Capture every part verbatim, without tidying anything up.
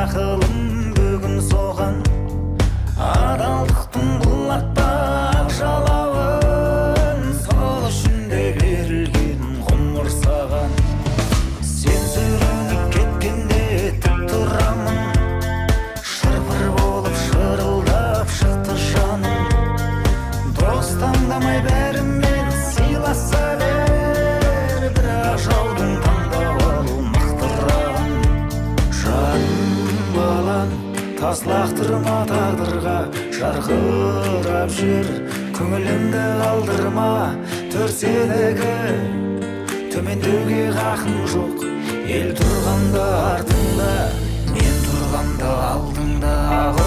Aqılım búgin soǵan, adallıqtıń bul atpa aq jalawın. Sol ushın da berilgen ǵumır saǵan. Sen súyrenip ketkende tik turaman. Shırpır bolıp shırıldap shıqtı janım. Dos tańdamay bárimen sıylasa ber. Biraq jawdıń tańdawı al mıqtıran. Janım balam, tas laqtırma taǵdırǵa, jarqırap júr, kóńilimdi qaldırma, tór seniki. Tómendewge haqım joq, el turǵanda artıńda, men turǵanda aldıńda. Aho.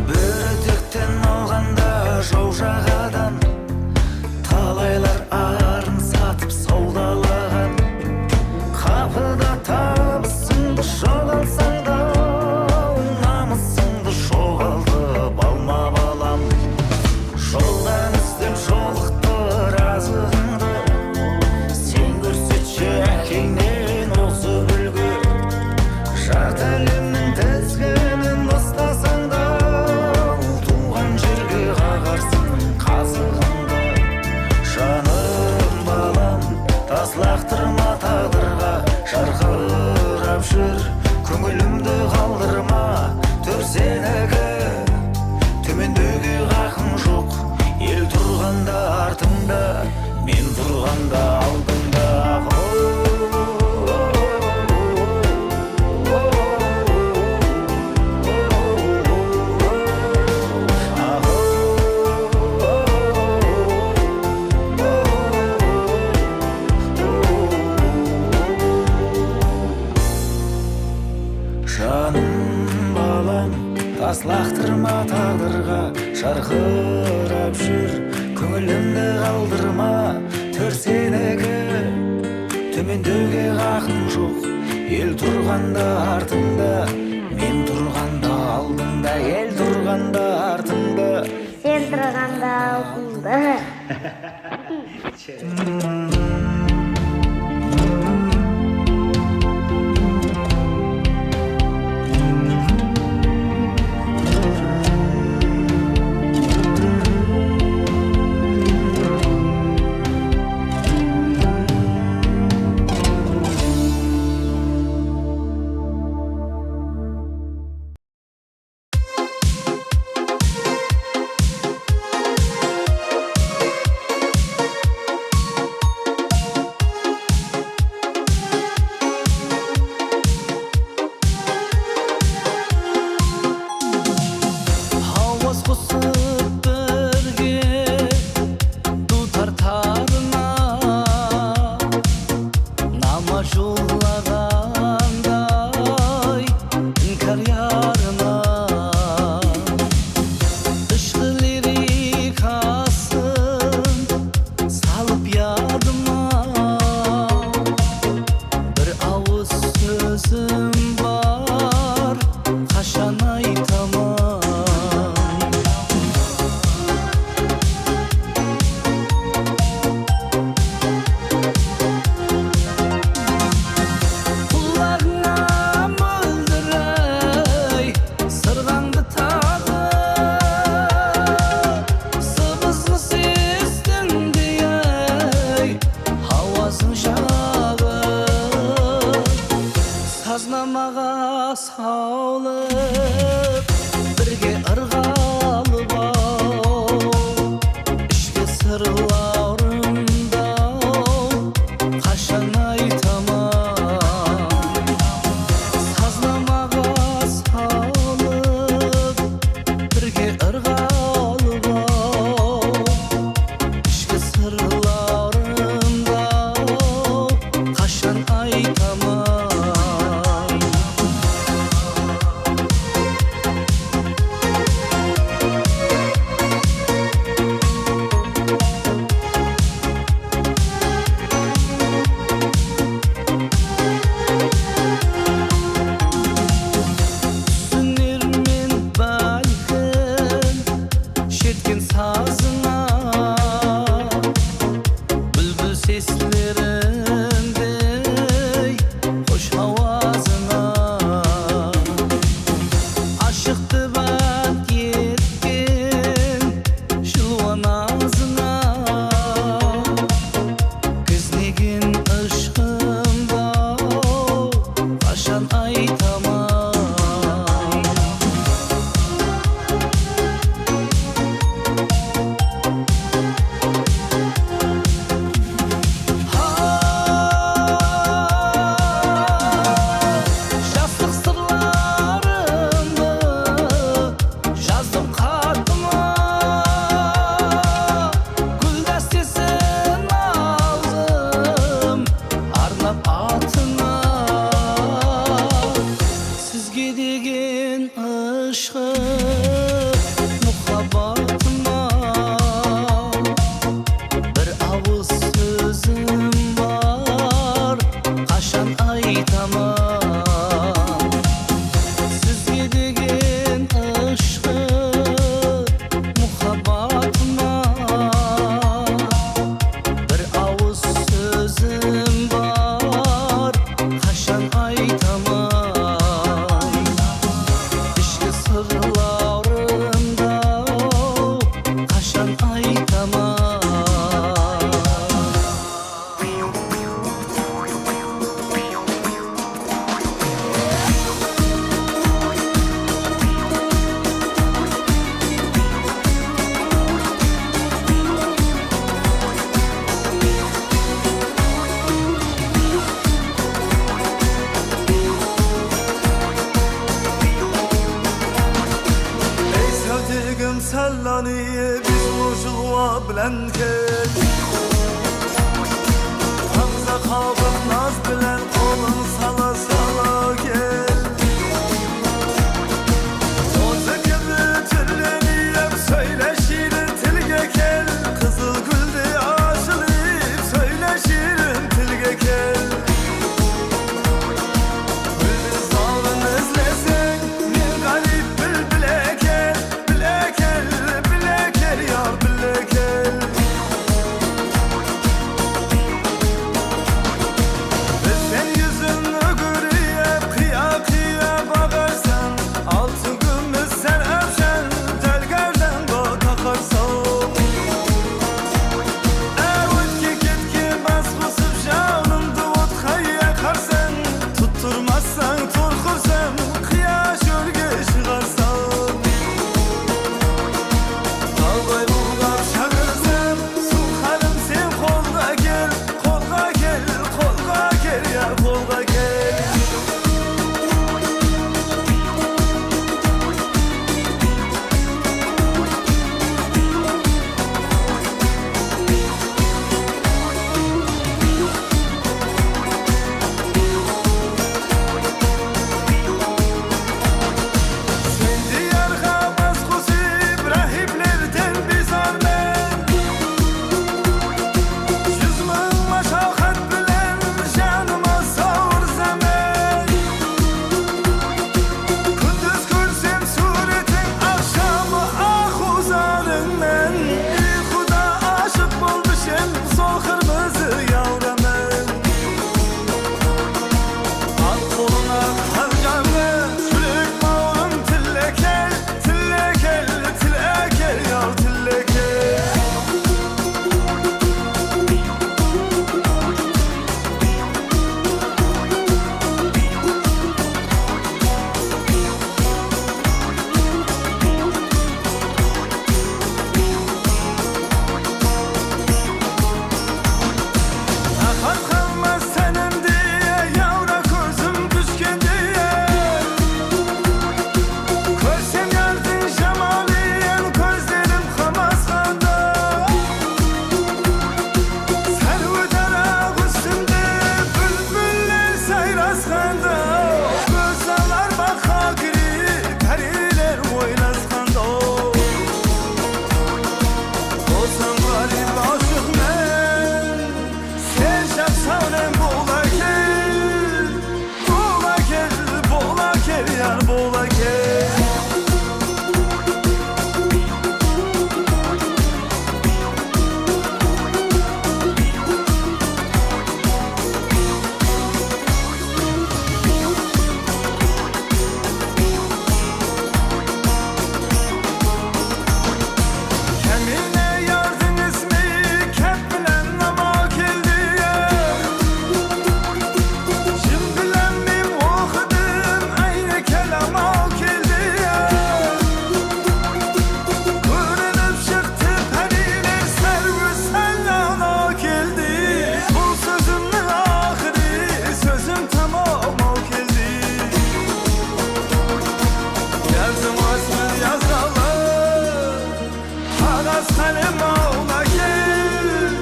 Bóritekten alǵanda jaw jaǵadan, talaylar arın satıp sawdalaǵan. Qapıda tabısıńdı joǵaltsań da, namısıńdı joǵaltıp alma, balam. Joldan izlep jolıqtır azıǵıńdı. Sen kórsetshi ákeńnen ozıp úlgi. Jartı álemniń tizginin uslasań da, tuwǵan jerge qaǵarsıń qazıǵıńdı. Janım balam, tas laqtırma taǵdırǵa, jarqırap júr, kóńilimdi qaldırma, tór seniki. Tómendewge haqım joq, el turǵanda artıńda, men turǵanda aldıńda. Janım balam, tas laqtırma taǵdırǵa, jarqırap júr, kóńilimdi qaldırma, tór seniki. Tómendewge haqım joq, el turǵanda artıńda, men turǵanda aldıńda, el turǵanda artıńda. Sen turǵanda aldıńda. etken sazıńa, búlbil seslerindey xosh hawazıńa. Ashıqtı bánt etken jılwa nazıńa, giznegen ıshqımdı-aw, qashan aytaman? Ha, jaslıq sırlarımdı jazdım xatıma, gúl dástesin aldım arnap atıńa. Sizge degen ıshqı muhabbatıma bir awız sózim bar, qashan aytaman? Sizge degen ıshqı muhabbatıma bir awız sózim bar, qashan aytaman? Ishki sırlarımdı-aw, qashan aytaman? Ey, sáwdegim, sállanı biz bu jılwa bilen kel. Tańza qabıp naz bilen qolın sala-sala kel. Qozı kibi túrlenip sóyle, shiyrin tilge kel. Qızıl gúldi ajılayıp sóyle, shiyrin tilge kel. Búlbil zawın izleseń, men ǵárip bilbil eken. Bile kel, bile kel, yar, bile kel. Biz sen júzin Qázqálem, awla kel,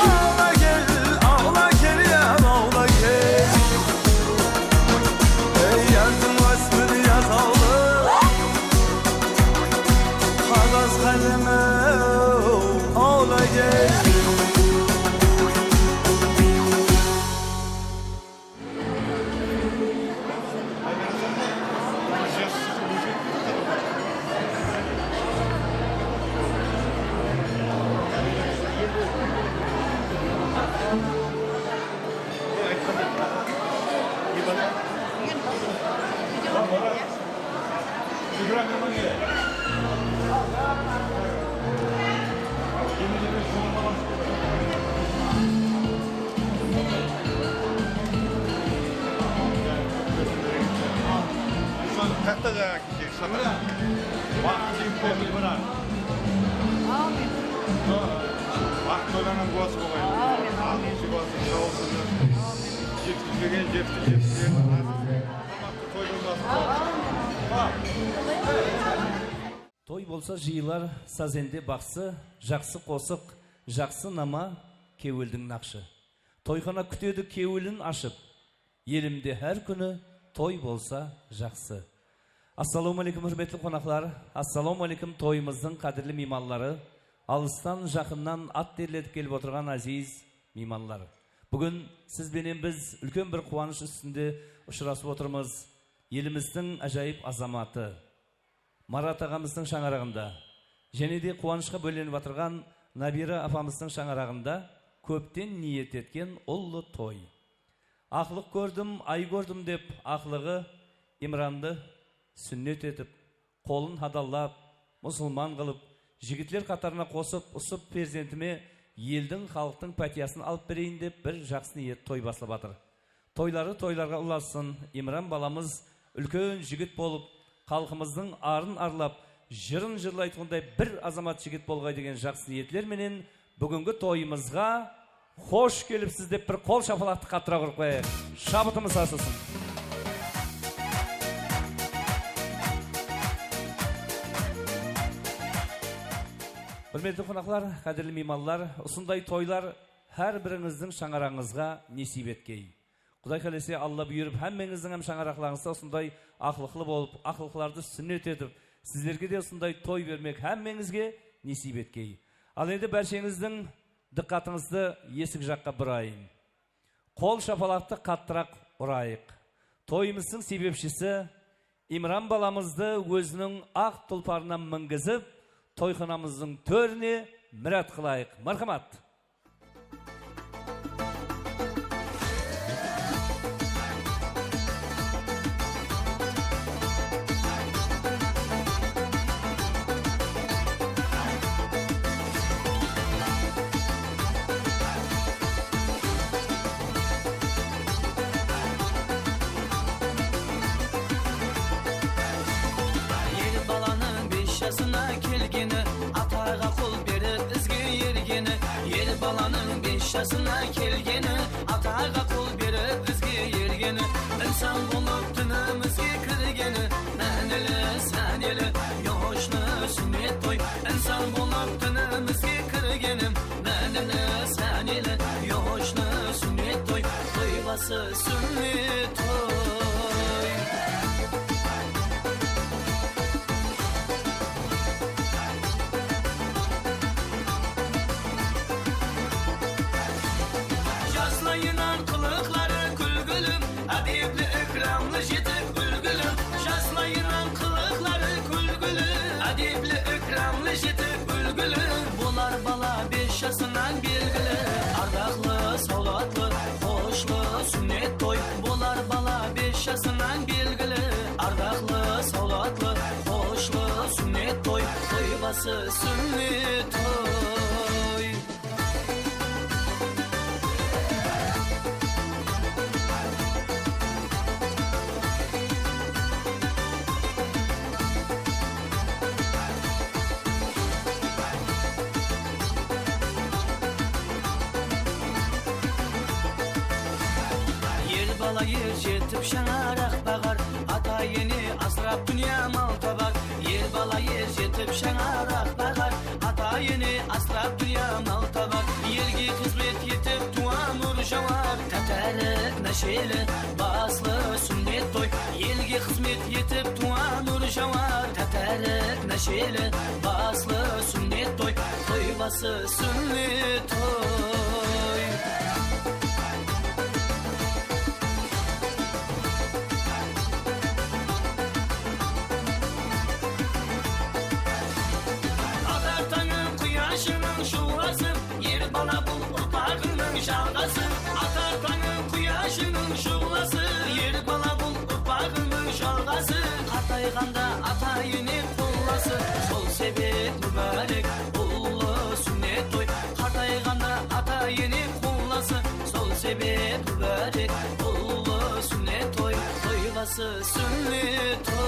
awla kel, awla kel, ya, awla kel. Ey, yardım ósmir yatawlı, qaǵaz qálem-ew, awla kel. Sol qayaqta jańa kiyik shaqır. Waqıt jigitler, Imran. Ámin. Waqıt oylanǵan kúwası bolayın. Ámin. Alıp jigitler, shawısın. Jetkiz kelgen, jetkiz, jetkiz kelgen. Toy bolmasın. Toy bolsa jıyılar sazende baqsı, jaqsı qosıq, jaqsı nama, kewildiń naqshı. Toyxana kútedi kewilin ashıp, elimde hár kúni toy bolsa jaqsı. Assalawma áleykum, húrmetli qonaqlar! Assalawma áleykum, toyımızdıń qádirli miymanları, alıstan, jaqınnan at terletip kelip otırǵan áziz miymanlar! Búgin siz benen biz úlken bir quwanısh ústinde ushırasıp otırmız. Elimizdiń ájayıp azamatı, Marat aǵamızdıń shańaraǵında, jáne de quwanıshqa bólenip atırǵan Nabira apamızdıń shańaraǵında kópten niyet etken ullı toy. Aqlıq kórdim, ay kórdim dep aqlıǵı Imrandı súnnet etip, qolın hadallap, musılman qılıp, jigitler qatarına qosıp, usı perzentime eldiń, xalıqtıń pátiyasın alıp bereyin dep bir jaqsı niyet toy baslap atır. Toyları toylarǵa ulassın, Imran balamız úlken jigit bolıp, xalqımızdıń arın arlap, jırın jırlaytuǵınday bir azamat jigit bolǵay degen jaqsı niyetler menen búgingi toyımızǵa xosh kelipsiz dep bir qol shapalaqtı qattııraq urıp qoyayıq. Shabıtımız asılsın. Húrmetli qonaqlar, qádirli miymanlar, usınday toylar hár birińizdiń shańaraǵıńızǵa nesiyp etkey. Quday qálese, Alla buyırıp, hámmeńizdiń hám shańaraqlarıńızda usınday aqlıqlı bolıp, aqlıqlardı súnnet etip, sizlerge de usınday toy bermek hámmeńizge nesiyp etkey. Al endi bársheńizdiń dıqqatıńızdı esik jaqqa burayın. Qol shapalaqtı qattıraq urayıq. Toyımızdıń sebepshisi Imran balamızdı óziniń aq tulparına mingizip, toyxanamızdıń tórine mirát qılayıq. Marhamat! Er balanıń bes jasına kelgeni, ataǵa qol berip izge ergeni. Er balanıń bes jasına kelgeni, ataǵa qol berip izge ergeni. Insan bolıp dinimizge kirgeni, mánili, sáneli, yoshlı súnnet toy. Insan bolıp dinimizge kirgeni, mánili, sáneli, yoshlı súnnet toy. Toy bası súnnet toy. Jaslayınan qılıqları kúlgili, ádepli, ikramlı, jetik, úlgili. Jaslayınan qılıqları kúlgili, ádepli, ikramlı, jetik, úlgili. Bolar bala bes jasınan belgili, ardaqlı, sawlatlı, xoshlı súnnet toy. Bolar bala bes jasınan belgili, ardaqlı, sawlatlı, xoshlı súnnet toy. Toy bası súnnet toy. Er bala er jetip shańaraq baǵar, ata-ene asırap dúnya mal tabar. Er bala er jetip shańaraq baǵar, ata-ene Násheli, baslı súnnet toy, elge xızmet etip tuwǵan nur jawar. Tátárik násheli, baslı súnnet toy, toy bası súnnet toy. Atar tańıń quyashıńnıń shuwası, er bala bul urpaǵıńnıń jalǵası. Atar tańıń quyashıńnıń shuwası, er bala bul urpaǵıńnıń jalǵası. Qartayǵanda ata-ene qullası, sol sebep múbárek ullı súnnet toy. Qartayǵanda ata-ene qullası, sol sebep múbárek ullı súnnet toy. Toy bası súnnet toy.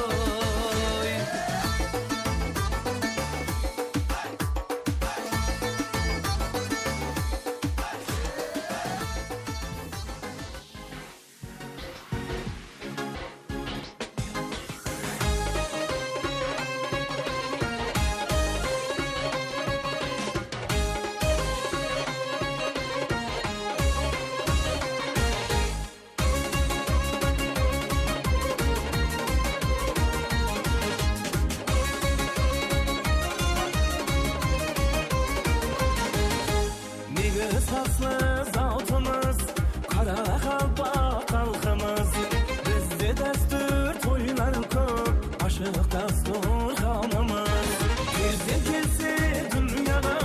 Miyge sazlı zawtımız, qaraqalpaq xalqımız. Bizde dástúr toylar kóp, ashıq dasturxanımız. Perzent kelse dúnyaǵa,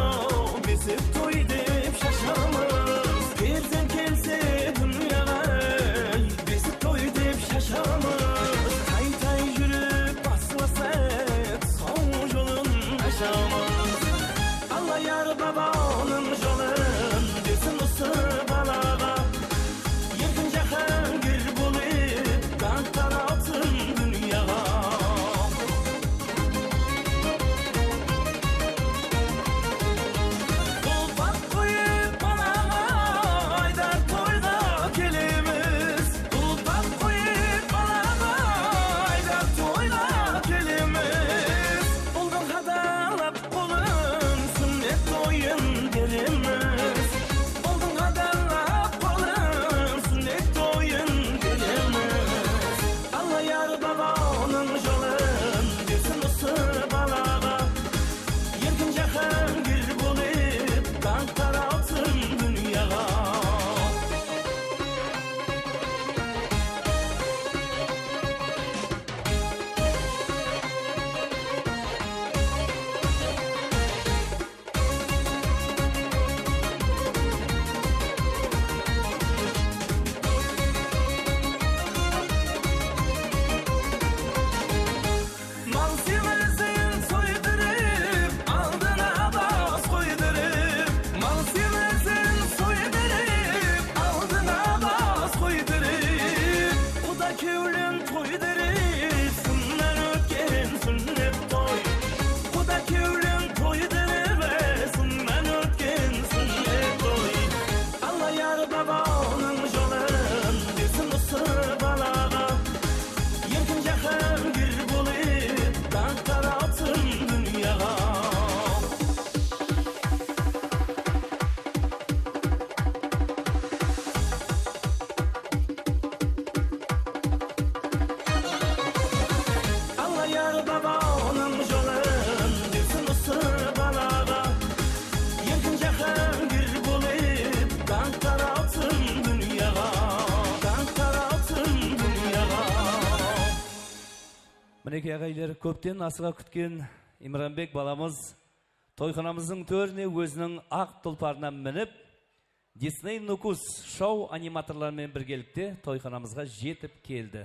besik toy dep shashamız. Perzent kelse dúnyaǵa, besik toy dep shashamız. Tay-tay júrip baslasa, sol jolın ashamız. Alla yar babanıń jolın bersin usı balaǵa. Erkin Jáhángir bolıp, dańq taratsın dúnyaǵa. Tulpaq qoyıp balaǵa, aydar toyǵa kelemiz. Tulpaq qoyıp balaǵa, aydar toyǵa kelemiz. Uldıń qadalap qolın, súnnet toyın beremiz. Uldıń qadalap qolın, súnnet toyın beremiz. Alla yar babanıń jolın bersin usı balaǵa. Erkin Jáhángir bolıp, dańq taratsın dúnyaǵa. Mal semizin soydırıp, aldına bas qoydırıp. Mal semizin soydırıp, aldına bas qoydırıp. Quda kewlin toydırıp, sınnan ótken súnnet toy. Quda kewlin toydırıp, sınnan ótken súnnet toy. Alla yar babanıń jolın bersin usı balaǵa. Erkin Jáhángir bolıp, dańq taratsın dúnyaǵa. Alla yar babanıń jolın bersin usı balaǵa. Erkin Jáhángir bolıp, dańq taratsın dúnyaǵa. Dańq taratsın dúnyaǵa. Minekey, aǵaylar, kópten asıǵa kútken Imranbek balamız toyxanamızdıń tórine óziniń aq tulparına minip, Disney Nukus shou animatorları menen birgelikte toyxanamızǵa jetip keldi.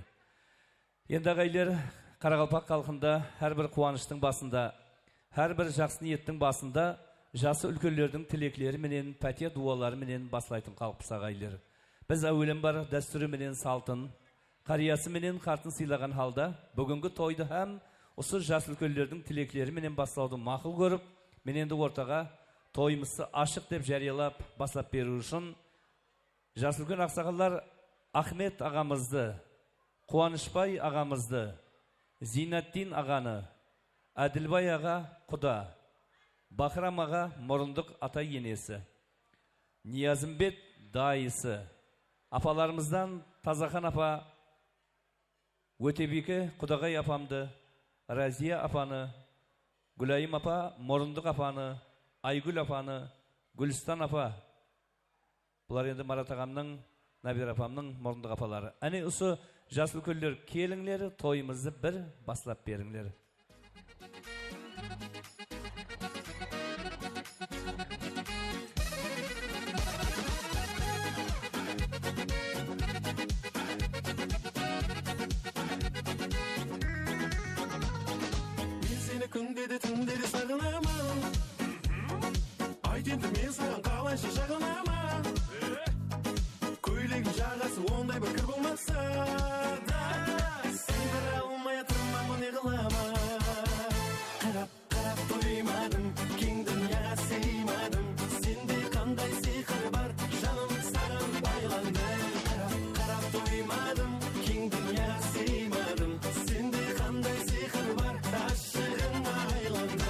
Endi, aǵaylar, qaraqalpaq xalqında hár bir quwanıshtıń basında, hár bir jaqsı niyettiń basında jası úlkenlerdiń tilekleri menen, pátiya duwaları menen baslaytın xalıqpız, aǵaylar. Biz áwelenbar dástúri menen saltın, qáriyası menen qartın sıylaǵan halda, búgingi toydı hám usı jas úlkenlerdiń tilekleri menen baslawdı maqul kórip, men endi ortaǵa toyımızdı ashıq dep járiyalap, baslap beriw ushın jas úlken aqsaqallar Axmet aǵamızdı, Quwanıshbay aǵamızdı, Ziynatdin aǵanı, Ádilbay aǵa quda, Bahram aǵa murındıq ata-enesi, Niyazımbet dayısı, Apalarımızdan Tazaxan apa, Ótebiyke Qudaǵay apamdı, Raziya apanı, Gúlayım apa, Murındıq apanı, Aygúl apanı, Gúlistan apa. Bular endi Marat aǵamnıń, Nábira apamnıń, Murındıq apaları. Áne, usı jas úlkenler kelińler, toyımızdı bir baslap berińler. Men seni kúnde de, túnde de saǵınaman. Ayt endi, men saǵan qalayshı jaǵınaman? Kóylegim jaǵası onday bir kir bolmasa da, sıyǵara almay atırman, ne qılaman? Qarap, qarap toymadım, keń dúnyaǵa sıymadım. Sende qanday sıyqır bar, janım, saǵan baylandım. Qarap, qarap toymadım, keń dúnyaǵa sıymadım. Sende qanday sıyqır bar, ashıǵıńa aylandım.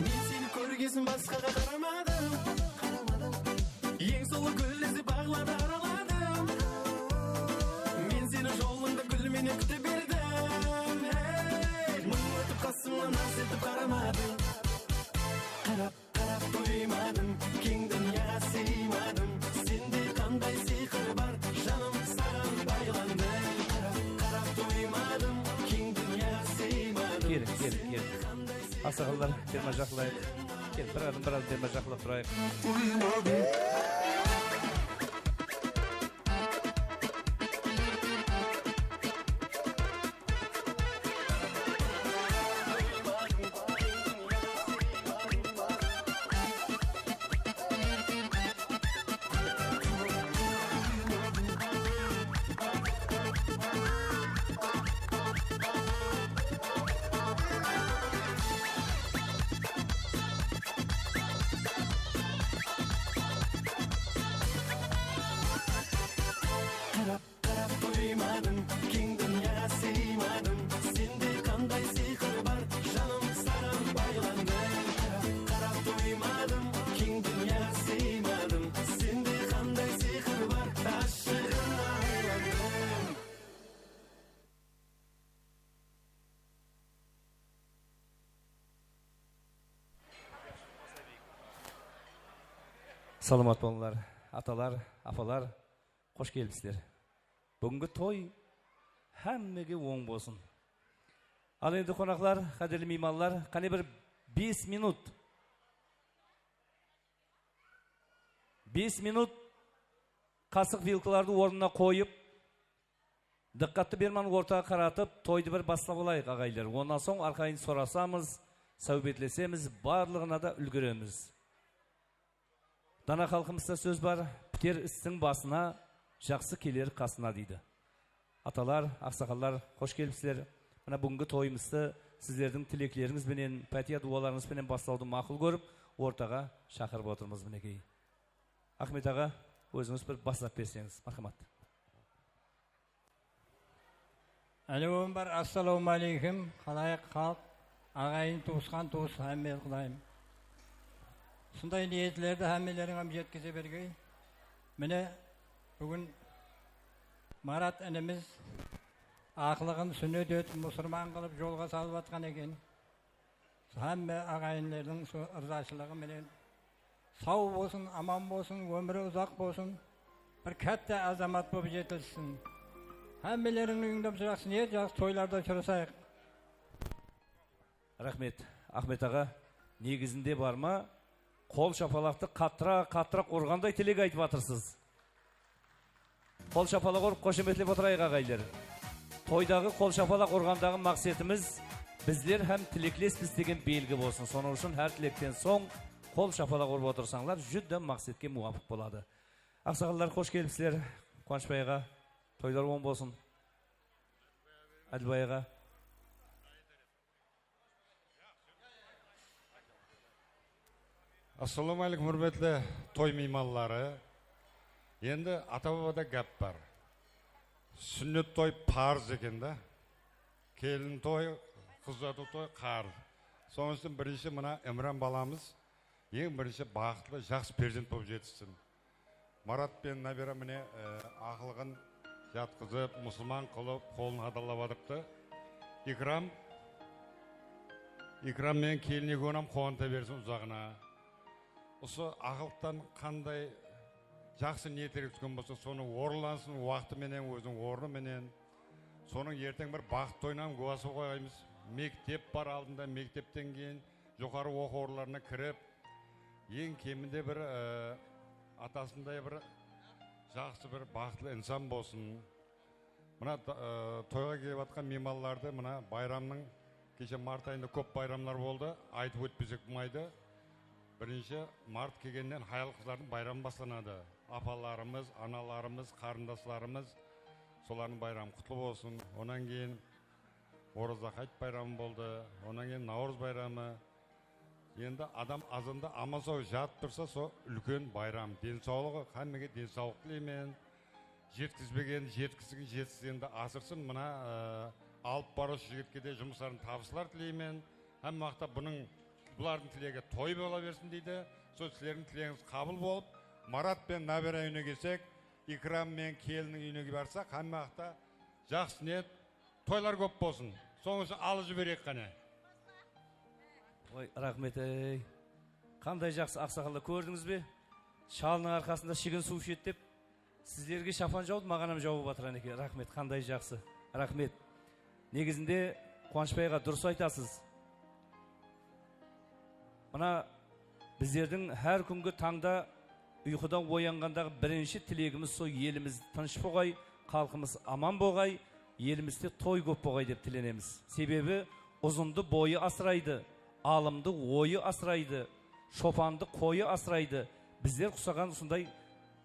Men seni kórgesin basqaǵa qaramadım. Eń sulıw gúllerdi, baǵlardı araladım. Men seni jolıńda gúl menen kúte berdim. Hey! Mıń ótip qasımnan, naz etip qaramadıń. Qarap, qarap toymadım, keń dúnyaǵa sıymadım. Sende qanday sıyqır bar, janım, saǵan baylandım. Qarap, qarap toymadım, keń dúnyaǵa sıymadım. Keliń, keliń, keliń. Aqsaqallar, berman jaqınlayıq. Kel, bir adım, bir adım berman jaqınlap turayıq. Qarap, qarap toymadım, keń dúnyaǵa sıymadım. Sende qanday sıyqır bar, janım, saǵan baylandım. Qarap, qarap toymadım, keń dúnyaǵa sıymadım. Sende qanday sıyqır bar, ashıǵıńa aylandım. Salamat bolıńlar, atalar, apalar, xosh kelipsizler. Búgingi toy hámmege oń bolsın. Al endi, qonaqlar, qádirli miymanlar, qáne bir bes minut. Bes minut qasıq vilkalardı ornına qoyıp, dıqqattı berman ortaǵa qaratıp, toydı bir baslap alayıq, aǵayinler. Onnan soń arqayın sorasamız, sáwbetlesemiz, barlıǵına da úlgeremiz. Dana xalqımızda sóz bar, "Piter istiń basına, jaqsı keler qasına", deydi. Atalar, aqsaqallar, xosh kelipsizler. Mına, búgingi toyımızdı sizlerdiń tileklerińiz benen, pátiya duwalarıńız benen baslawdı maqul kórip, ortaǵa shaqırıp otırmız, minekey. Axmet aǵa, ózińiz bir baslap berseńiz, marhamat. Áliwin bar, assalawma áleykum, xalayıq xalıq, aǵayin, tuwısqan, tuwıs, hámme Qudayım. Usınday niyetlerdi hámmelerińe jetkize bergey. Mine, búgin Marat inimiz aqlıǵın súnnet etip, musırman qılıp jolǵa salıp atqan eken. Hámme aǵayinlerdiń so-, ırzashılıǵı menen saw bolsın, aman bolsın, ómiri uzaq bolsın, bir katta azamat bolıp jetilsin. Hámmelerińniń úyinde jaqsı niyet, jaqsı toylarda ushırasayıq. Raxmet, Axmet aǵa. Negizinde bar ma, qol shapalaqtı qattıra-, qattıra urǵanday tilek aytıp atırsız. Qol shapalaq urıp, xoshametlep otırayıq, aǵayinler. Toydaǵı qol shapalaq urǵandaǵı maqsetimiz, bizler hám tileklespis degen belgi bolsın. Sonıń ushın hár tilekten soń qol shapalaq urıp otırsańlar, júdá maqsetke muwapıq boladı. Aqsaqallar, xosh kelipsizler. Quwanıshbay aǵa, toylar oń bolsın. Ádilbay aǵa. Assalawma áleykum, húrmetli toy miymanları. Endi ata-babada gáp bar. Súnnet toy parız eken da. Kelin toy, qız uzatıw toy qarız. Sonıń ushın birinshi mına Imran balamız eń birinshi baxıtlı, jaqsı perzent bolıp jetissin. Marat penen Nabira mine, e, aqlıǵın jatqızıp, musılman qılıp, qolın hadallap atırıptı. Ikram, Ikram menen kelin ekewin hám quwanta bersin uzaǵına. Usı aqlıqtan qanday jaqsı niyetler túsken bolsa, sonı orınlansın waqtı menen, óziniń ornı menen. Sonıń erteń bir baxıtlı toyınıń hám gúwası bolıp qoyaymız. Mektep bar aldında, mektepten keyin joqarı oqıw orınlarına kirip, eń keminde bir, e, atasınday bir jaqsı, bir baxıtlı insan bolsın. Mına, e, toyǵa kelip atqan miymanlardı, mına, bayramnıń, keshe mart ayında kóp bayramlar boldı, aytıp ótpesek bolmaydı. Birinshi mart kelgennen hayal-qızlardıń bayramı baslanadı. Apalarımız, analarımız, qarındaslarımız, solardıń bayramı qutlı bolsın. Onnan keyin Oraza hayıt bayramı boldı, onnan keyin Nawrız bayramı. Endi adam azanda aman-saw jatıp tursa, sol úlken bayram. Densawlıǵı, hámmege densawlıq tileymen. Jetkizbegen jetkizgin, jetkizgendi asırsın. Mına, ı, alıp barıwshı jigitke de jumısların tabıslar tileymen. Hámme waqıtta bunıń, bulardıń tilegi toy bola bersin deydi. Sol sizlerdiń tilegińiz qabıl bolıp, Marat penen Nabira úyine kelsek, Ikram menen kelinniń úyine barsaq, hámme waqıtta jaqsı niyet, toylar kóp bolsın. Sonıń ushın alıp jibereyik qáne. Oy, raxmet, ey. Qanday jaqsı aqsaqallar, kórdińiz be? Shalınıń arqasında shigin suw ishedi dep, sizlerge shapan jawdı, maǵan hám jawıp atırǵan eken. Raxmet, qanday jaqsı. Raxmet. Negizinde, Quwanıshbay aǵa, durıs aytasız. Mına, bizlerdiń hár kúngi tańda uyqıdan oyanǵandaǵı birinshi tilegimiz sol elimiz tınısh bolǵay, xalqımız aman bolǵay, elimizde toy kóp bolǵay dep tilenemiz. Sebebi uzındı boyı asıraydı, alımdı oyı asıraydı, shopandı qoyı asıraydı. Bizler qusaǵan usınday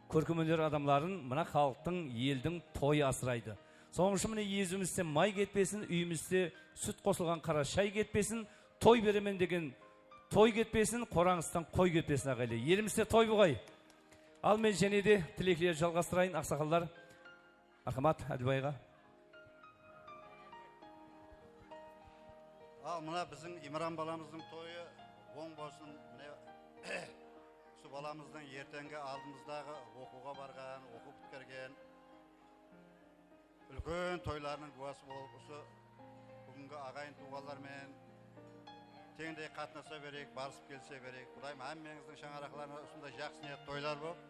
kórkem óner adamların mına xalıqtıń, eldiń toyı asıraydı. Sonıń ushın mine ezimizde may ketpesin, úyimizde sút qosılǵan qara shay ketpesin, toy beremen degen toy ketpesin, qorańızdan qoy ketpesin, aǵaylar. Elimizde toy bolǵay. Al, men jáne de tileklerdi jalǵastırayın, aqsaqallar. Marhamat, Ádilbay aǵa. Al, mına biziń Imran balamızdıń toyı oń bolsın. Mine, usı balamızdıń erteńgi aldımızdaǵı oqıwǵa barǵan, oqıp pitkergen, úlken toylarınıń gúwası bolıp, usı búgingi aǵayin tuwǵanlar menen teńdey qatnasa bereyik, barısıp kelise bereyik. Qudayım hámmeńizdiń shańaraqlarına usınday jaqsı niyet toylar bolıp,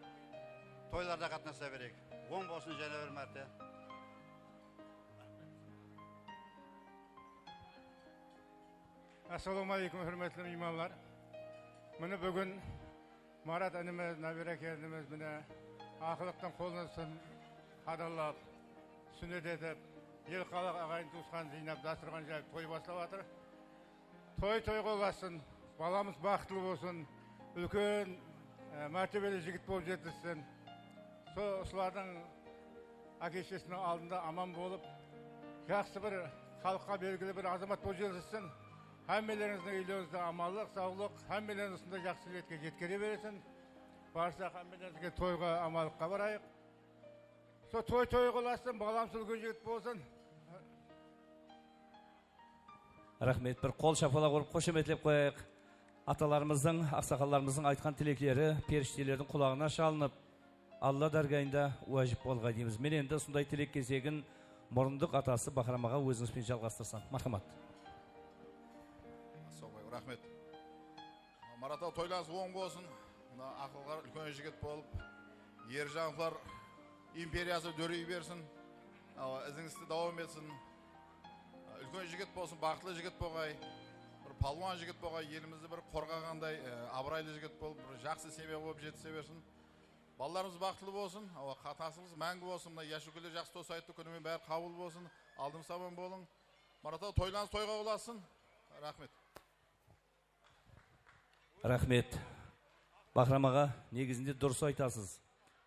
toylarda qatnasa bereyik. Oń bolsın jáne bir márte. Assalawma áleykum, húrmetli miymanlar. Mine, búgin Marat inimiz, Nábira kelinimiz, mine, aqılıqtıń qolın hadallap, súnnet etip, el-xalıq, aǵayin-tuwısqan jıynap, dastırxan jayıp, toy baslap atır. Toy toyǵa ulasın, balamız baxıtlı bolsın, úlken, e, mártebeli jigit bolıp jetissin. Sol usılardıń áke-shesiniń aldında aman bolıp, jaqsı bir xalıqqa belgili bir azamat bolıp jetissin. Hámmelerińizdiń úylerińizde amanlıq, sawlıq, hámmelerińiz usınday jaqsı jerge jetkere bersin. Barsaq, hámmelerimizge toyǵa, amanlıqqa barayıq. Sol toy toyǵa ulasın, balamız úlken jigit bolsın. Raxmet, bir qol shapalaq urıp, xoshametlep qoyayıq. Atalarımızdıń, aqsaqallarımızdıń aytqan tilekleri perishtelerdiń qulaǵına shalınıp, Alla dárgayında wájib bolǵay deymiz. Mine, endi usınday tilek kesegin murındıq atası Bahram aǵa ózińiz benen jalǵastırsań. Marhamat. Assalawma áleykum, raxmet. Marat aǵa, toylarıńız oń bolsın. Mına aqılǵar úlken jigit bolıp, Erjanovlar imperiyası dórey bersin. Awa, izińizdi dawam etsin. Úlken jigit bolsın, baxıtlı jigit bolǵay. Bir palwan jigit bolǵay, elimizdi bir qorǵaǵanday, e, abıraylı jigit bolıp, bir jaqsı semya bolıp jetise bersin. Balalarımız baxıtlı bolsın. Awa, qatnasıwımız máńgi bolsın. Mına jash úlkenler jaqsı tost ayttı, kúnimen bári qabıl bolsın. Aldımız aman bolıń. Marat aǵa, toylarıńız toyǵa ulasın. Raxmet. Raxmet. Bahram aǵa, negizinde durıs aytasız.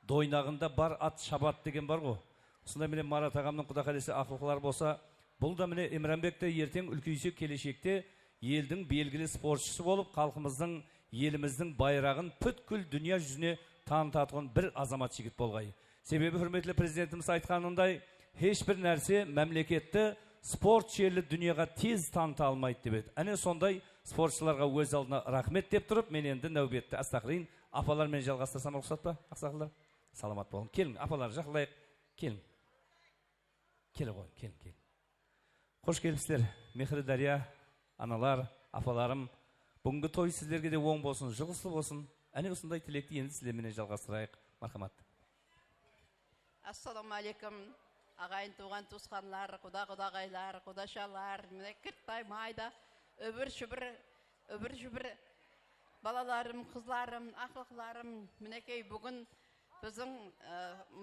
Doynaǵında bar at shabadı degen bar ǵo. Usınday mine Marat aǵamnıń, Quda qálese, aqlıqları bolsa, bul da mine Imranbek te erteń úlkeyse keleshekte eldiń belgili sportshısı bolıp, xalqımızdıń, elimizdiń bayraǵın pútkil dúnya júzine tanıtatuǵın bir azamat jigit bolǵay. Sebebi húrmetli Prezidentimiz aytqanınday, hesh bir nárse mámleketti sport sherli dúnyaǵa tez tanıta almaydı dep edi. Áne sonday sportshılarǵa óz aldına raxmet dep turıp, men endi náwbetti astaqırayın apalar menen jalǵastırsam ruxsat pa, aqsaqallar? Salamat bolıń. Keliń, apalar, jaqınlayıq. Keliń. Kele ǵoy, keliń, keliń. Xosh kelipsizler, mehri dárya, analar, apalarım. Búgingi toy sizlerge de oń bolsın, juǵıslı bolsın. Áne, usınday tilekti endi sizler menen jalǵastırayıq. Marhamat. Assalawma áleykum, aǵayin, tuwǵan, tuwısqanlar, quda-qudaǵaylar, qudashalar, mine, kirtay mayda, úbir-shúbir, úbir-shúbir balalarım, qızlarım, aqlıqlarım. Minekey, búgin biziń, e,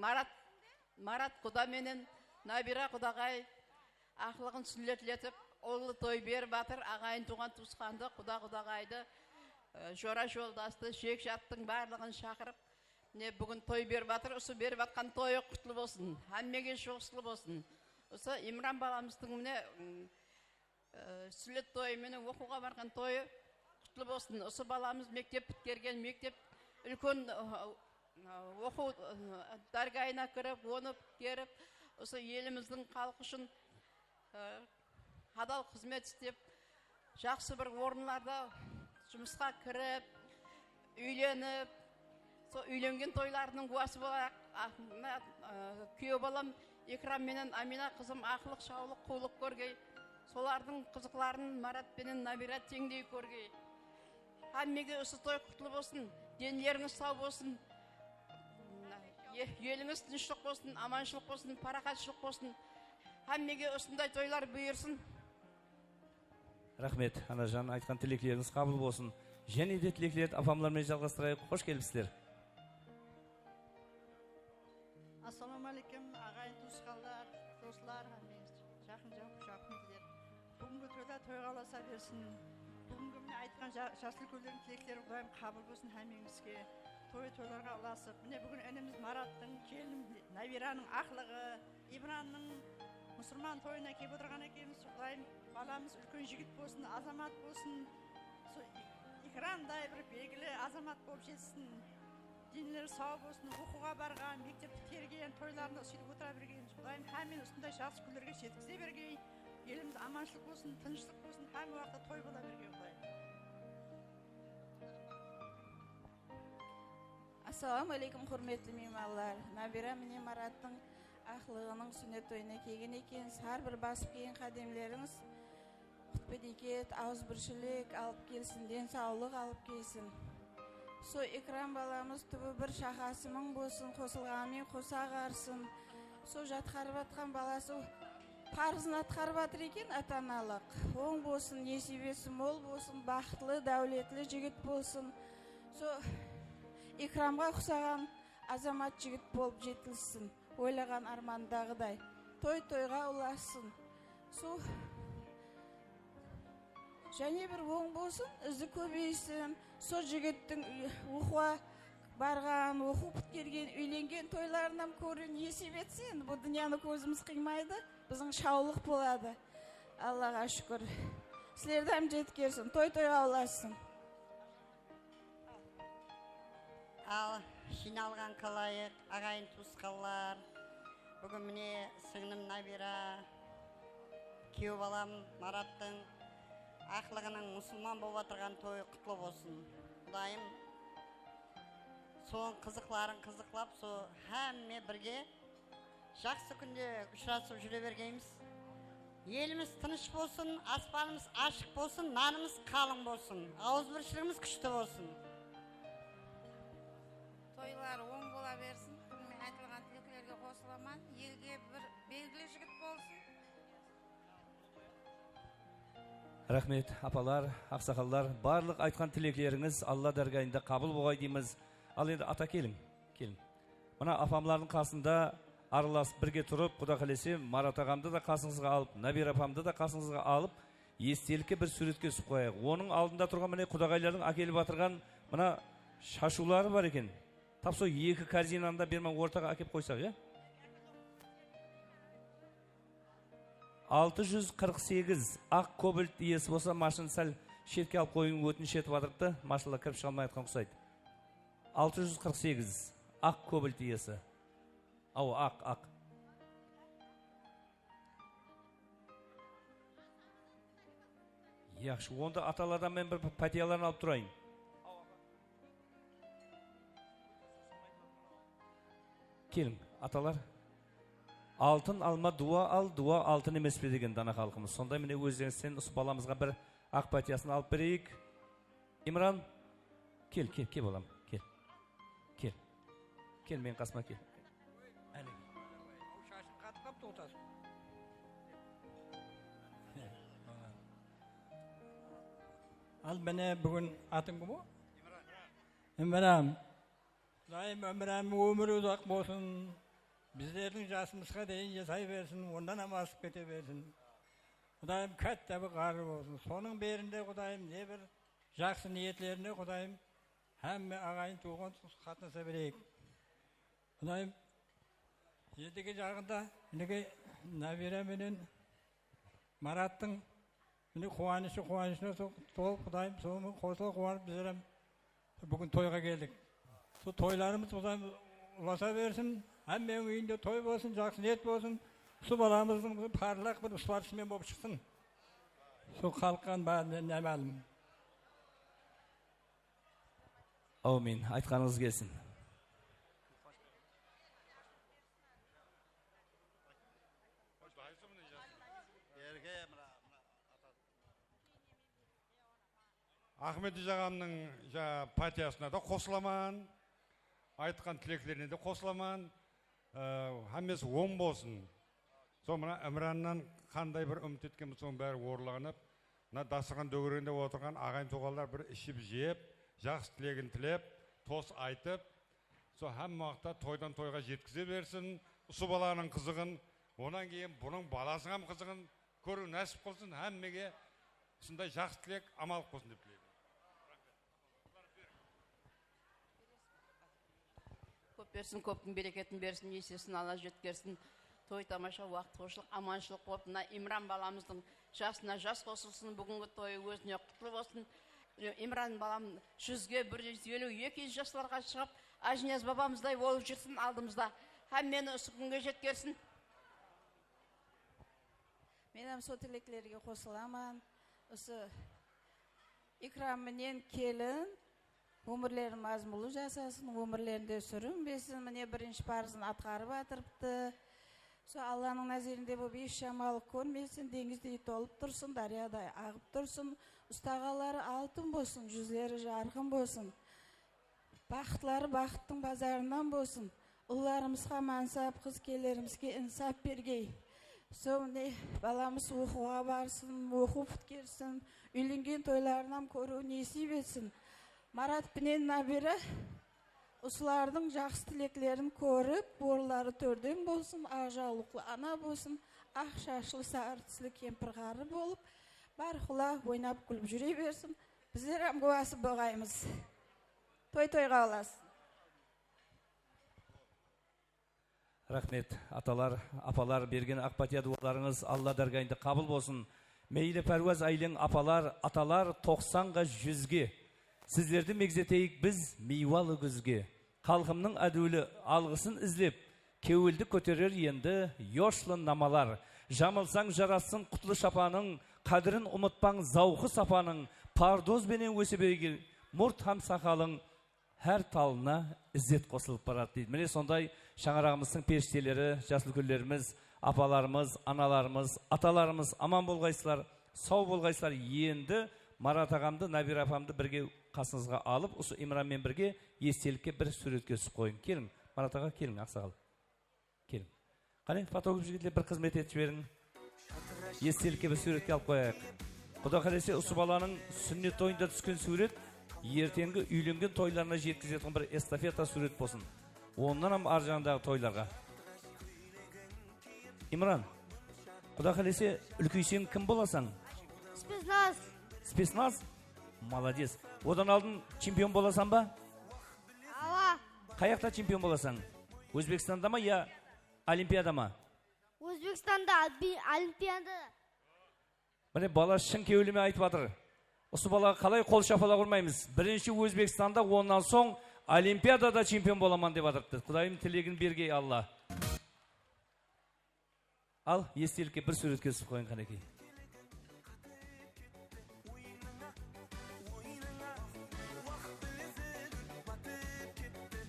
Marat Marat quda menen nábiyra qudaǵay aqlıǵın súnletletip, ullı toy berip atır. Aǵayin-tuwǵan-tuwısqandı, quda-qudaǵaydı, e, jora-joldastı, jek-jattıń barlıǵın shaqırıp, mine, búgin toy berip atır. Usı berip atqan toyı qutlı bolsın, hámmege juǵıslı bolsın. Usı Imran balamızdıń, mine, m, Ee, súnnet toyı menen oqıwǵa barǵan toyı qutlı bolsın. Usı balamız mektep pitkergen, mektep úlken, ı, ı, oqıw, ı, dárgayına kirip, onı pitkerip, usı elimizdiń xalqı ushın, ı, hadal xızmet islep, jaqsı bir orınlarda jumısqa kirip, úylenip, sol úylengen toylarınıń gúwası bolayıq. A, mına, a, kúyew balam Ikram menen Amina qızım aqlıq, shawlıq, quwlıq kórgey. Solardıń qızıqların Marat penen Nabira teńdey kórgey. Hámmege usı toy qutlı bolsın, denlerińiz saw bolsın, e, elińiz tınıshlıq bolsın, amanshılıq bolsın, paraxatshılıq bolsın. Hámmege usınday toylar buyırsın. Raxmet, anajan, aytqan tileklerińiz qabıl bolsın. Jáne de tileklerdi apamlar menen jalǵastırayıq. Xosh kelipsizler. Assalawma áleykum, aǵayin, tuwısqanlar, doslar, hámme jaqın, jaqın, jaqınlar. Búgingi toyda toyǵa ulasa bersin. Búgingi mine aytqan ja-, jas úlkenlerdiń tilekleri, Qudayım, qabıl bolsın hámmeńizge. Toy toylarǵa ulasıp, mine búgin inimiz Marattıń, kelin Nabiranıń aqlıǵı, Imrannıń musılman toyına kelip otırǵan ekenbiz. Qudayım, balamız úlken jigit bolsın, azamat bolsın. Sol Ik-, Ikramday bir belgili azamat bolıp jetsin. Denleri saw bolsın, oqıwǵa barǵan, mektep pitkergen, toylarında súytip otıra bergen. Qudayım, hámmeni usınday jaqsı kúnlerge jetkize bergey. Elimiz amanshılıq bolsın, tınıshlıq bolsın, hámme waqıtta toy bola bergey, Qudayım. Assalawma áleykum, húrmetli miymanlar. Nabira mine Marattıń aqlıǵınıń súnnet toyına kelgen ekensiz. Hár bir basıp kelgen qádemlerińiz qut-bereket, awızbirshilik alıp kelsin, densawlıq alıp kelsin. Sol Ikram balamız túbi bir, shaqası mıń bolsın, qosılǵanı menen qosa aǵarsın. Sol atqarıp atqan balası parızın atqarıp atır eken ata-analıq. Oń bolsın, nesiybesi mol bolsın, baxıtlı, dáwletli jigit bolsın. Sol Ikramǵa uqsaǵan azamat jigit bolıp jetilsin. Oylaǵan ármanındaǵıday. Toy toyǵa ulassın. Sol jáne bir oń bolsın, izi kóbeysin. Sol jigittiń oqıwǵa barǵan, oqıw pitkergen, úylengen toyların hám kóriw nesiyp etsin. Bul dúnyanı kózimiz qıymaydı. Biziń shawlıq boladı. Allaǵa shúkir. Sizlerdi hám jetkersin. Toy toyǵa ulassın. Al, jıynalǵan xalayıq, aǵayin-tuwısqanlar. Búgin mine sińlim Nabira, kúyew balam Marattıń aqlıǵınıń musılman bolıp atırǵan toyı qutlı bolsın. Qudayım sonıń qızıqların qızıqlap, sol hámme birge jaqsı kúnde ushırasıp júre bergeymiz. Elimiz tınısh bolsın, aspanımız ashıq bolsın, nanımız qalıń bolsın, awızbirshiligimiz kúshli bolsın. Toylar oń bola bersin. Men aytılǵan tileklerge qosılaman. Elge bir belgili jigit bolsın. Raxmet, apalar, aqsaqallar, barlıq aytqan tileklerińiz Alla dárgayında qabıl bolǵay deymiz. Al endi ata keliń, keliń. Mına apamlardıń qasında aralasıp birge turıp, Quda qálese, Marat aǵamdı da qasıńızǵa alıp, Nabira apamdı da qasıńızǵa alıp, estelikke bir súwretke túsip qoyayıq. Onıń aldında turǵan mine qudaǵaylardıń ákelip atırǵan mına shashıwları bar eken. Tap sol eki korzinanı da berman ortaǵa ákep qoysaq, ya? Altı júz qırq segiz aq Cobalt iyesi bolsa, mashın sál shetke alıp qoyıń, ótinish etip atırıptı. Mashalla kirip shıǵa almayatqan uqsaydı. Altı júz qırq segiz. Aq kobalt iyesi. Awa, aq, aq. Yaqshı, onda atalardan men bir pátiyalarını alıp turayın. Keliń, atalar. Altın alma duwa al, duwa altın emes pe degen dana xalqımız. Sonday, mine, ózlerińizden usı balamızǵa bir aq pátiyasın alıp bereyik. Imran, kel, kel, kel, balam, kel. Kel. Kel, meniń qasıma kel. Áne. Shashıń qatıp qalıptı, otasın. Al, mine, búgin atıń kim o? Imran. Qudayım, Imranıń ómiri uzaq bolsın. Bizlerdiń jasımızǵa deyin jasay bersin, onnan hám asıp kete bersin. Qudayım, katta bir ǵarrı bolsın. Sonıń berinde, Qudayım, ne bir jaqsı niyetlerine, Qudayım, hámme aǵayin tuwǵan qatnasa bereyik. Qudayım, endigi jaǵında, minekey, nábiyra menen Marattıń, mine, quwanıshı quwanıshına to-, tolıp, Qudayım, sonıń qosıla quwanıp bizler hám búgin toyǵa keldik. Sol toylarımız, Qudayım, ulasa bersin, hámmeniń úyinde toy bolsın, jaqsı niyet bolsın, usı balamızdıń parlaq bir sportsmen bolıp shıqsın. Sol xalıqqa bárine ne málim. Áwmin. Aytqanıńız kelsin. Axmedij aǵamnıń ja-, pátiyasına da qosılaman. Aytqan tileklerine de qosılaman. Á, hámmesi oń bolsın. Sol mına Imrannan qanday bir úmit etken bolsa, sonıń bári orınlanıp, mına dasturxan dógereginde otırǵan aǵayin-tuwǵanlar bir iship-jep, jaqsı tilegin tilep, tos aytıp, sol hámme waqıtta toydan toyǵa jetkize bersin. Usı balanıń qızıǵın, onnan keyin bunıń balasınıń hám qızıǵın kóriw násip qılsın hámmege. Usınday jaqsı tilek amanlıq bolsın dep tileymen. Kóp bersin, kóptiń bereketin bersin, esesin Alla jetkersin. Toy tamasha, waqıt xoshılıq, amanshılıq bolıp, mına Imran balamızdıń jasına jas qosılsın, búgingi toyı ózine qutlı bolsın. Imran balam júzge, bir júz eliw, eki júz jaslarǵa shıǵıp, Ájiniyaz babamızday bolıp júrsin aldımızda. Hámmeni usı kúnge jetkersin. Men hám sol tileklerge qosılaman. Usı Ikram menen kelin ómirlerin mazmunlı jasasın, ómirlerinde súrinbesin. Mine, birinshi parızın atqarıp atırıptı. Sol Allanıń názerinde bolıp hesh jamanlıq kórmesin, deńizdey tolıp tursın, dáryaday aǵıp tursın. Ustaǵanları altın bolsın, júzleri jarqın bolsın. Baxıtları baxıttıń bazarınan bolsın. Ullarımızǵa mansap, qız-kellerimizge insap bergey. Sol mine, balamız oqıwǵa barsın, oqıw pitkersin, úylengen toyların hám kóriw nesiyp etsin. Marat penen nábiyra usılardıń jaqsı tileklerin kórip, orınları tórden bolsın, aq jawlıqlı ana bolsın, aq shashlı, sarı tisli kempir ǵarrı bolıp, bárqulla oynap-kúlip júre bersin. Bizler hám gúwası boǵaymız. Toy toyǵa ulasın. Raxmet, atalar, apalar, bergen aq pátiya duwalarıńız Alla dárgayında qabıl bolsın. Meyli párwaz áyleń apalar, atalar, toqsanǵa, júzge. Sizlerdi megzeteyik biz miywalı gúzge. Xalqımnıń ádiwli alǵısın izlep, kewildi kóterer endi yoshlı namalar. Jamılsań, jarassın qutlı shapanıń, qádirin umıtpań zawqı sapanıń, pardoz benen óse bergil murt hám saqalıń, hár talına izzet qosılıp baradı, deydi. Mine, sonday shańaraǵımızdıń perishteleri, jas úlkenlerimiz, apalarımız, analarımız, atalarımız, aman bolǵaysızlar, saw bolǵaysızlar. Endi Marat aǵamdı, Nábira apamdı birge qasıńızǵa alıp, usı Imran menen birge estelikke bir súwretke túsip qoyıń. Keliń, Marat aǵa, keliń, aqsaqal. Keliń. Qáne, fotograf jigitler, bir xızmet etip jiberiń. Estelikke bir súwretke alıp qoyayıq. Quda qálese, usı balanıń súnnet toyında túsken súwret erteńgi úylengen toylarına jetkizetuǵın bir estafeta súwret bolsın. Onnan hám arjaǵındaǵı toylarǵa. Imran, quda qálese, úlkeyseń kim bolasań? Spetsnaz. Spetsnaz? Molodec. Odan aldın chempion bolasań ba? Awa. Qayaqta chempion bolasań? Ózbekstanda ma ya Olimpiada ma? Ózbekstanda alpi-, olimpiada. Mine, bala shın kewlime aytıp atır. Usı balaǵa qalay qol shapalaq urmaymız? Birinshi Ózbekstanda, onnan soń Olimpiadada chempion bolaman dep atırıptı. Qudayım tilegin bergey, Alla. Al, estelikke bir súwretke túsip qoyıń, qánekey.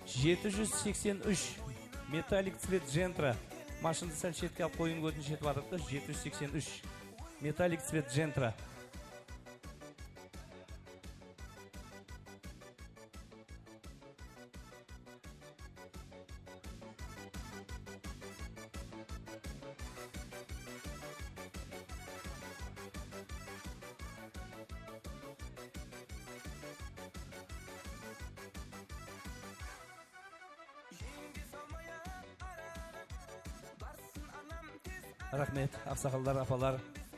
Jeti júz seksen úsh, metallik cvet Gentra. Mashındı sál shetke alıp qoyıń, ótinish etip atırıptı. Jeti júz seksen úsh, metallik cvet Gentra. Raxmet, aqsaqallar, apalar.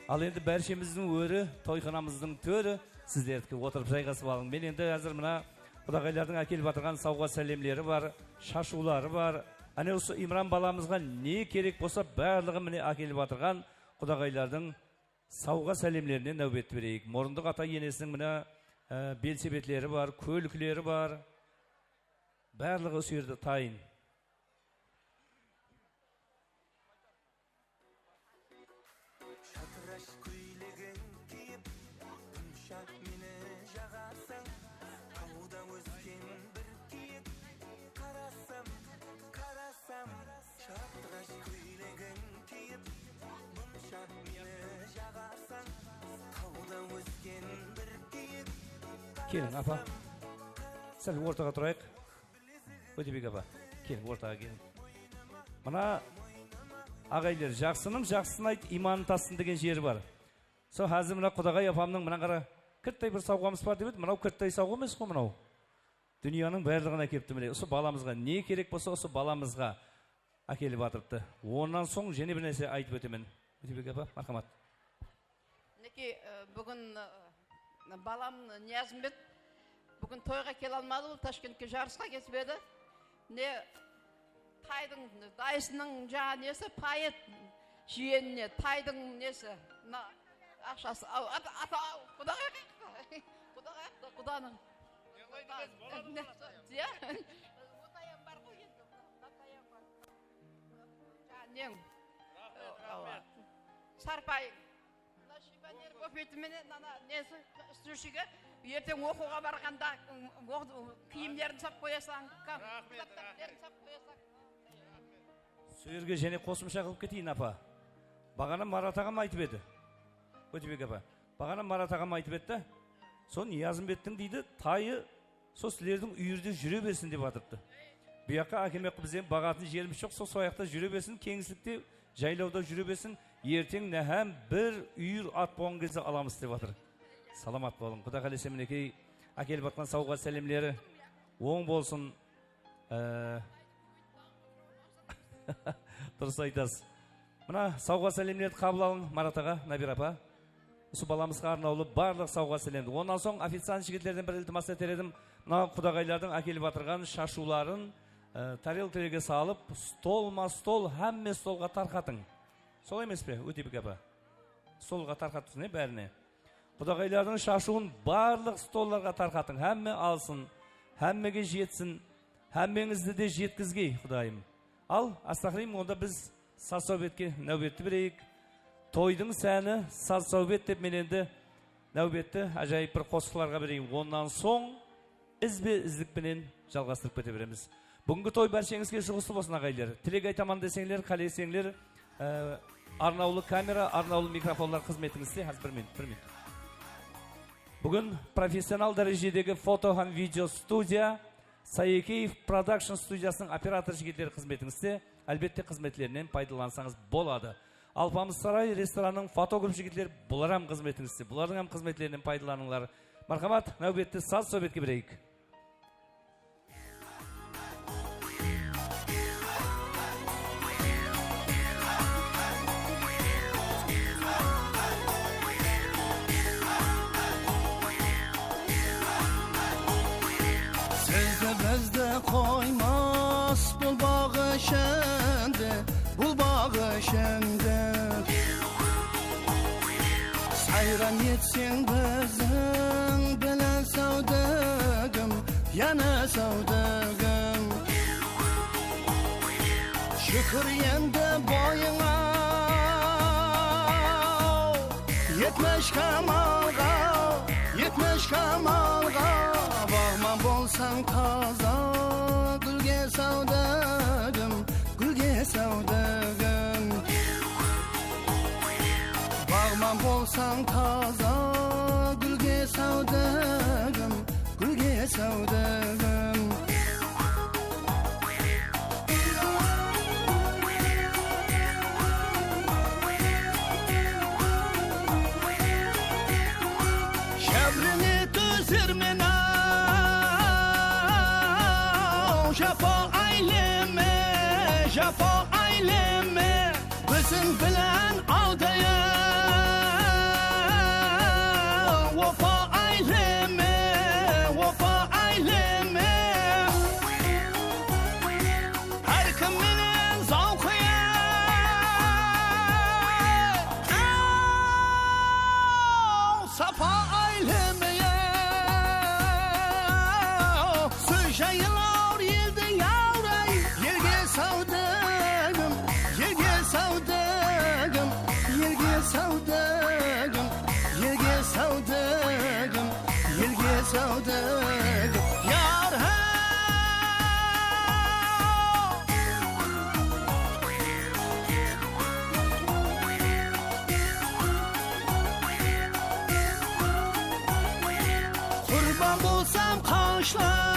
Al endi bárshemizdiń óri, toyxanamızdıń tóri, sizlerdiki. Otırıp jayǵasıp alıń. Men endi házir mına qudaǵaylardıń ákelip atırǵan sawǵa sálemleri bar, shashıwları bar. Áne usı Imran balamızǵa ne kerek bolsa, barlıǵın mine ákelip atırǵan qudaǵaylardıń sawǵa sálemlerine náwbet bereyik. Murındıq ata-enesiniń mına, e, belsebetleri bar, kólikleri bar. Barlıǵı usı jerde tayın. Shatırash kóylegin kiyip, bunshaq meni jaǵarsań, tawda ósken bir kiyik. Qarasam, qarasam, shatırash kóylegin kiyip, bunshaq meni jaǵarsań, tawda ósken bir kiyik. Keliń, apa. Sál ortaǵa turayıq. Ótebek apa, keliń, ortaǵa keliń. Mına aǵaylar, jaqsınıń jaqsısın ayt, iymanın tassın degen jeri bar. Sol házir mına qudaǵay apamnıń, mına qara, kirttay bir sawǵamız bar dep edi, mınaw kirttay sawǵa emes ǵo mınaw. Dúnyanıń barlıǵın ákelipti mine. Usı balamızǵa ne kerek bolsa, usı balamızǵa ákelip atırıptı. Onnan soń jáne bir nárse aytıp ótemen. Ótebek apa, marhamat. Minekey, e, búgin, e, balam Niyazımbet búgin toyǵa kele almadı, ol Tashkentke jarısqa ketip edi. Mine, taydıń, dayısınıń jańa nesi, payı jiyenine, taydıń nesi, mına aqshası, aw, ata, ata, aw, qudaǵa qayaqta, qudaǵa qayaqta, qudanıń. Iya, mına tayam bar ǵoy endi, mına tayam bar. Jańa neń? Raxmet, awa, raxmet. Sarpayıń. Mına Shiypaner bofeti menen ana nesi, islewshige erteń oqıwǵa barǵanda, ım, oq-, kiyimlerin sap qoyasań, kom-, raxmet, kitaplerin raxmet, sap qoyasań. Sol jerge jáne qosımsha qılıp keteyin, apa. Baǵana Marat aǵam aytıp edi. Ótebek apa. Baǵana Marat aǵam aytıp edi da. Sol Niyazımbettiń deydi, tayı Sol sizlerdiń úyirde júre bersin dep atırıptı. Buyaqqa ákelmey-aq, bizden baǵatın jerimiz joq, sol soyaqta júre bersin, keńislikte, jaylawda júre bersin, erteń náhám bir úyir at bolǵan gezde alamız dep atır. Salamat bolıń, Quda qálese, minekey, ákelip atqan sawǵa sálemleri oń bolsın. Ee, Durıs aytasız. Mına, sawǵa sálemlerdi qabıl alıń, Marat aǵa, Nabira apa. Usı balamızǵa arnawlı barlıq sawǵa sálemdi. Onnan soń oficiant jigitlerden bir iltimas eter edim. Mına qudaǵaylardıń ákelip atırǵan shashıwların, e, tarelkalarǵa salıp, stolma-stol, hámme stolǵa tarqatıń. Solay emes pe, Ótebek apa? Stolǵa tarqatıń, ne, bárine. Qudaǵaylardıń shashıwın barlıq stollarǵa tarqatıń, hámme alsın, hámmege jetsin, hámmeńizdi de jetkizgey, Qudayım. Al, Astaqırım, onda biz saz-sáwbetke náwbetti bereyik. Toydıń sáni saz-sáwbet dep men endi náwbetti ájayıp bir qosıqlarǵa bereyim. Onnan soń izbe-izlik penen jalǵastırıp kete beremiz. Búgingi toy bársheńizge juǵıslı bolsın, aǵaylar. Tilek aytaman deseńler, qáleseńler, e, arnawlı kamera, arnawlı mikrofonlar xızmetińizde. Házir bir minut, bir minut. Búgin professional dárejedegi foto hám video studiya, Sayekeev Production studiyasınıń operator jigitleri xızmetińizde. Álbette, xızmetlerinen paydalansańız boladı. Alpamıs Saray restoranınıń fotograf jigitleri, bular hám xızmetińizde. Bulardıń hám xızmetlerinen paydalanıńlar. Marhamat, náwbetti saz-sáwbetke bereyik. Sizdi, bizdi qoymas bul baǵ ishinde, bul baǵ ishinde. Sayran etseń biziń bilen, sáwdagim, Yana sáwdigim. Shúkir endi boyıńa, etmish kamalǵa, etmish kamalǵa. Baǵman bolsań taza gúlge sáwdigim, gúlge sáwdigim. Baǵman bolsań taza gúlge sáwdigim, gúlge sáwdigim. Jábirine tózermen-aw, jafa áyleme, jafa áyleme. Biziń bilen aldayıń, opa áyleme, opa áyleme. Hár kim menen zawqıya, aw, sapa áyleme. Sóz jayılawır elde yawray, elge sáwdigim, elge sáwdigim, elge sáwdigim, elge sáwdigim, elge sáwdigim. Yar-ha! Qurban bolsam qashlawrıńa,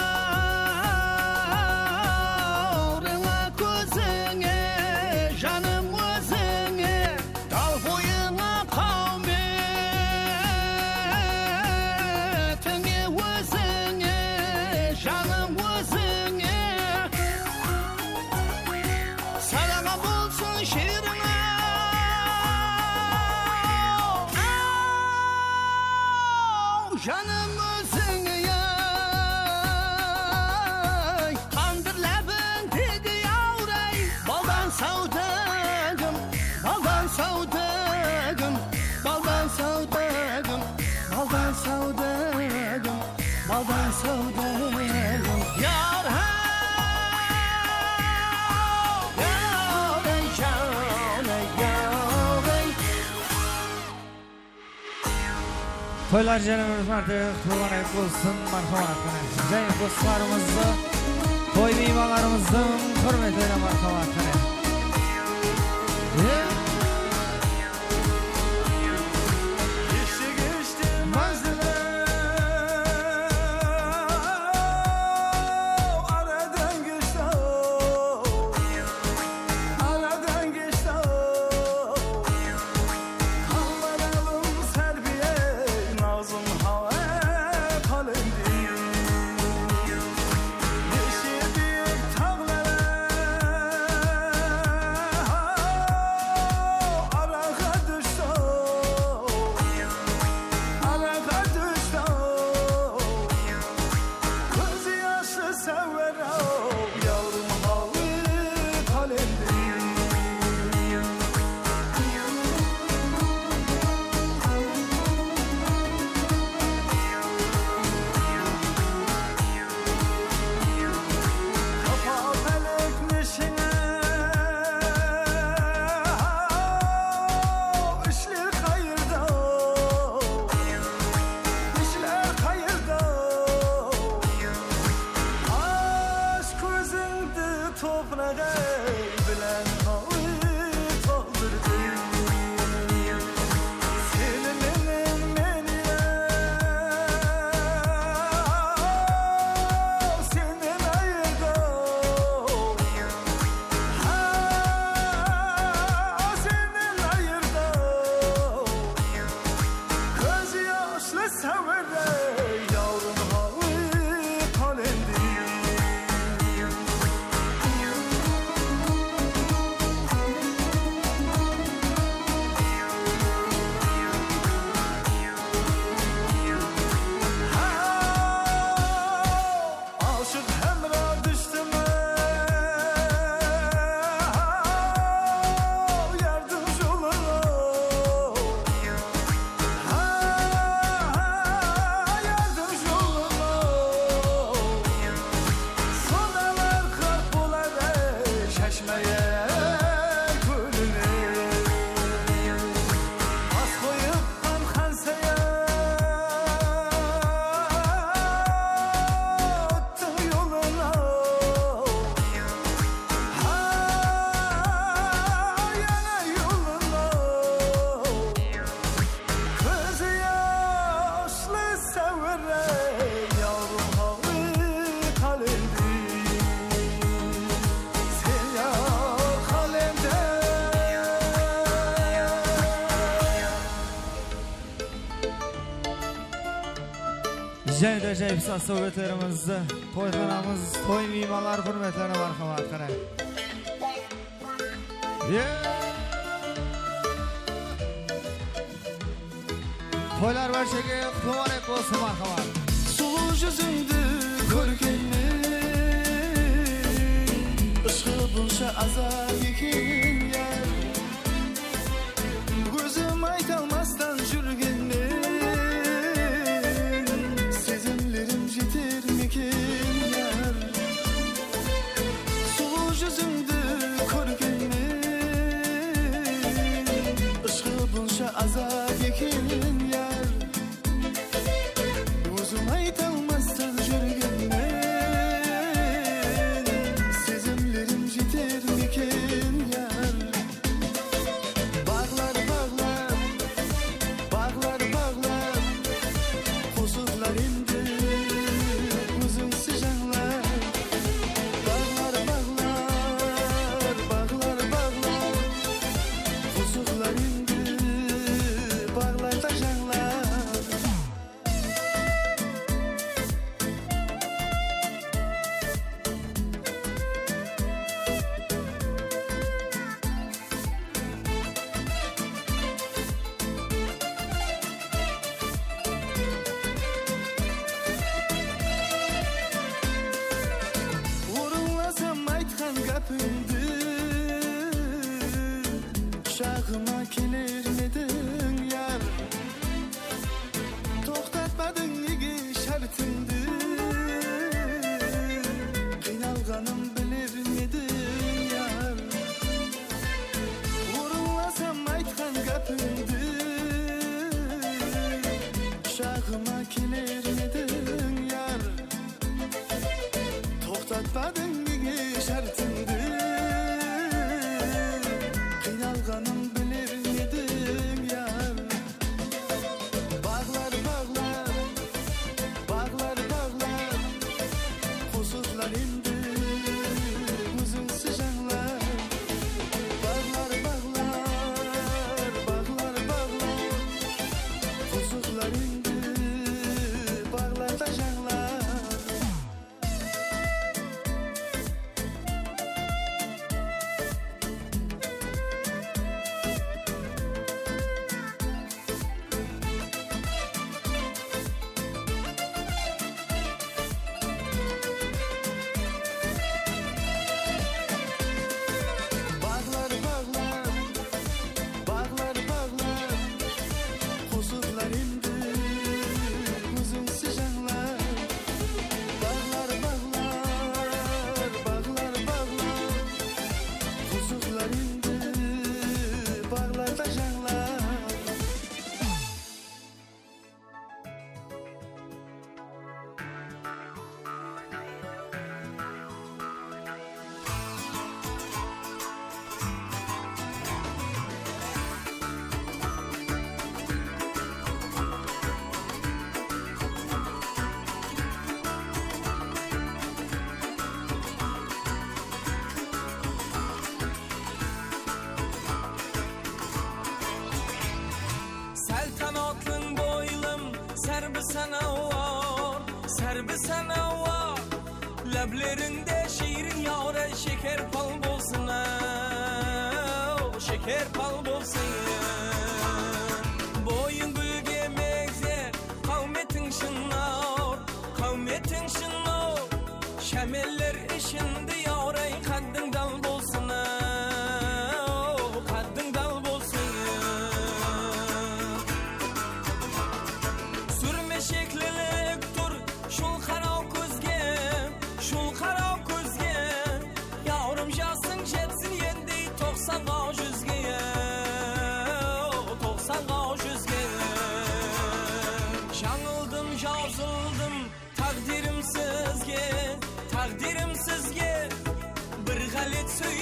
kózińe, janım, ózińe. Dal boyıńa, qáwmetińe, ózińe, janım, ózińe. Sadaqa bolsın jeriń-aw, aw, janım, ózińe-ay. Qandır lábińdegi yawray, baldan sáwdigim, baldan sáwdigim, baldan sáwdigim, baldan sáwdigim, baldan sáwdigim. Yar-ha, yar-ay, jan-ay, yar-ay. Toylar jáne bir márte qutlıq bolsın, marhamat, qáne. Jáne doslarımızdı, toy miymanlarımızdıń húrmetine marhamat, qáne. Aradan geçti-aw, aradan geçti-aw. Qalmadı alım sárbiye, nazım hawa qalendi. Neshe biyik taǵlar-aw, araǵa tústi-aw, araǵa tústi-aw. Kóz yashlı sáwir-aw, yawrım hawa qalendi. Qapa pálek neshińe, ishler qayırda-aw, ishler qayırda-aw. Ash kózińdi, topıraq-ay, bilen hawa toldırdı. Seni menen meni-aw, sennen ayırdı-aw. Ha, sennen ayırdı-aw. Kóz yashlı sáwir-ey, yawrım hawa qalendi. Jáne de ájayıp saz-sáwbetlerimizdi toyxanamız toy miymanları húrmetlerine marhamat, qáne. Toylar bárshege qutlı múbarek bolsın, marhamat. Sulıw júzińdi kórgennen, ıshqı bunsha azap eken, yar. Ózim ayta almastan júrgennen, sezimlerim jeter meken, yar. Sulıw júzińdi kórgennen, ıshqı bunsha azap eken, yar. Ózim ayta almastan júrgennen, sezimlerim jeter meken, yar. Baǵlar, baǵlar, baǵlar, baǵlar, qosıqlar endi ózińsiz jańlar. Baǵlar, baǵlar, baǵlar, baǵlar, qosıqlar endi baǵlarda jańlar. Orınlasam aytqan gápińdi, qushaqıma keler me ediń, yar? Toqtatpadıń nege shártińdi? Qıynalǵanım biler me ediń, yar? Orınlasam aytqan gápińdi, qushaqıma keler me ediń, yar? Toqtatpadıń nege shártińdi? Qıynalǵanım biler me ediń, yar? Baǵlar, baǵlar, baǵlar, baǵlar, qosıqlar endi ózińsiz jańlar. Baǵlar, baǵlar, baǵlar, baǵlar, qosıqlar endi baǵlarda jańlar. Baǵlar, baǵlar, baǵlar, baǵlar, qosıqlar endi ózińsiz jańlar. Baǵlar, baǵlar, baǵlar, baǵlar, qosıqlar endi baǵlarda jańlar. Sál tanatlıń boylım, sárbi sanawar, sárbi sanawar. Láblerińde shiyrin yawray, sheker pal bolsın, aw, sheker pal bolsın. Boyıń gúlge megzer, qáwmetiń shınnar, qáwmetiń shınnar. Shámeller ishinde yawray, qáddiń dal bolsın, aw, qáddiń dal bolsın. Súrme sheklilik tur shul qaraw kózge, shul qaraw kózge. Yawrım jasıń jetsin endi toqsanǵa, júzge, toqsanǵa, júzge. Jańıldım, jazıldım táǵdirim sizge, táǵdirim sizge. Bir ǵálet sóy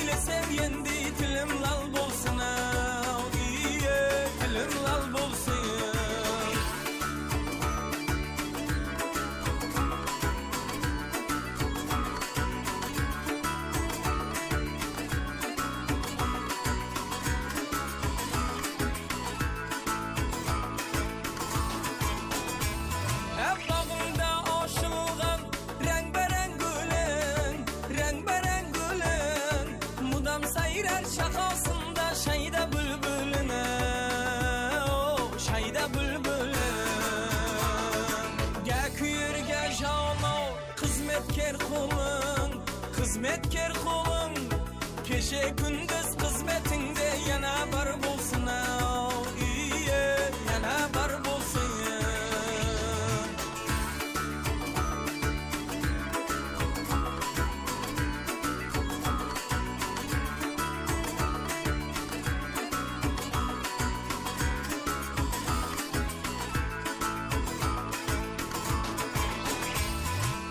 Ker qulıń, xızmetker qulıń, keshe kúndiz xızmetińde yana bar bolsın-aw, iye, yana bar bolsın.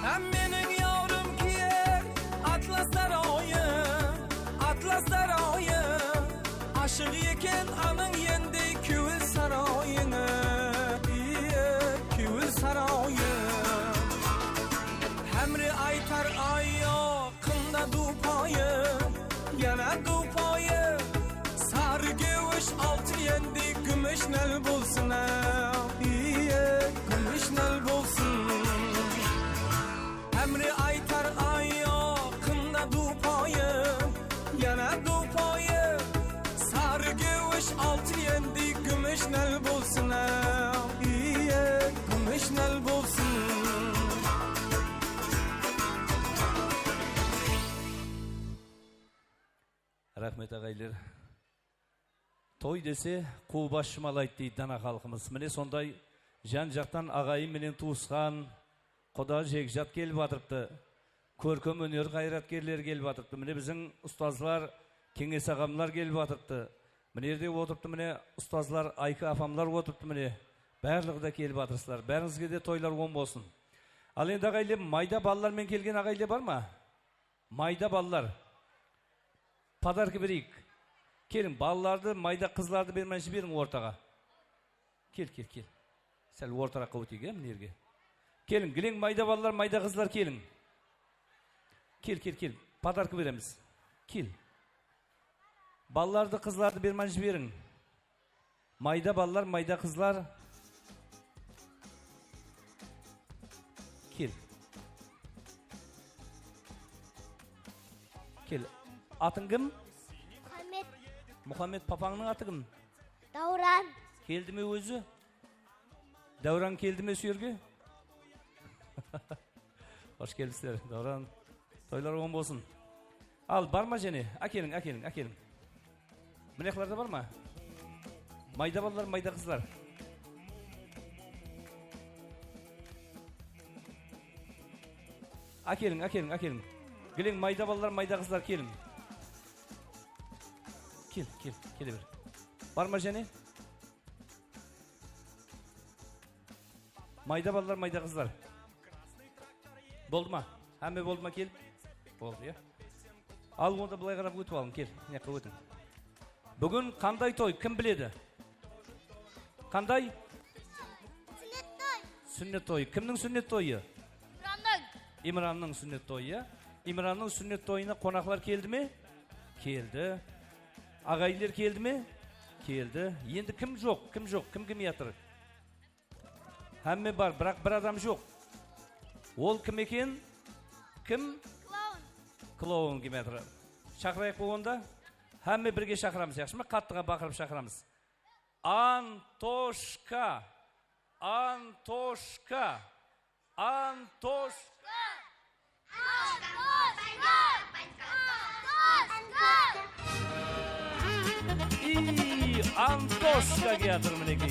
Hámmeniń yawrım kiyer atlas sarayı, atlas sarayı. Ashıq eken anıń endi kewil sarayıńa, iye, kewil sarayı. Hámre aytar ayaqında dupayı, yana dupayı. Sarı gewish altın endi gúmish nál bolsın-aw, iye, gúmish nál bolsın. Hámre aytar ayaqında dupayı, yana dupayı. Sarı gewish altın endi gúmish nál bolsın-aw, iye, gúmish nál bolsın. Raxmet, aǵayinler. Toy dese, quw bas jumalaydı, deydi dana xalqımız. Mine, sonday jan-jaqtan aǵayin menen tuwısqan, quda-jegjat kelip atırıptı. Kórkem óner ǵayratkerleri kelip atırıptı. Mine, biziń ustazlar, Keńes aǵamlar kelip atırıptı. Mine jerde otırıptı, mine, ustazlar, Ayka apamlar otırıptı, mine. Barlıǵı da kelip atırsızlar. Bárińizge de toylar oń bolsın. Al endi, aǵayinler, mayda balalar menen kelgen aǵayinler bar ma? Mayda balalar. Podarka bereyik. Keliń, balalardı, mayda qızlardı bermay jiberiń ortaǵa. Kel, kel, kel. Sál ortaraqqa óteyik, ya, mına jerge. Keliń, gileń, mayda balalar, mayda qızlar, keliń. Kel, kel, kel. Podarka beremiz. Kel. Balalardı, qızlardı bermay jiberiń. Mayda balalar, mayda qızlar. Kel. Kel. Atıń kim? Muhammed. Muhammed, papańnıń atı kim? Dáwran. Keldi me ózi? Dáwran keldi me usı jerge? Xosh kelipsizler, Dáwran. Toylar oń bolsın. Al, bar ma jáne? Ákeliń, ákeliń, ákeliń. Mına jaqlarda bar ma? Mayda balalar, mayda qızlar. Ákeliń, ákeliń, ákeliń. Gileń, mayda balalar, mayda qızlar, keliń. Kel, kel, kele ber. Bar ma jáne? Mayda balalar, mayda qızlar. Boldı ma? Hámme boldı ma, kelip? Boldı, ya. Al, onda bılay qarap ótip alıń, kel. Mına jaqqa ótiń. Búgin qanday toy, kim biledi? Qanday? Súnnet toy. Súnnet toyı. Kimniń súnnet toyı? Imrannıń. Imrannıń súnnet toyı, ya. Imrannıń súnnet toyına qonaqlar keldi me? Keldi. Aǵayinler keldi me? Keldi. Endi kim joq, kim joq, kim kelmey atır? Hámme bar, biraq bir adam joq. Ol kim eken? Kim? Klaun. Klaun kelmey atır. Shaqırayıq pa onda? Hámme birge shaqıramız, yaqshı ma? Qattıǵa baqırıp shaqıramız. Antoshka! Antoshka! Antoshka! Antoshka! Iy, Antoshka kiyatır, minekey.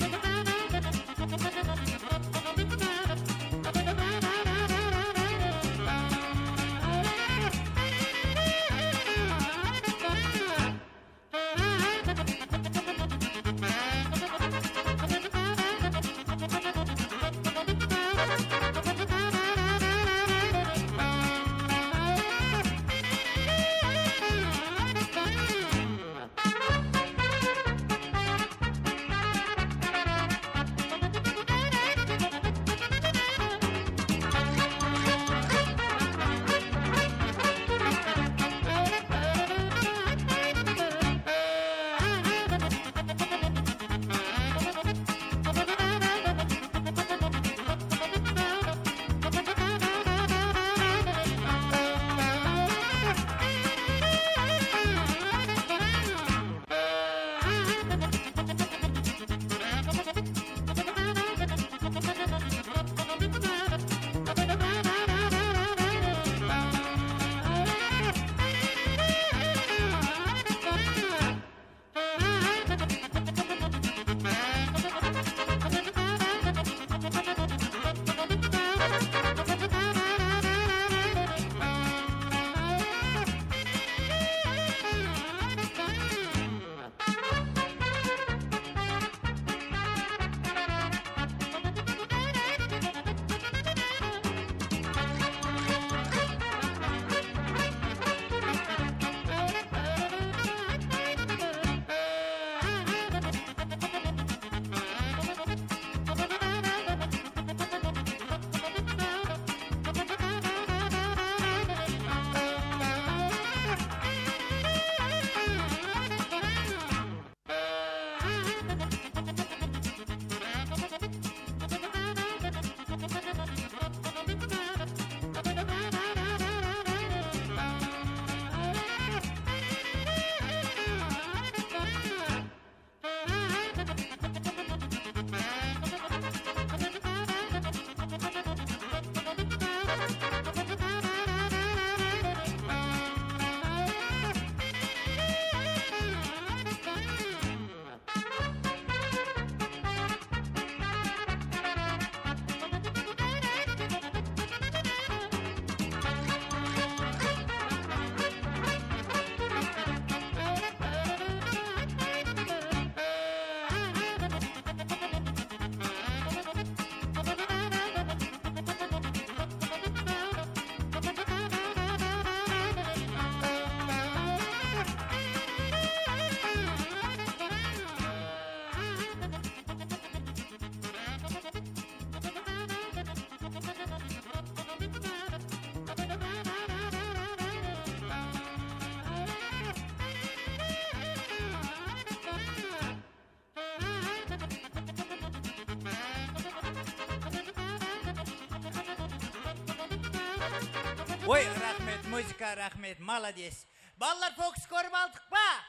Oy, raxmet, muzıka, raxmet, malades. Balalar, fokus kórip aldıq pa?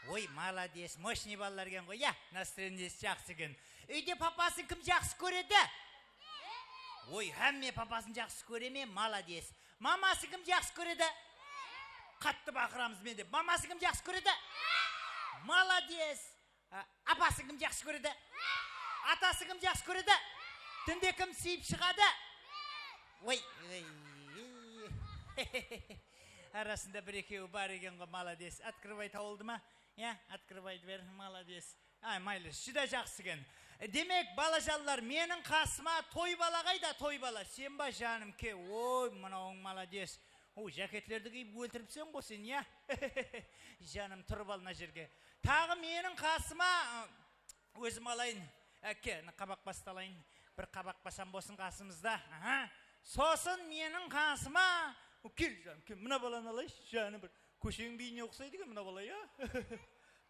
Oy, malades, moshnıy balalar eken ǵoy, ya, nastroeniesi jaqsı eken. Úyde papasın kim jaqsı kóredi? Oy, hámme papasın jaqsı kóre me? Malades. Mamasın kim jaqsı kóredi? Qattı baqıramız men dep. Mamasın kim jaqsı kóredi? Malades. A, apasın kim jaqsı kóredi? Atasın kim jaqsı kóredi? Túnde kim sıyıp shıǵadı? Oy, oy. Arasında bir-ekewi bar eken ǵo, malades. Otkrıvay tawıldı ma? Ya, otkrıvay ber, malades. Ay, maylı, júdá jaqsı eken. Demek, balajanlar, meniń qasıma toy bala qayda, toy bala? Sen ba, janım, ke? Oy, mınawıń malades. O, jaketlerdi kiyip óltiripseń ǵo sen, ya? Janım, turıp al mına jerge. Taǵı meniń qasıma, ı, ózim alayın. Ákke, mına qabaq bastı alayın. Bir qabaq basam bolsın qasımızda. Aha. Sosın meniń qasıma. O, kel, janım, kel. Mına balanı alayınshı, janım, bir kósheniń biyine uqsaydı eken mına bala, ya?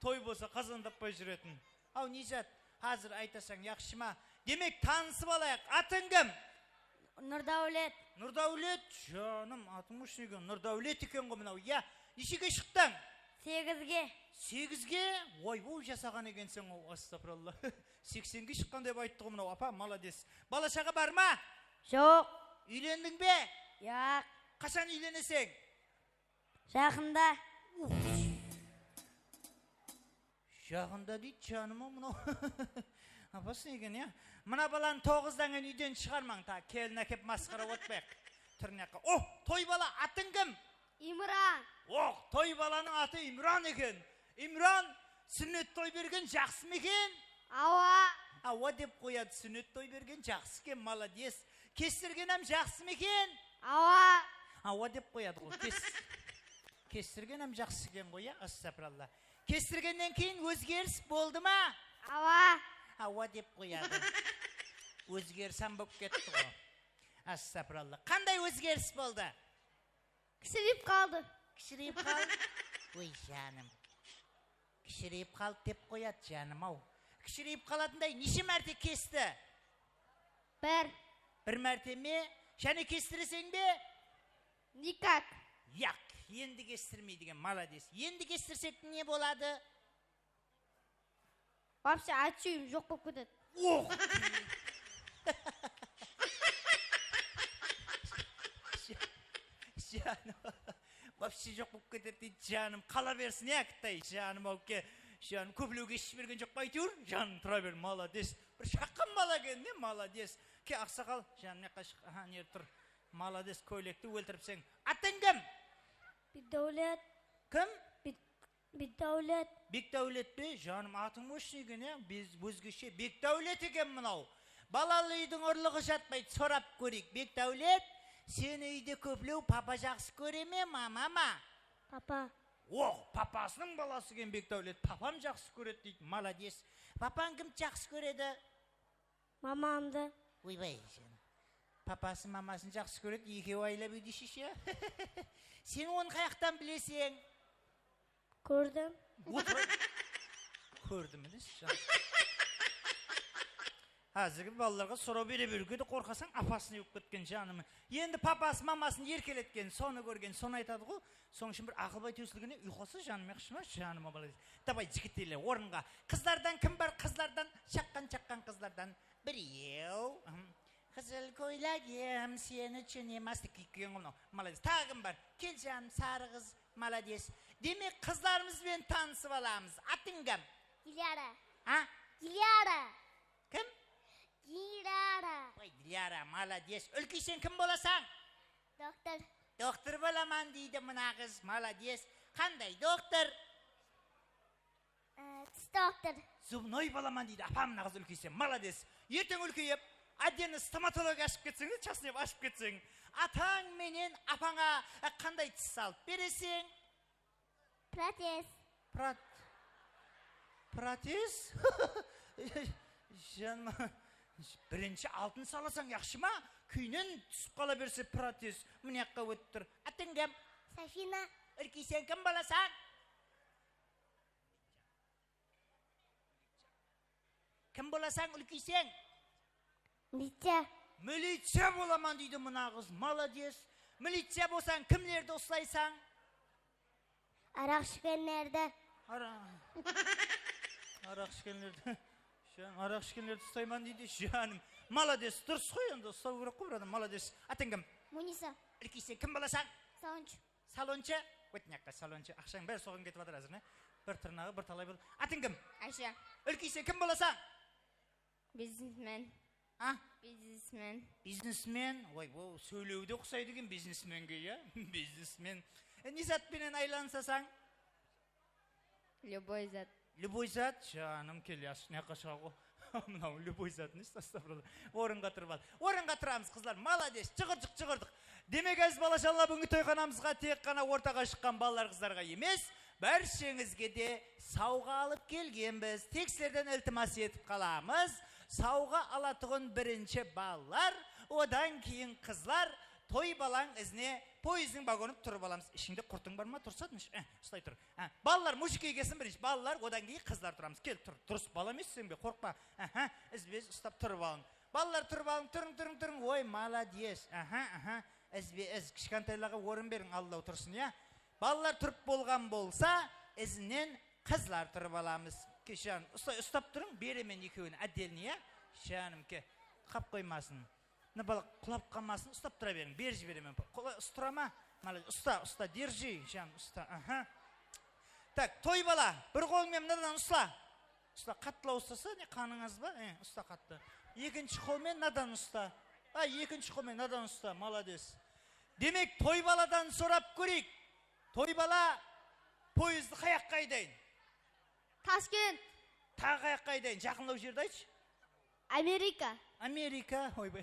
Toy bolsa qazan tappay júretin. Aw, ne zat? Házir aytasań, yaqshı ma? Demek, tanısıp alayıq. Atıń kim? Nurdáwlet. Nurdáwlet, janım, atıń óshsin eken, Nurdáwlet eken ǵo mınaw, ya? Neshege shıqtıń? Segizge. Segizge? Oy-boy, jasaǵan ekenseń-aw, astapıralla. Seksenge shıqqan dep ayttı ǵo mınaw, apa, malades. Bala-shaǵa bar ma? Joq. Úylendiń be? Yaq. Qashan úyleneseń? Jaqında. Jaǵında deydi, janım-aw, mınaw. Apasın eken, ya. Mına balanı toǵızdan keyin úyden shıǵarmań, ta kelin ákep masqara otpayıq. Túrin jaqqa. Oh, toy bala, atıń kim? Imran. Oh, toy balanıń atı Imran eken. Imran, súnnet toy bergen jaqsı ma eken? Awa. Awa dep qoyadı, súnnet toy bergen jaqsı eken, malades. Kestirgen hám jaqsı ma eken? Awa. Awa dep qoyadı ǵo. Kes-, kestirgen hám jaqsı eken ǵoy, ya, astapıralla. Kestirgennen keyin ózgeris boldı ma? Awa. Awa dep qoyadı. Ózgeris hám bolıp ketti ǵo. Astapıralla. Qanday ózgeris boldı? Kishireyip qaldı. Kishireyip qaldı? Oy, janım. Kishireyip qaldı dep qoyadı, janım-aw. Kishireyip qalatınday neshe márte kesti? Bir. Bir márte me? Jáne kestireseń be? Nikak. Yaq, endi kestirmeydi eken, malades. Endi kestirsek ne boladı? Вообще, aytıp joq bolıp ketedi. Oh! Janım. Вообще joq bolıp ketedi deydi, janım. Qala bersin, ya, kittay, janım-aw, ke. Janım, kóplewge ish bergen joq pa, áytewir? Janım, tura ber, malades. Bir shaqqan bala eken, ne, malades. Ke, aqsaqal, janım, mıyaqqa shıq. Aha, neri tur. Malades, kóylekti óltiripseń. Atıń kim? Bekdáwlet. Kim? Bek-, Bekdáwlet. Bekdáwlet pe? Janım, atıń óshsin eken, ya? Biz ózgeshe. Bekdáwlet eken mınaw. Balalı úydiń urlıǵı jatpaydı, sorap kóreyik. Bekdáwlet, seni úyde kóplew papa jaqsı kóre me, mama ma? Papa. Oh, papasınıń balası eken Bekdáwlet. Papam jaqsı kóredi deydi, malades. Papań kimdi jaqsı kóredi? Mamamdı. Oybay, sen. Papası mamasın jaqsı kóredi, ekewi aylap úyde sheshe. Sen onı qayaqtan bileseń? Kórdim. Otır. Kórdim, bilesiz, jan. Házirgi balalarǵa soraw bere beriwge de qorqasań, опасный bolıp ketken, janım. Endi papası, mamasın erkeletken, sonı kórgen, sonı aytadı ǵo. Sonıń ushın bir aqılbay tewsilgene uyqısı, janım, yaqshı ma, janım, молодец. Davay, jigitler, orınǵa. Qızlardan kim bar? Qızlardan, shaqqan-shaqqan qızlardan birew. Hım. Qızıl kóylegim seni ushın emas dep kiyip kelgen ǵo mınaw. Молодец. Taǵı kim bar? Kel, janım, sarı qız. Молодец. Demek, qızlarımız benen tanısıp alamız. Atıń kim? Dilyara. Ha? Dilyara. Kim? Dilyara. Oy, Dilyara, молодец. Úlkeyseń kim bolasań? Doktor. Doktor bolaman deydi mına qız, молодец. Qanday doktor? Ee, tish doktor. Zubnoy bolaman deydi, apam, mına qız úlkeyse, молодец. Erteń úlkeyip, отдельно stomatologiya ashıp ketseń de, частный ashıp ketseń. Atań menen apańa, e, qanday tish salıp bereseń? Protez. Prot-, protez? Janım, birinshi altın salasań, yaqshı ma? Keyinen túsip qala berse protez. Mına jaqqa ótip tur. Atıń kim? Safina. Úlkeyseń kim bolasań? Kim bolasań, úlkeyseń? Militsiya. Militsiya bolaman deydi mına qız, молодец. Miliciya bolsań, kimlerdi uslaysań? Araq ishkenlerdi. Ara-, araq ishkenlerdi. Jan, araq ishkenlerdi ustayman deydi, janım. Malades, durıs ǵoy, endi ustaw kerek ǵoy bir adam, malades. Atıń kim? Munisa. Úlkeyseń, kim bolasań? Salonshı. Salonshı? Ót, mıyaqqa salonshı. Aqshań bári soǵan ketip atır házir, ne? Bir tırnaǵı, bir talay bol. Atıń kim? Aysha. Úlkeyseń, kim bolasań? Biznesmen. A? Biznesmen. Biznesmen? Oy, bul sóylewi de uqsaydı eken biznesmenge, ya? Biznesmen. E, ne zat penen aylanasasań? Любой zat. Любой zat? Janım, kel, yas, mıyaqqa shıǵa ǵo. Mınaw любой zat, ne, astafirullah. Orınǵa turıp al. Orınǵa turamız, qızlar, malades, jıǵırjıq, jıǵırdıq. Demek, áziz balajanlar, búgingi toyxanamızǵa tek ǵana ortaǵa shıqqan balalar, qızlarǵa emes, bársheńizge de sawǵa alıp kelgenbiz. Tek sizlerden iltimas etip qalamız, sawǵa alatuǵın birinshi balalar, odan keyin qızlar, toy balań izine poezddiń vagonıp turıp alamız. Ishińde qurtıń bar ma? Tursa, tınısh. Eh, uslay tur. Ha, balalar, mujik egesin birinshi. Balalar, odan keyin qızlar turamız. Kel, tur. Durıs, bala emesseń be? Qorqpa. Aha, izbe-iz uslap turıp alıń. Balalar, turıp alıń. Turıń, turıń, turıń. Oy, malades. Aha, aha. Izbe-iz. Kishkentaylarǵa orın beriń, aldaw tursın, ya. Balalar turıp bolǵan bolsa, izinen qızlar turıp alamız. Ke, janım, uslay, uslap turıń. Beremen ekewin отдельно, ya. Janım, ke. Qap qoymasın. Mına bala qulap qalmasın, uslap tura beriń. Berip jiberemen. Qolay, usta, tura ma? Malades. Usta, usta, держи, jan, usta. Aha. Tak, toy bala, bir qolıń menen mınadan usla. Usla, qattılaw uslasa, ne, qanıńız ba? E, usla qattı. Ekinshi qol menen mınadan usla. Ay, ekinshi qol menen mınadan usla, malades. Demek, toy baladan sorap kóreyik. Toy bala, poezddi qayaqqa aydayın? Tashkent. Taǵı qayaqqa aydayın? Jaqınlaw jerdi aytshı. Amerika. Amerika, oybay.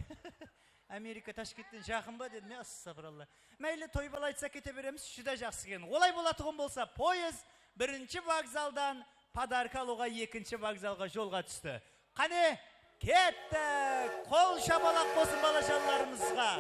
Amerika Tashkentten jaqın ba dedim, ya, astafirallah. Máyli, toy bala aytsa kete beremiz, júdá jaqsı eken. Olay bolatuǵın bolsa, poezd birinshi vokzaldan podarka alıwǵa ekinshi vokzalǵa jolǵa tústi. Qáne, kettik! Qol shapalaq bolsın balajanlarımızǵa!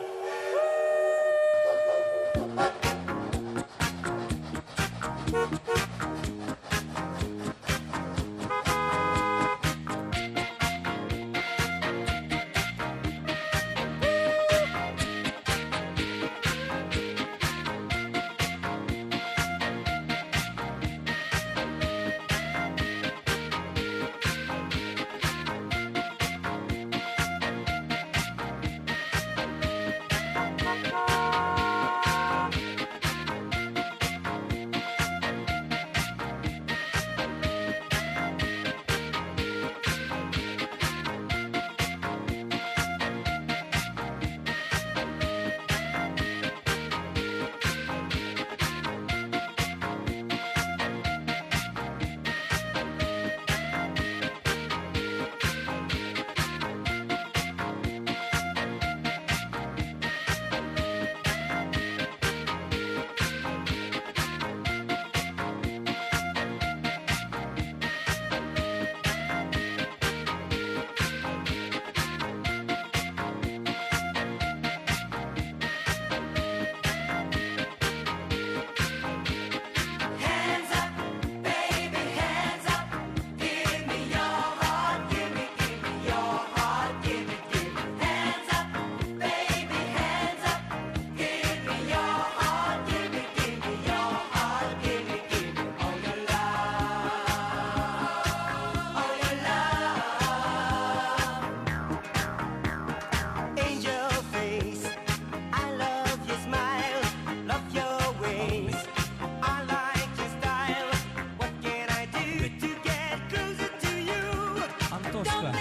Antoshka.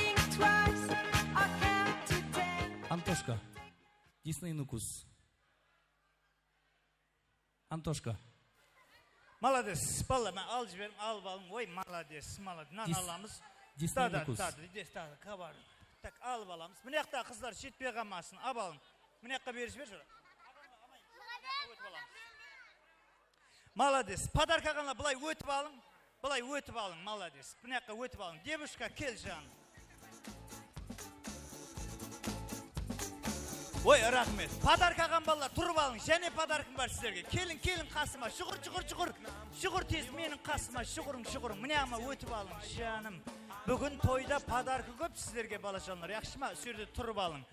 Antoshka. Disney Nukus. Antoshka. Malades, balalar, mına, alıp jiberiń, alıp alıń. Oy, malades, malades. Mınanı alamız. Disney Nukus. Tada, tada, kabar. Tak, alıp alamız. Mına jaqta qızlar jetpey qalmasın, alıp alıń. Mına jaqqa berip jiber. Malades. Podarka alǵanlar bılay ótip alıń. Bılay ótip alıń, malades. Mına jaqqa ótip alıń. Devushka, kel, janım. Oy, raxmet. Podarka alǵan balalar, turıp alıń. Jáne podarkam bar sizlerge. Keliń, keliń qasıma. Shuǵır, shuǵır, shuǵır. Shuǵır tez meniń qasıma. Shuǵırıń, shuǵırıń. Mine, ama ótip alıń, janım. Búgin toyda podarka kóp sizlerge, balajanlar. Yaqshı ma? Usı jerde turıp alıń.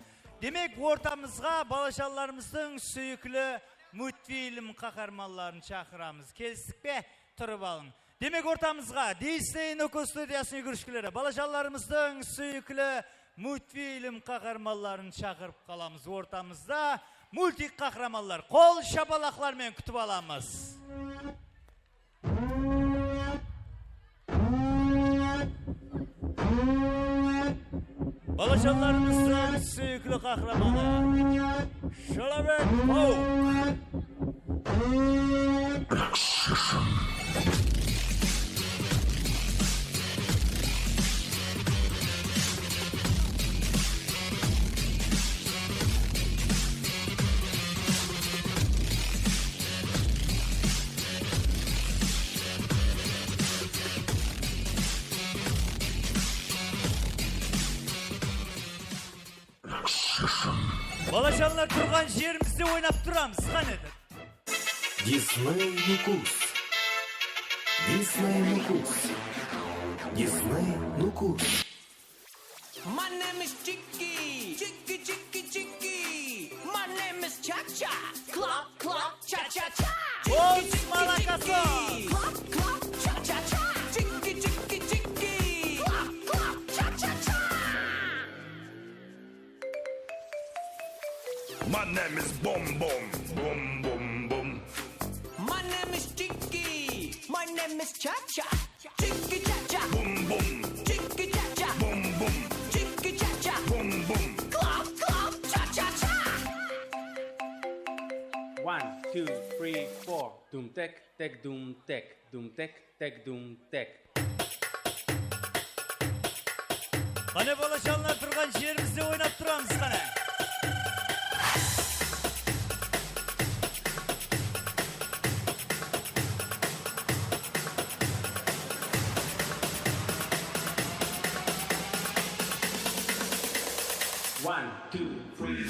Demek, ortamızǵa balajanlarımızdıń súyikli multfilm qaharmanların shaqıramız. Kelistik pe? Turıp alıń. Demek, ortamızǵa Disney Nukus studiyasınıń úgirishkileri, balajanlarımızdıń súyikli multfilm qaharmanların shaqırıp qalamız. Ortamızda multik qahramanlar. Qol shapalaqlar menen kútip alamız. Balajanlarımızdıń súyikli qahramanı Sholabek Pawuk. Balajanlar, turǵan jerimizde oynap turamız, qáne. Disney Nukus. Disney Nukus. Disney Nukus. My name is Chicky, Chicky, Chicky, Chicky. My name is Cha-Cha, Clap, Clap, Cha-Cha-Cha. Chicky, Chicky, Chicky, Clap, Clap, Cha-Cha-Cha. Chicky, Chicky, Chicky, Clap, Clap, Cha-Cha-Cha. My name is Boom Boom, Boom Boom Boom. My name is Chicky, my name is Cha-Cha. Chicky cha-cha. Boom, boom. Chicky cha-cha. Boom, boom. Chicky cha-cha. Boom, boom. Clap, clap, cha-cha-cha. One, two, three, four. Dum tek, tek, dum tek, dum tek, tek, dum tek. Qáne, balajanlar, turǵan jerimizde oynap turamız, qáne. One, two, three.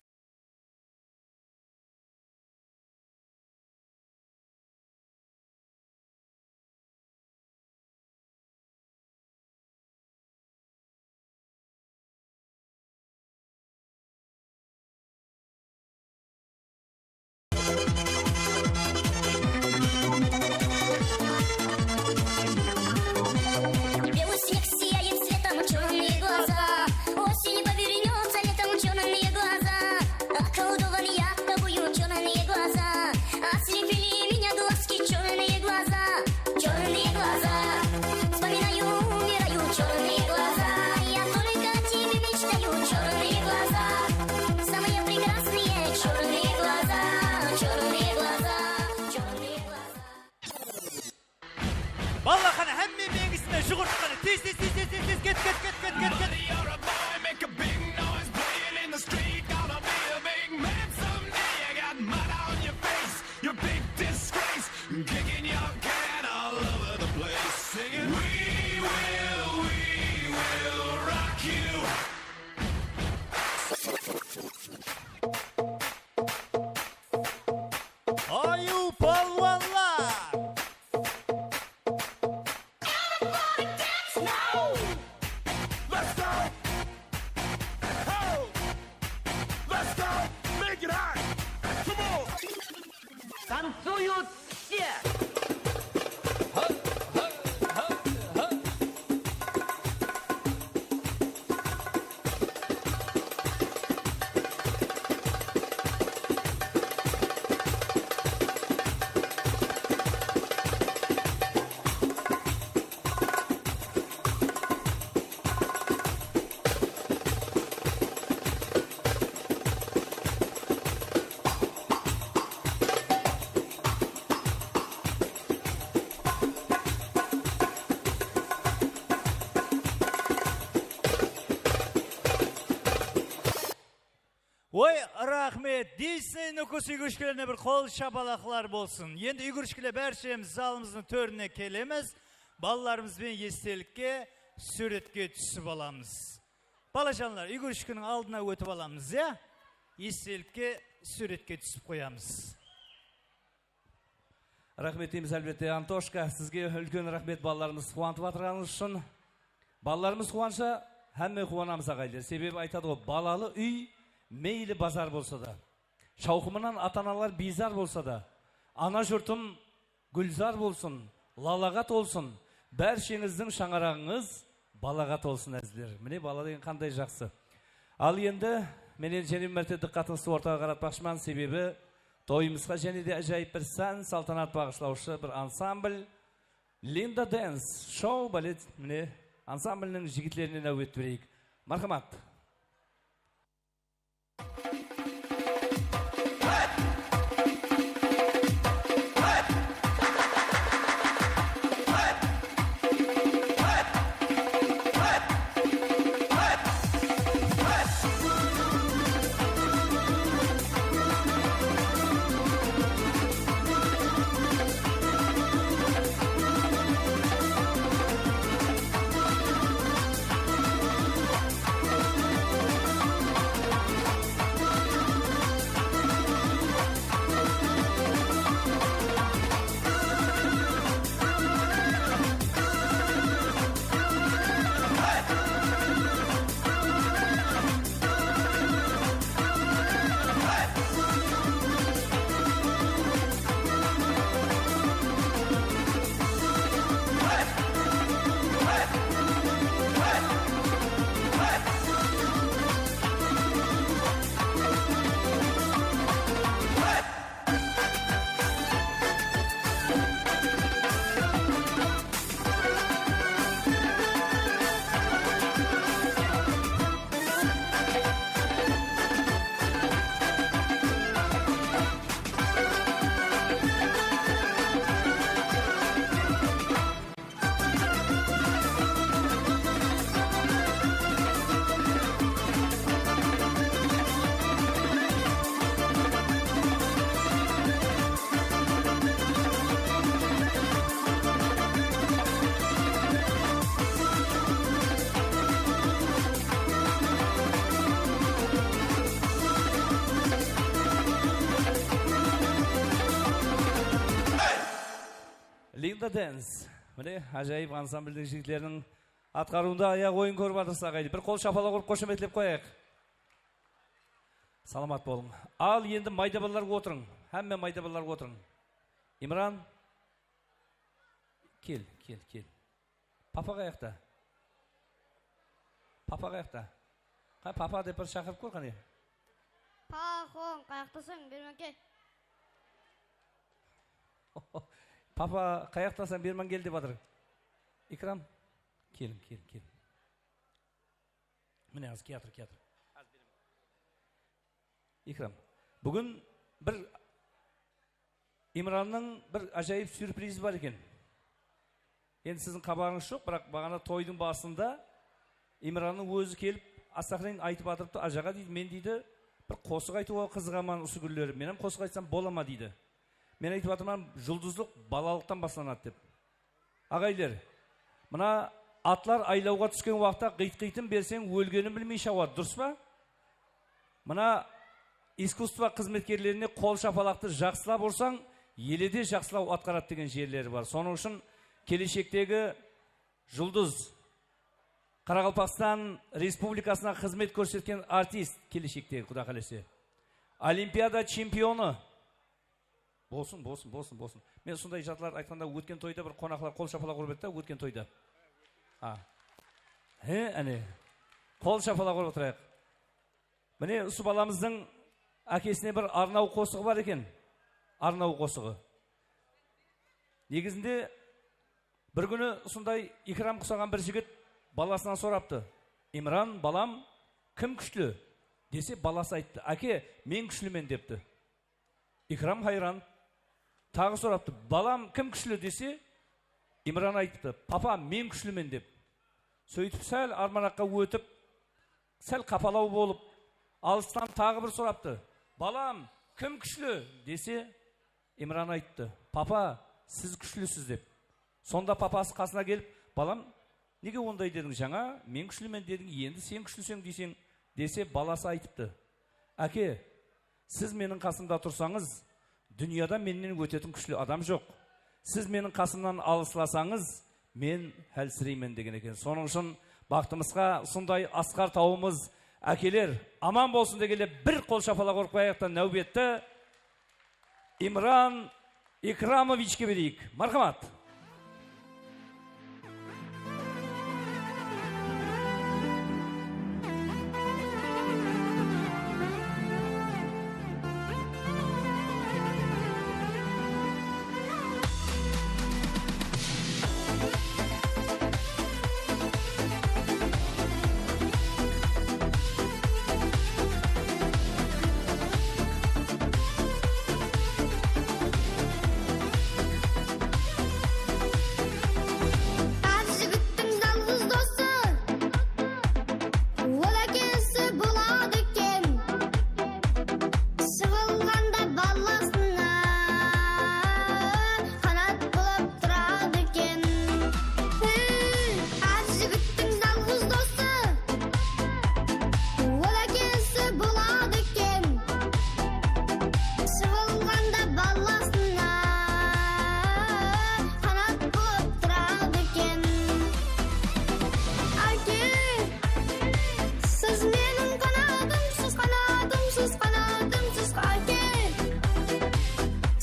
Белый снег сияет светом, чёрные глаза. Осень повернётся летом, чёрные глаза. Околдован я тобою, чёрные глаза. Ослепили меня глазки, чёрные глаза, чёрные глаза. Вспоминаю, умираю, чёрные глаза. Я только о тебе мечтаю, чёрные глаза. Самые прекрасные чёрные глаза, чёрные глаза, чёрные глаза. Balalar, qáne, hámme meniń izimnen juwırıp, qáne, tez, tez, tez, ket, ket, ket. You're a boy, make a big noise, playing in the street. Gonna be a big man someday. You got mud on your face, you're a big disgrace. Kicking your can all over the place, singing, "We will, we will rock you." Ayıw palwanlar! Everybody dance now! Let's go! Ho! Let's go! Make it hot! Come on! Танцуют все! Oy, raxmet! Disney Nukus úygerishkilerine bir qol shapalaqlar bolsın. Endi úygerishkiler bárshemiz zalımızdıń tórine kelemiz. Balalarımız benen estelikke súwretke túsip alamız. Balajanlar, úygerishkiniń aldına ótip alamız, ya? Estelikke súwretke túsip qoyamız. Raxmet deymiz, álbette, Antoshka, sizge úlken raxmet, balalarımız quwantıp atırǵanıńız ushın. Balalarımız quwansha, hámme quwanamız, aǵayinler. Sebebi aytadı ǵoy, balalı úy meyli bazar bolsa da, shawqımınan ata-analar biyzar bolsa da, ana jurtım gúlzar bolsın, lalaǵa tolsın, bársheńizdiń shańaraǵıńız balaǵa tolsın, ázizler. Mine, bala degen qanday jaqsı. Al endi, men endi jáne bir márte dıqqatıńızdı ortaǵa qaratpaqshıman, sebebi toyımızǵa jáne de ájayıp bir sán-saltanat baǵıshlawshı bir ansambl, Linda Dance, shou-balet, mine, ansambliniń jigitlerinen áwmet bereyik. Marhamat. Linda Dance. Mine, ájayıp ansambldiń jigitleriniń atqarıwında ayaq oyın kórip atırsız, aǵaylı. Bir qol shapalaq urıp, xoshametlep qoyayıq. Salamat bolıń. Al, endi mayda balalar otırıń. Hámme mayda balalar otırıń. Imran, kel, kel, kel. Papa qayaqta? Papa qayaqta? Qáne, papa dep bir shaqırıp kór, qáne. Paxon, qayaqtasań? Berman kel. Papa, qayaqtasań? Berman kel dep atır. Ikram, keliń, keliń, keliń. Mine, házir kiyatır, kiyatır. Ikram, búgin bir Imrannıń bir ájayıp syurprizi bar eken. Endi siziń xabarıńız joq, biraq baǵana toydıń basında Imrannıń ózi kelip, astaqırayın aytıp atırıptı, ajaǵa deydi, men deydi, bir qosıq aytıwǵa qızıǵaman usı kúnleri, men hám qosıq aytsam bola ma deydi. Men aytıp atırman, juldızlıq balalıqtan baslanadı dep. Aǵayler, mına atlar aylawǵa túsken waqıtta qıyt-qıytın berseń, ólgenin bilmey shawadı, durıs pa? Mına iskusstvo xızmetkerlerine qol shapalaqtı jaqsılap ursań, ele de jaqsılaw atqaradı degen jerleri bar. Sonıń ushın keleshektegi juldız, Qaraqalpaqstan Respublikasına xızmet kórsetken artist, keleshektegi, Quda qálese, Olimpiada chempionı, Bolsın, bolsın, bolsın, bolsın. Men usınday jatlardı aytqanda, ótken toyda bir qonaqlar qol shapalaq urıp edi da, ótken toyda. A. He, áne. Qol shapalaq urıp otırayıq. Mine, usı balamızdıń ákesine bir arnaw qosıǵı bar eken. Arnaw qosıǵı. Negizinde bir kúni usınday Ikramǵa usaǵan bir jigit balasınan soraptı. Imran, balam, kim kúshli? Dese, balası ayttı. Áke, men kúshlimen, depti. Ikram hayran. Taǵı soraptı, balam, kim kúshli dese, Imran aytıptı, papa, men kúshlimen dep. Sóytip sál armanaqqa ótip, sál qapalaw bolıp, alıstan taǵı bir soraptı, balam, kim kúshli dese, Imran ayttı, papa, siz kúshlisiz dep. Sonda papası qasına kelip, balam, nege onday dediń, jańa men kúshlimen dediń, endi sen kúshliseń deyseń, dese, balası aytıptı, áke, siz meniń qasımda tursańız, dúnyada mennen ótetin kúshli adam joq. Siz meniń qasımnan alıslasańız, men hálsireymen, degen eken. Sonıń ushın baxtımızǵa usınday asqar tawımız Ákeler, aman bolsın degenler bir qol shapalaq urıp qoyayıq ta, náwbetti Imran Ikramovichke bereyik. Marhamat. Hár jigittiń jalǵız dosı, ol ákesi boladı eken. Jıǵılǵanda ballasına qanat bolıp turadı eken. Hey, hár jigittiń jalǵız dosı, ol ákesi boladı eken. Jıǵılǵanda ballasına qanat bolıp turadı eken. Áke, siz meniń qanatımsız, qanatımsız, qanatımsız, áke.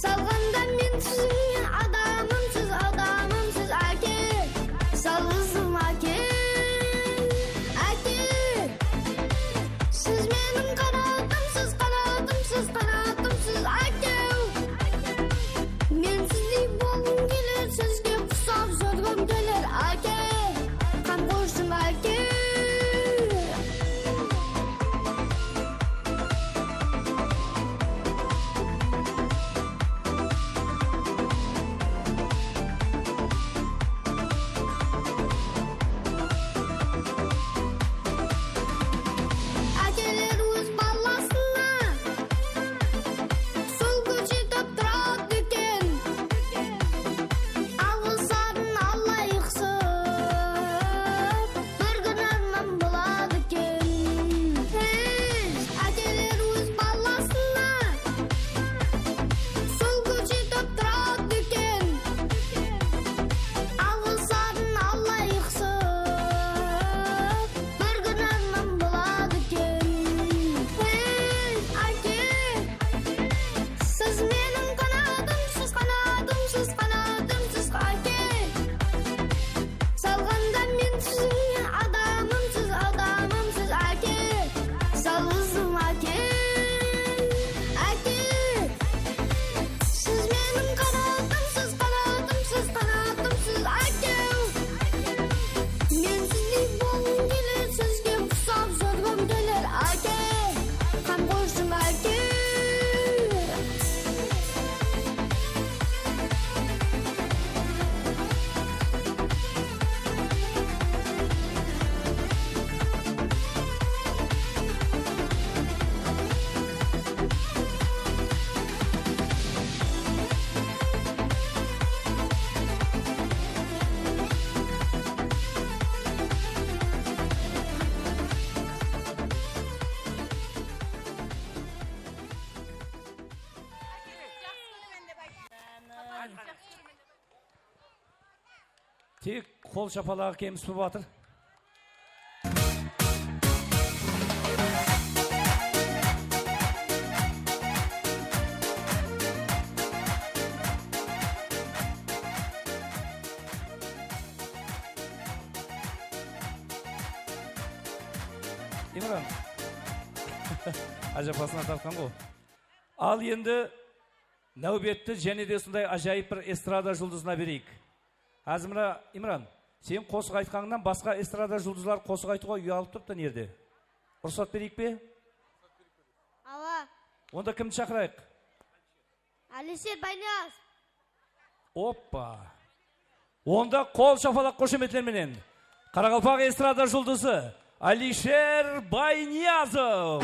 Salǵanda men sizińnen adamımsız, adamımsız, áke. Jalǵızım áke, áke. Siz meniń qanatımsız, qanatımsız, qanatımsız, áke. Men sizdey bolǵım keler, sizge qusap júrgim keler, áke. Qamqorshım áke. Ákeler óz balasına sol kóshede turadı eken. Alǵısların alayıqsız, bir kún arman boladı eken. Hey, ákeler óz balasına sol kóshede turadı eken. Alǵısların alayıqsız, bir kún arman boladı eken. Hey, áke, siz meniń qanatımsız, qanatımsız, qanatımsız, áke. Salǵanda men sizińnen adamımsız, adamımsız, áke. Jalǵızım áke, áke. Siz meniń qanatımsız, qanatımsız, qanatımsız, áke. Men sizdey bolǵım keler, sizge qusap júrgim keler, áke. Qamqorshım áke. Tek qol shapalaǵı kemsiz bolıp atır. Imran. Ájapasına tartqan ǵo. Al endi náwbetti jáne de usınday ájayıp bir estrada juldızına bereyik. Házir mına, Imran, sen qosıq aytqanıńnan basqa estrada juldızları qosıq aytıwǵa uyalıp turıptı, nerde? Ruxsat bereyik pe? Awa. Onda kimdi shaqırayıq? Alisher Bayniyaz. Oppa! Onda qol shapalaq, xoshametler menen qaraqalpaq estrada juldızı Alisher Bayniyazov.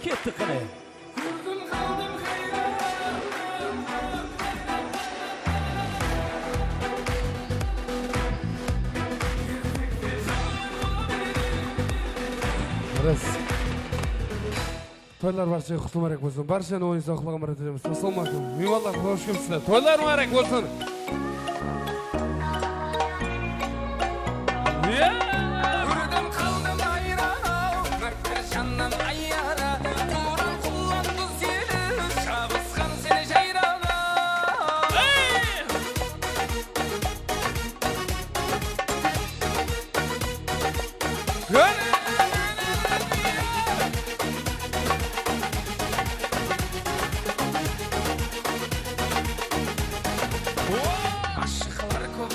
Kettik qáne. Res. Toylar barshege qutlı múbarek bolsın. Barshani oyın sawıqlıǵa mirát etemiz. Assalawma áleykum. Miymanlar, xosh kelipsizler. Toylar múbarek bolsın. Kúrdim qaldım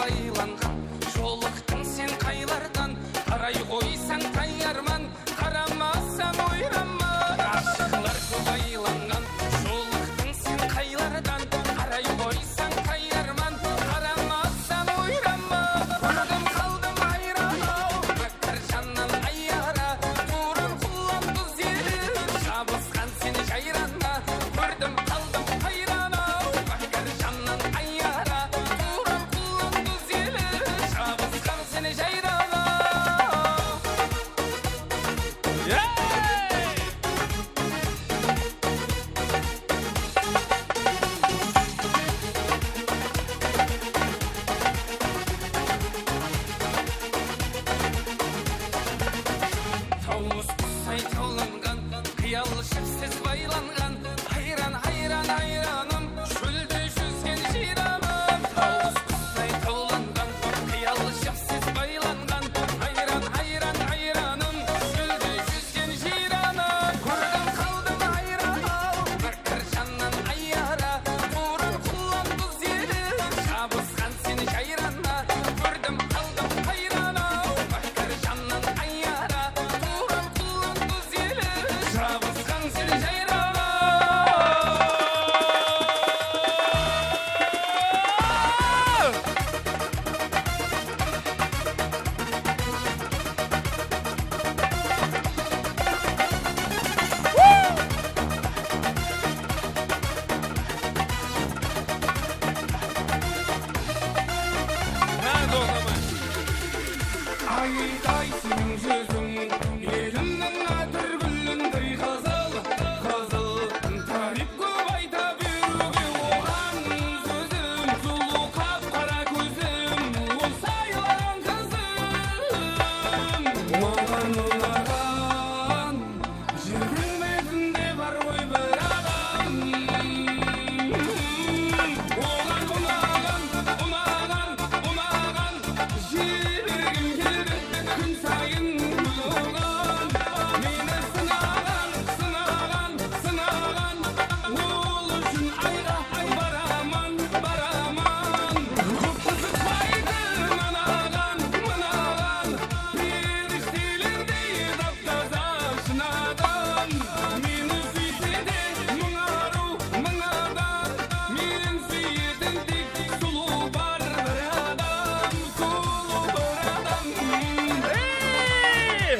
aylanǵan, jolıqtıń sen qaylardan, qaray qoysań tayarman, qaramasań oyranman. Ashıqlar kóp aylanǵan, jolıqtıń sen qaylardan, qaray qoysań tayarman, qaramasań oyranman. Kórdim qaldım hayran-aw, mákkar jannan ayara, tuwrıl qullandı zeri, jabısqan sen jayranına. Kórdim qaldım hayran-aw, mákkar jannan ayara, tuwrıl qullandı zeri, jabısqan sen jayranına. Tawıs qusay tawlanǵan, qıyal jipsiz baylanǵan, hayran, hayran, hayranım, shólde júzgen jıyranım. Tawıs qusay tawlanǵan, qıyal jipsiz baylanǵan, hayran, hayran, hayranım, shólde júzgen jıyranım. Kórdim qaldım hayran-aw, mákkar jannan ayara, tuwrıl qullandı zeri, jabısqan sen jayranına. Kórdim qaldım hayran-aw, mákkar jannan ayara, tuwrıl qullandı zeri, jabısqan sen jayranına. Ayday seniń júziń, elimniń átiri gúlindey qızıl, qızıl. Táriyp kóp ayta beriwge oǵan sózim, sulıw qap-qara kózim, ol saylaǵan qızım. Oǵan unaǵan jerdiń betinde bar ǵoy bir adam. Oǵan unaǵan, unaǵan, unaǵan, jibergim keldi kún sayın gúl oǵan. Meni sınaǵan, sınaǵan, sınaǵan, ol ushın ayǵa baraman, baraman. Kóp qızıqpaydı mınaǵan, mınaǵan, perishtelerdey tap-taza shın adam. Meni súyse de mıń arıw, mıń adam, men súyetin tek sulıw bar bir adam, sulıw bir adam. Ey!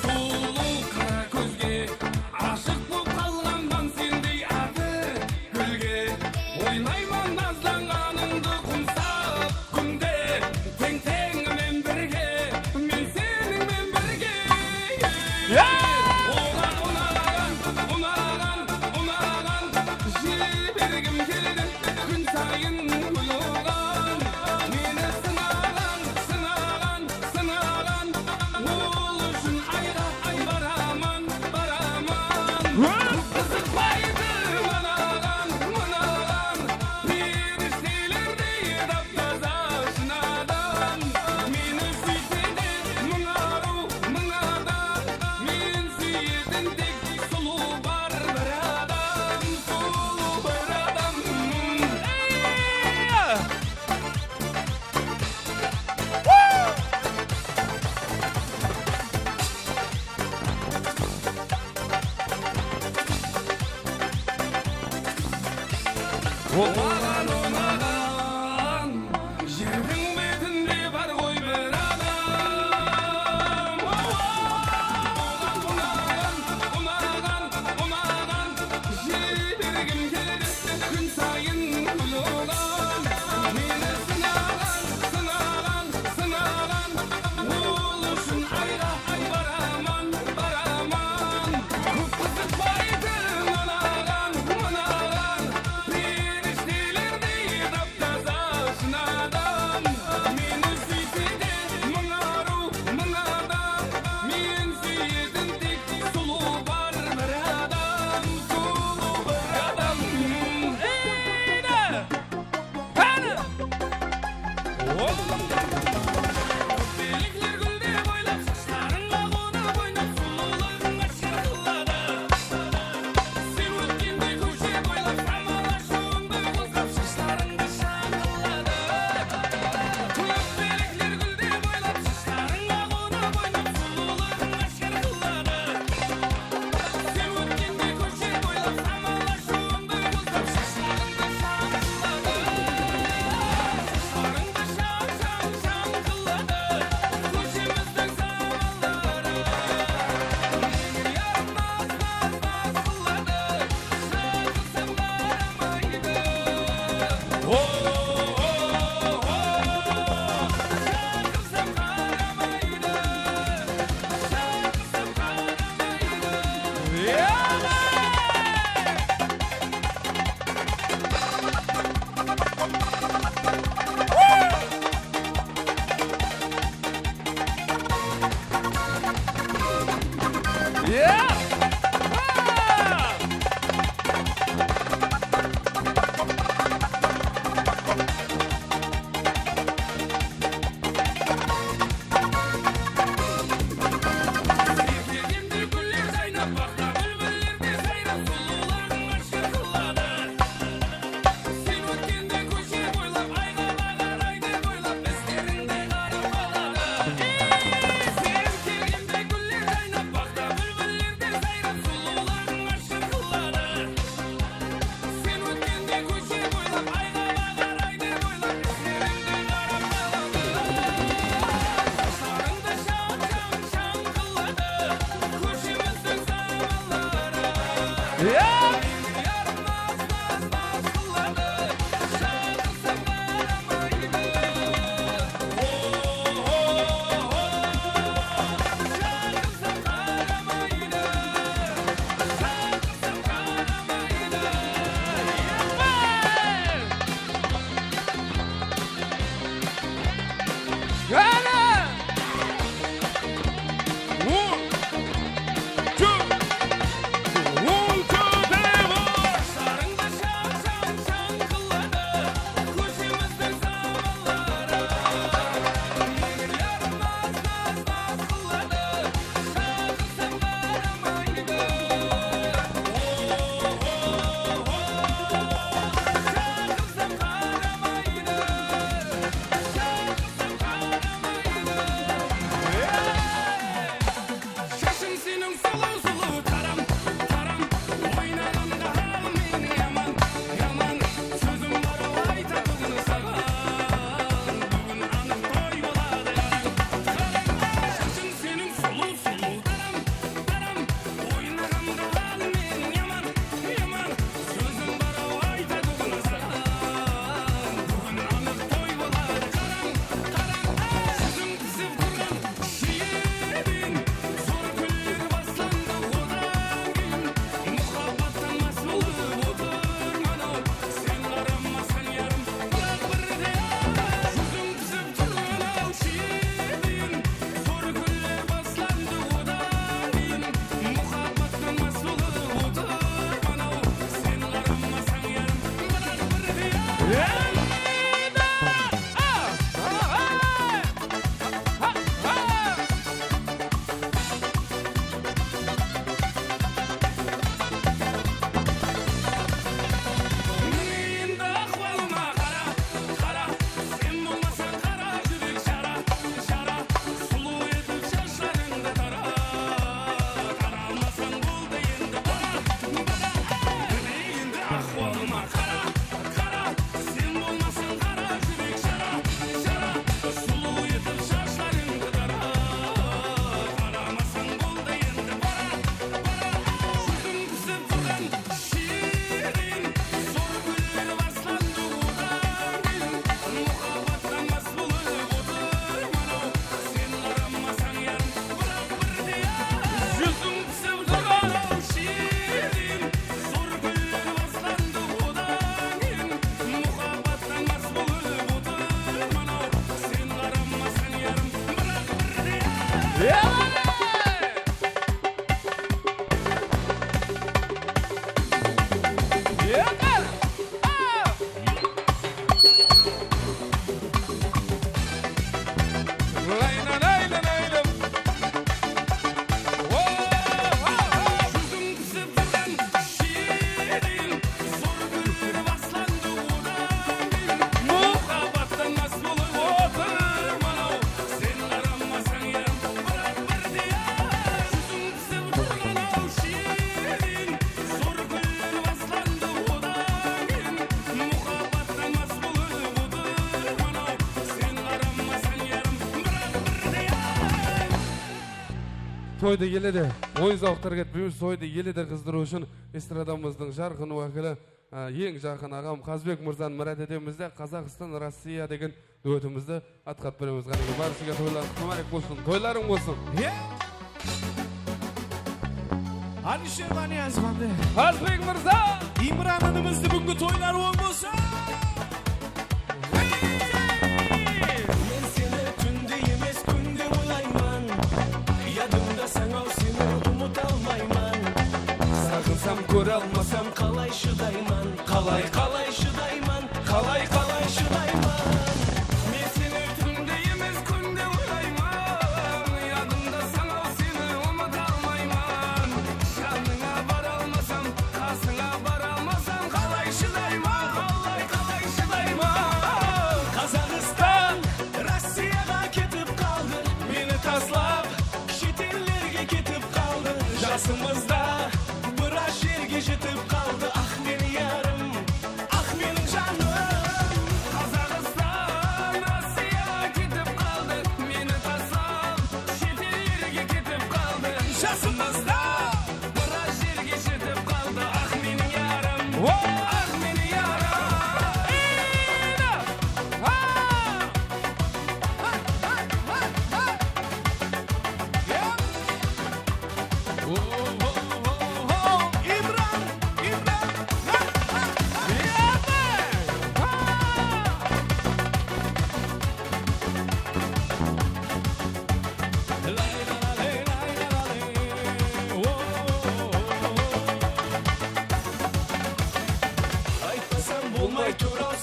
Sulıw qara kózge ashıq bolıp qalǵanman sendey atı gúlge. Oynayman nazlanǵanıńdı qumsap kúnde, teń-teńimen birge, men senińmen birge. Oǵan unaǵan, unaǵan, unaǵan, jibergim keldi kún sayın gúl oǵan. Meni sınaǵan, sınaǵan, sınaǵan, ol ushın ayǵa baraman, baraman. Qızıqpaydı mınaǵan, mınaǵan, perishtelerdey tap-taza shın adam. Meni súyse de mıń arıw, mıń adam, men súyetin tek sulıw bar bir adam, sulıw bir adam. Ey! Oǵan unaǵan jerdiń betinde bar ǵoy bir adam. Oǵan unaǵan, unaǵan, unaǵan, jibergim keledi kún sayın gúl oǵan. Meni sınaǵan, sınaǵan, sınaǵan, ol ushın ayǵa baraman, baraman. Kóp qızıqpaydı mınaǵan, mınaǵan, perishtelerdey Jáne! One, two, one, two, three, four. Qaslarıńda shań-shań-shań qıladı kóshemizdiń samalları. Meniń yarım naz-naz-naz qıladı. Shashıń seniń sulıw-sulıw taram, taram, oynaǵanda halıń meniń yaman, yaman, sózim bar-aw aytatuǵın saǵan, búgin anıq toy boladı qarań, qarań, shashıń seniń sulıw-sulıw taram, taram, oynaǵanda halıń meniń yaman, yaman, sózim bar-aw aytatuǵın saǵan, búgin anıq toy boladı qarań, qarań, júziń pisip turǵan shirin, zor kúnler baslandı odan keyin, muhabbattan más bolıp otırman-aw, sen qaramasań yarım, biraq birde júziń pisip turǵan-aw shirin, zor kúnler baslandı odan keyin, muhabbattan más bolıp otırman-aw, sen qaramasań yarım, biraq birde. Mine endi ahwalıma qara, qara, sen bolmasań qara júrek jara, jara, sulıw etip shashlarıńdı tara, tara almasań boldı endi bara, bara. Mine endi ahwalıma qara, qara, sen bolmasań qara júrek jara, jara, sulıw etip shashlarıńdı tara, tara almasań boldı endi bara, bara. Júziń pisip turǵan shirin, zor kúnler baslandı odan keyin, muhabbattan más bolıp otırman-aw, sen qaramasań yarım, biraq birde júziń pisip turǵan-aw shirin, zor kúnler baslandı odan keyin, muhabbattan más bolıp otırman-aw, sen qaramasań yarım, biraq birde. Júziń pisip turǵan shirin, zor kúnler baslandı odan keyin, muhabbattan más bolıp otırman-aw, sen qaramasań yarım, biraq birde júziń pisip turǵan-aw shirin, zor kúnler baslandı odan keyin, muhabbattan más bolıp otırman-aw, sen qaramasań yarım, biraq birde. Toydı ele de oyın-zawıqtır ketpeymiz, toydı ele de qızdırıw ushın estradamızdıń jarqın wákili, á, eń jaqın aǵam Qazbek mırzanı mirát etemiz de, Qazaqstan, Rossiya degen duetimizdi atqarıp beremiz. Qánekey, bárshege toylarıńız múbárek bolsın, toylarıń bolsın. Ye! Alisher Maniyazov endi. Qazbek mırza! Imran inimizdi búgingi toyları oń bolsın! Men seni túnde emes, kúnde oylayman. Yadımdasań-aw, seni umıta almayman. Saǵınsam, kóre almasam, qalay shıdayman? Qalay, qalay shıdayman? Qalay, qalay shıdayman? Men seni túnde emes, kúnde oylayman. Yadımdasań-aw, seni umıta almayman. Janıńa bara almasam, qasıńa bara almasam, qalay shıdayman? Qalay, qalay shıdayman? Qazaqstan Rossiyaǵa ketip qaldı, meni taslap, shet ellerge ketip qaldı. Jasımızda biraz jerge jetip qaldı, ah, meniń yarım, ah, meniń janım. Qazaqstan Rossiyaǵa ketip qaldı, meni taslap, shet ellerge ketip qaldı. Jasımızda biraz jerge jetip qaldı,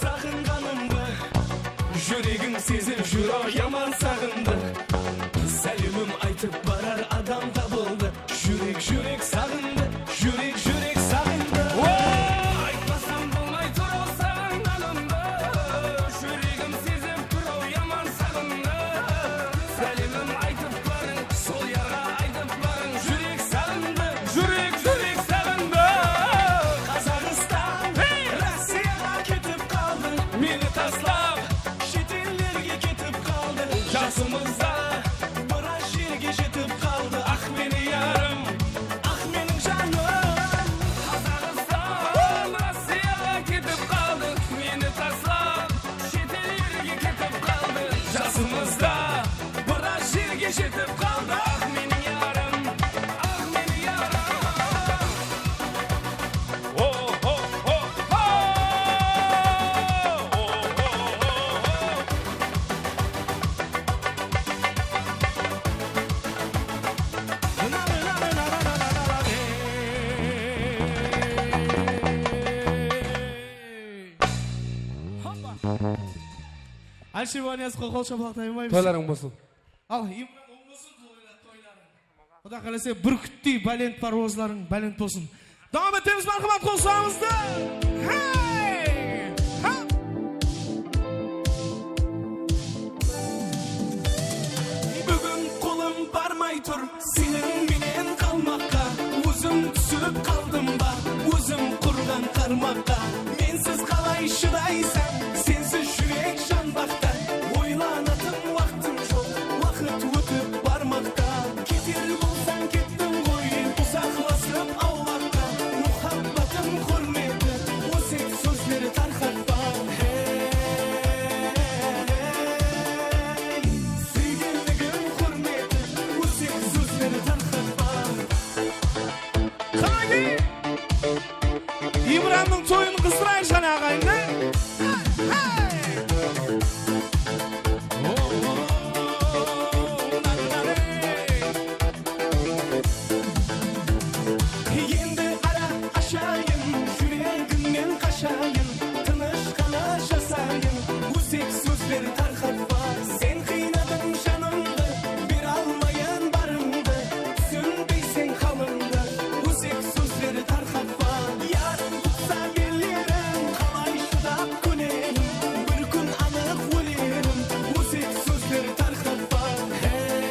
Saǵınǵanımdı júregim sezip júr-aw, yaman saǵındı. Sálemim aytıp barar adam tabıldı. Júrek, júrek saǵındı, júrek, júrek saǵındı. Aytpasam bolmay tur-aw saǵınǵanımdı. Júregim sezip tur-aw, yaman saǵındı. Sálemim aytıp barıń, sol yarǵa aytıp barıń. Júrek saǵındı, júrek, júrek saǵındı. Qazaxstan, hey! Rossiyaǵa ketip qaldı. Meni taslap, shet ellerge ketip qaldı. Jasımızda biraz jerge jetip qaldı. Ah, meni yarım, ah, meniń janım. Qazaxstan, Rossiyaǵa ketip qaldı. Meni taslap, shet ellerge ketip qaldı. Jasımızda biraz jerge jetip qaldı. Ah, meniń yarım, ah, meniń yarım. O, o, o, o! O, o, o, o, o! Hoppa! Alsher Baniyazovqa qol shapalaq tayınbaymız. Toylarıń bolsın. Al, Imran, oń bolsın toylar, toylarıń. Quda qálese, búrkittey bálent parwazlarıń bálent bolsın. Dawam etemiz, marhamat, qosıǵımızdı. Hey! Ha! Búgin qolım barmay tur seniń menen qalmaqqa. Ózim túsip qaldım ba, ózim qurǵan qarmaqqa? Mensiz qalay shıdaysań, sensiz júrek janbaqta. Oylanatın waqtım joq, waqıt ótip barmaqta. Keter bolsań, kettiń ǵoy, uzaqlasıp awlaqqa. Muhabbatım húrmeti, ósek sózler tarqatpa. Hey, súygenligim húrmeti, ósek sózler tarqatpa. Qáne, Imrannıń toyın qızdırayıq, jáne, aǵayin, da? Endi ara ashayın, júregimnen qashayın, tınısh ǵana jasayın, ósek sózler tarqatpa. Sen qıynadıń janımdı, bere almayın barımdı, túsinbeyseń halımdı, ósek sózler tarqatpa. Yarım tutsa ellerim, qalay shıdap kúneyin, bir kún anıq ólerim, ósek sózler tarqatpa. Hey,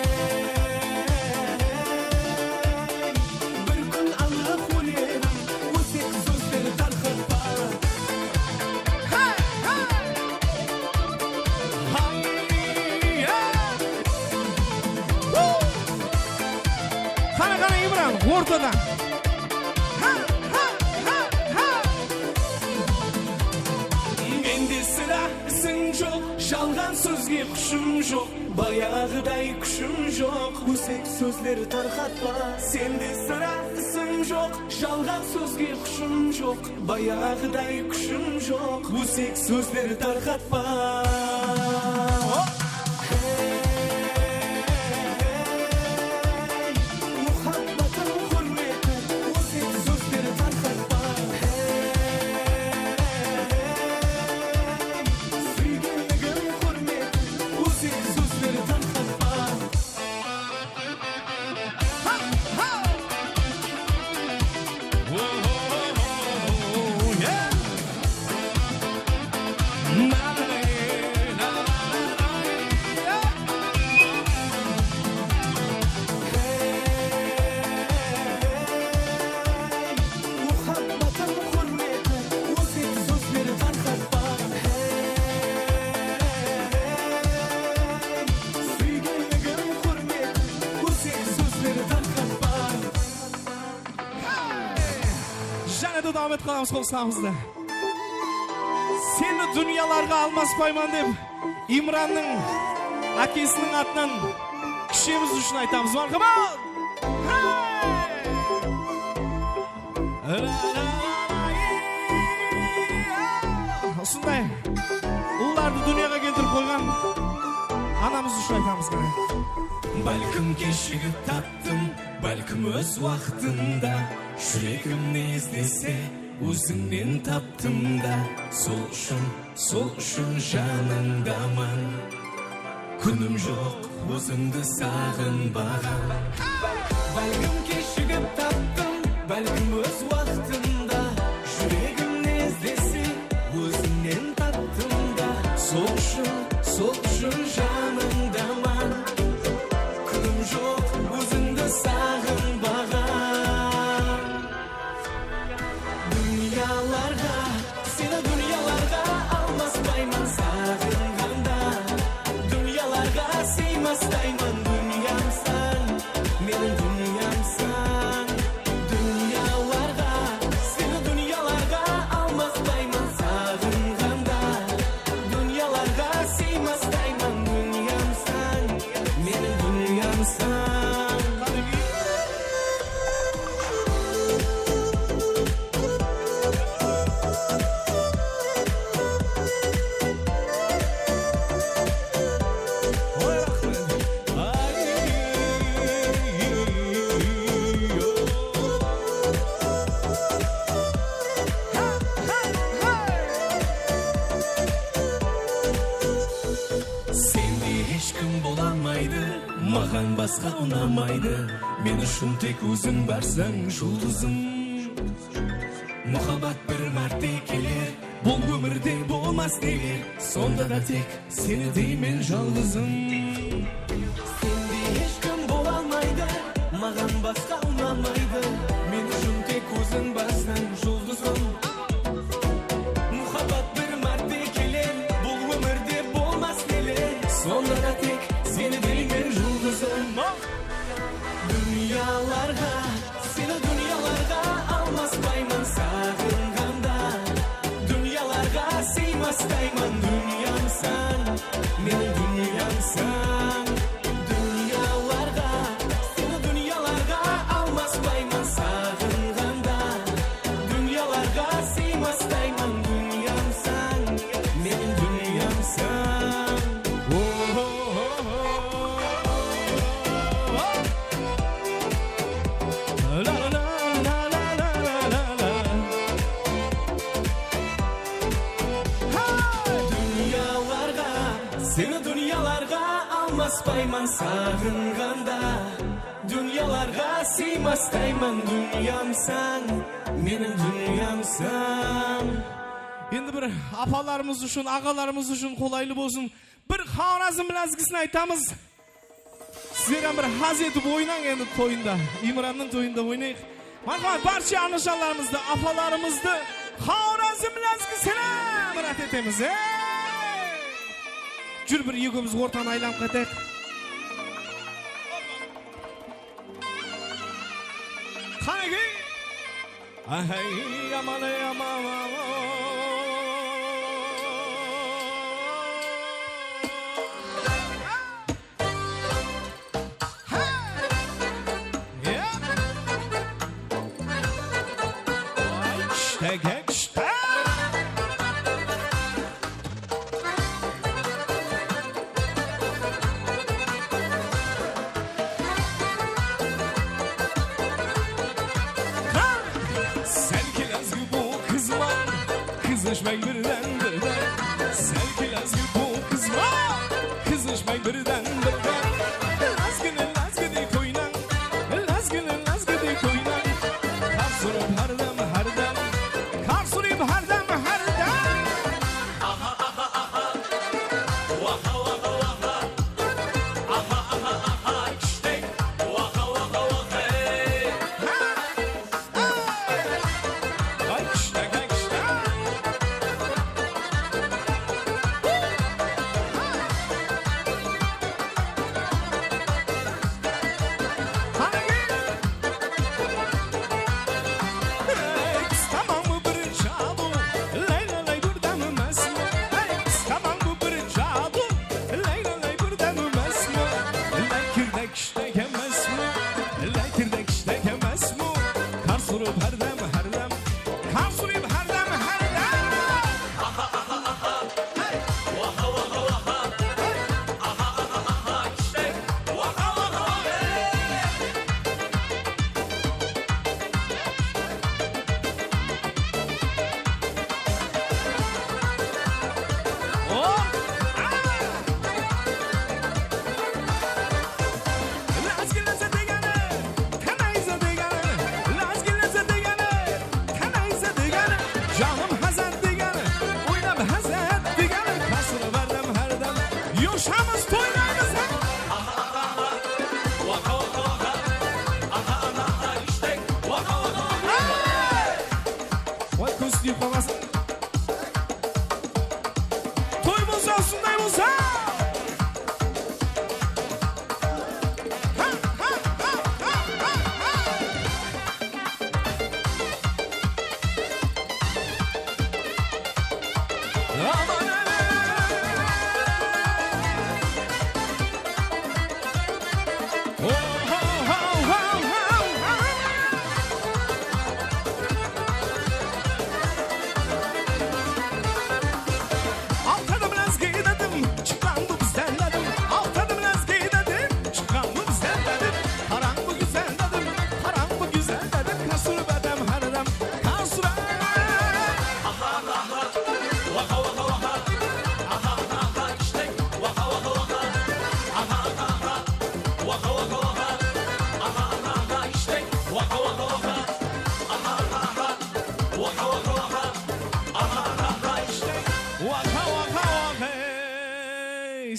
bir kún anıq ólerim, ósek sózler tarqatpa. Hey, hey! Qáne, qáne, Imran, ortada. Ha, ha, ha, ha! Mende sirá isiń joq, jalǵan sózge qushım joq. Bayaǵıday kúshim joq, ósek sózler tarqatpa. Sende sirá isiń joq, jalǵan sózge qushım joq. Bayaǵıday kúshim joq, ósek sózler tarqatpa. Hey, muhabbatım húrmeti, ósek sózler tarqatpa. Hey, súygenligim húrmeti, ósek sózler tarqatpa. Muhabbatım húrmeti, ósek sózler tarqatpa. Hey, súygenligim húrmeti, ósek sózler tarqatpa. Jáne de dawam etip qalamız qosıǵımızdı. Seni dúnyalarǵa almaspayman dep, Imrannıń ákesiniń atınan kishemiz ushın aytamız. Marhamat! Hey! Usınday ullardı dúnyaǵa keltirip qoyǵan anamız ushın aytamız, qáne. Bálkim keshigip taptım, bálkim óz waqtında. Júregimni izlese, ózińnen taptım da. Sol ushın Sol ushın janıńdaman. Kúnim joq ózińdi saǵınbaǵan. Bálkim keshigip taptım, bálkim óz waqtında. Júregim ne izlese, ózimnen taptım da. Sol ushın, sol ushın janıńdaman. Kúnim joq ózińdi saǵınbaǵan. Dúnyalarǵa, seni dúnyalarǵa almaspayman saǵınǵanda. Dúnyalarǵa sıymastayman, dúnyamsań, meniń dúnyamsań. Dúnyalarǵa, seni dúnyalarǵa almaspayman saǵınǵanda. Dúnyalarǵa sıymastayman, dúnyamsań, meniń dúnyamsań. Sendey hesh kim bolamaydı, maǵan basqa unamaydı. Men ushın tek óziń barsań, juldızım. Muhabbat bir márte keler, bul ómirde bolmas neler. Sonda da tek seni deymen jalǵızım. Sendey hesh kim bolamaydı, maǵan basqa unamaydı. Men ushın tek óziń barsań, juldızım. Muhabbat bir márte keler, bul ómirde bolmas neler. Sonda da tek seni deymen, juldızım. Dúnyalarǵa, seni dúnyalarǵa almaspayman saǵınǵanda. Dúnyalarǵa sıymastayman, dúnyamsań, meniń dúnyamsań. Dúnyalarǵa, seni dúnyalarǵa almaspayman saǵınǵanda. Dúnyalarǵa sıymastayman, dúnyamsań, meniń dúnyamsań. Dúnyalarǵa, seni dúnyalarǵa almaspayman saǵınǵanda. Dúnyalarǵa sıymastayman, dúnyamsań, meniń dúnyamsań. Endi bir apalarımız ushın, aǵalarımız ushın qolaylı bolsın. Bir Xorazm lázgisin aytamız. Sizler hám bir haz etip oynań endi toyında. Imrannıń toyında oynayıq. Marhamat, barsha anashanlarımızdı, apalarımızdı Xorazm lázgisine mirát etemiz. Ey! Júr, bir ekewimiz ortanı aylanıp keteyik. Qánekey! Ahay, aman, ey, aman, aman. Hey! Ya! Ay, kishtek, kishtek! Sálki lázgi bu qızman, qızıshpay birden-birden. Sálki lázgi bu qızman, qızıshpay birden-birden. Lázgini lázgidey qoynań, lázgini lázgidey qoynań. Qarsı urıp hár dam, hár dam, qarsı urıp hár dam, hár dam.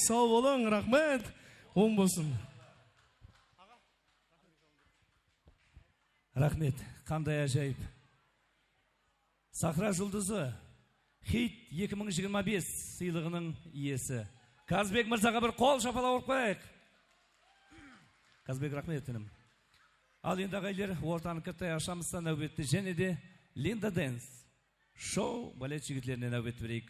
Saw bolıń, raxmet. Oń bolsın. Raxmet, qanday ájayıp. Sahra juldızı, Xit eki mıń jigirma bes sıylıǵınıń iyesi Kazbek Mırzaǵa bir qol shapalaq urıp qoyayıq. Kazbek, raxmet, inim. Al endi, aǵaylar, ortanı kittay ashamız da, náwbetti jáne de Linda Dance, shou balet jigitlerine náwbet bereyik.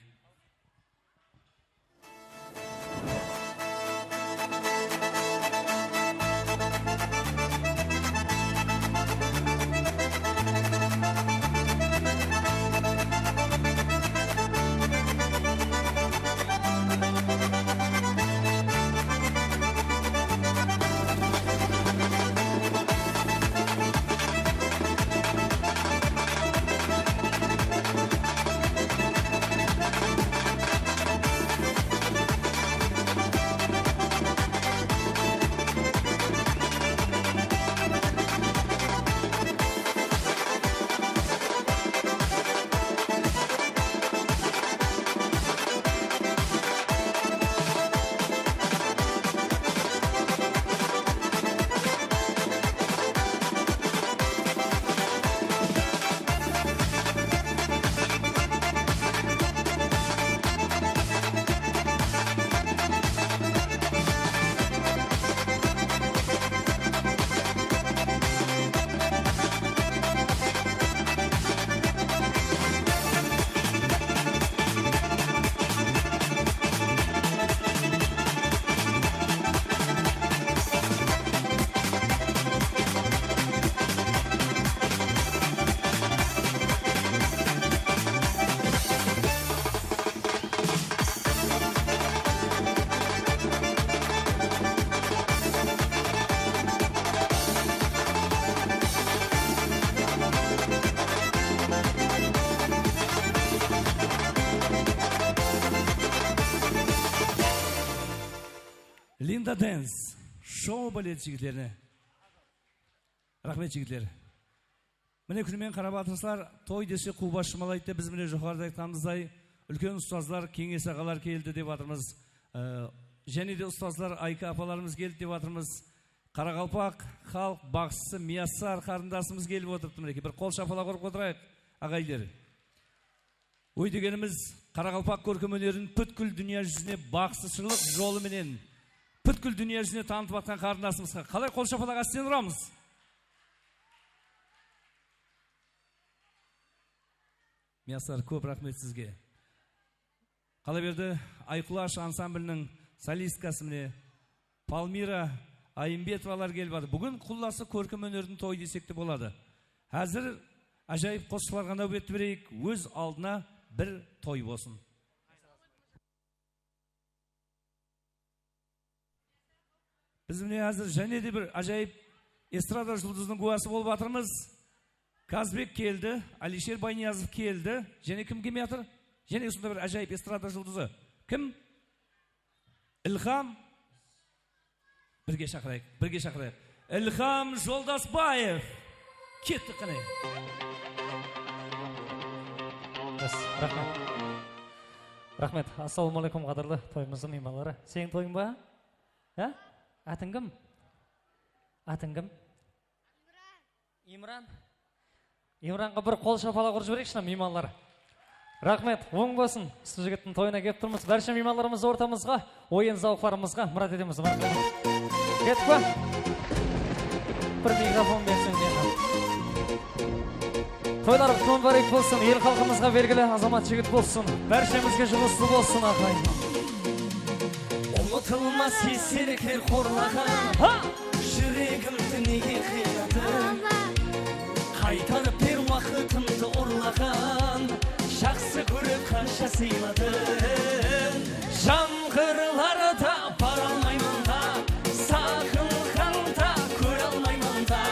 Linda Dance, shou balet jigitlerine. Raxmet, jigitler. Mine, kúnmen qarap atırsızlar, toy dese quwbas jumalaydı dep, biz mine joqarıda aytqanımızday, úlken ustazlar, Keńes aǵalar keldi dep atırmız. Ee, jáne de ustazlar, Ayka apalarımız keldi dep atırmız. Qaraqalpaq xalıq baqsısı Miyassar qarındasımız kelip otırıptı, minekey, bir qol shapalaq urıp otırayıq, aǵaylar. Óy degenimiz, qaraqalpaq kórkem ónerin pútkil dúnya júzine baqsıshılıq jolı menen pútkil dúnya júzine tanıtıp atqan qarındasımızǵa qalay qol shapalaq ásten uramız? Miyassar, kóp raxmet sizge. Qalaberdi, Ayqulash ansambliniń solistkası mine Palmira Ayımbetovalar kelip atır. Búgin qullası kórkem ónerdiń toyı desek te boladı. Házir ájayıp qosıqlarǵa náwbetti bereyik, óz aldına bir toy bolsın. Biz mine házir jáne de bir ájayıp estrada juldızınıń gúwası bolıp atırmız. Kazbek keldi, Alisher Bayniyazov keldi. Jáne kim kelmey atır? Jáne usınday bir ájayıp estrada juldızı. Kim? Ilham. Birge shaqırayıq, birge shaqırayıq. Ilham Joldasbaev. Kettik qáne. Raxmet. Raxmet. Assalamu aleykum, qádirli toyımızdıń miymanları. Seniń toyıń ba? Há? Atıń kim? Atıń kim? Imran. Imranǵa bir qol shapalaq urıp jibereyikshi, miymanlar. Raxmet, oń bolsın. Usı jigittiń toyına kelip turmız. Bárshe miymanlarımızdı ortamızǵa oyın-zawıqlarımızǵa mırát etemiz. Kettik pa? Bir mikrofon bersin menen. Toylarıńız múbárek bolsın, el xalqımızǵa belgili azamat jigit bolsın. Bárshemizge juǵıslı bolsın, aqayın. Umıtılmas eselikler qorlaǵan, ha! Júregimdi nege qıynadıń? Qaytarıp ber waqıtımdı urlaǵan, jaqsı kórip qansha sıyladıń. Jamǵırlarda bara almayman da, saǵınǵanda kóre almayman da.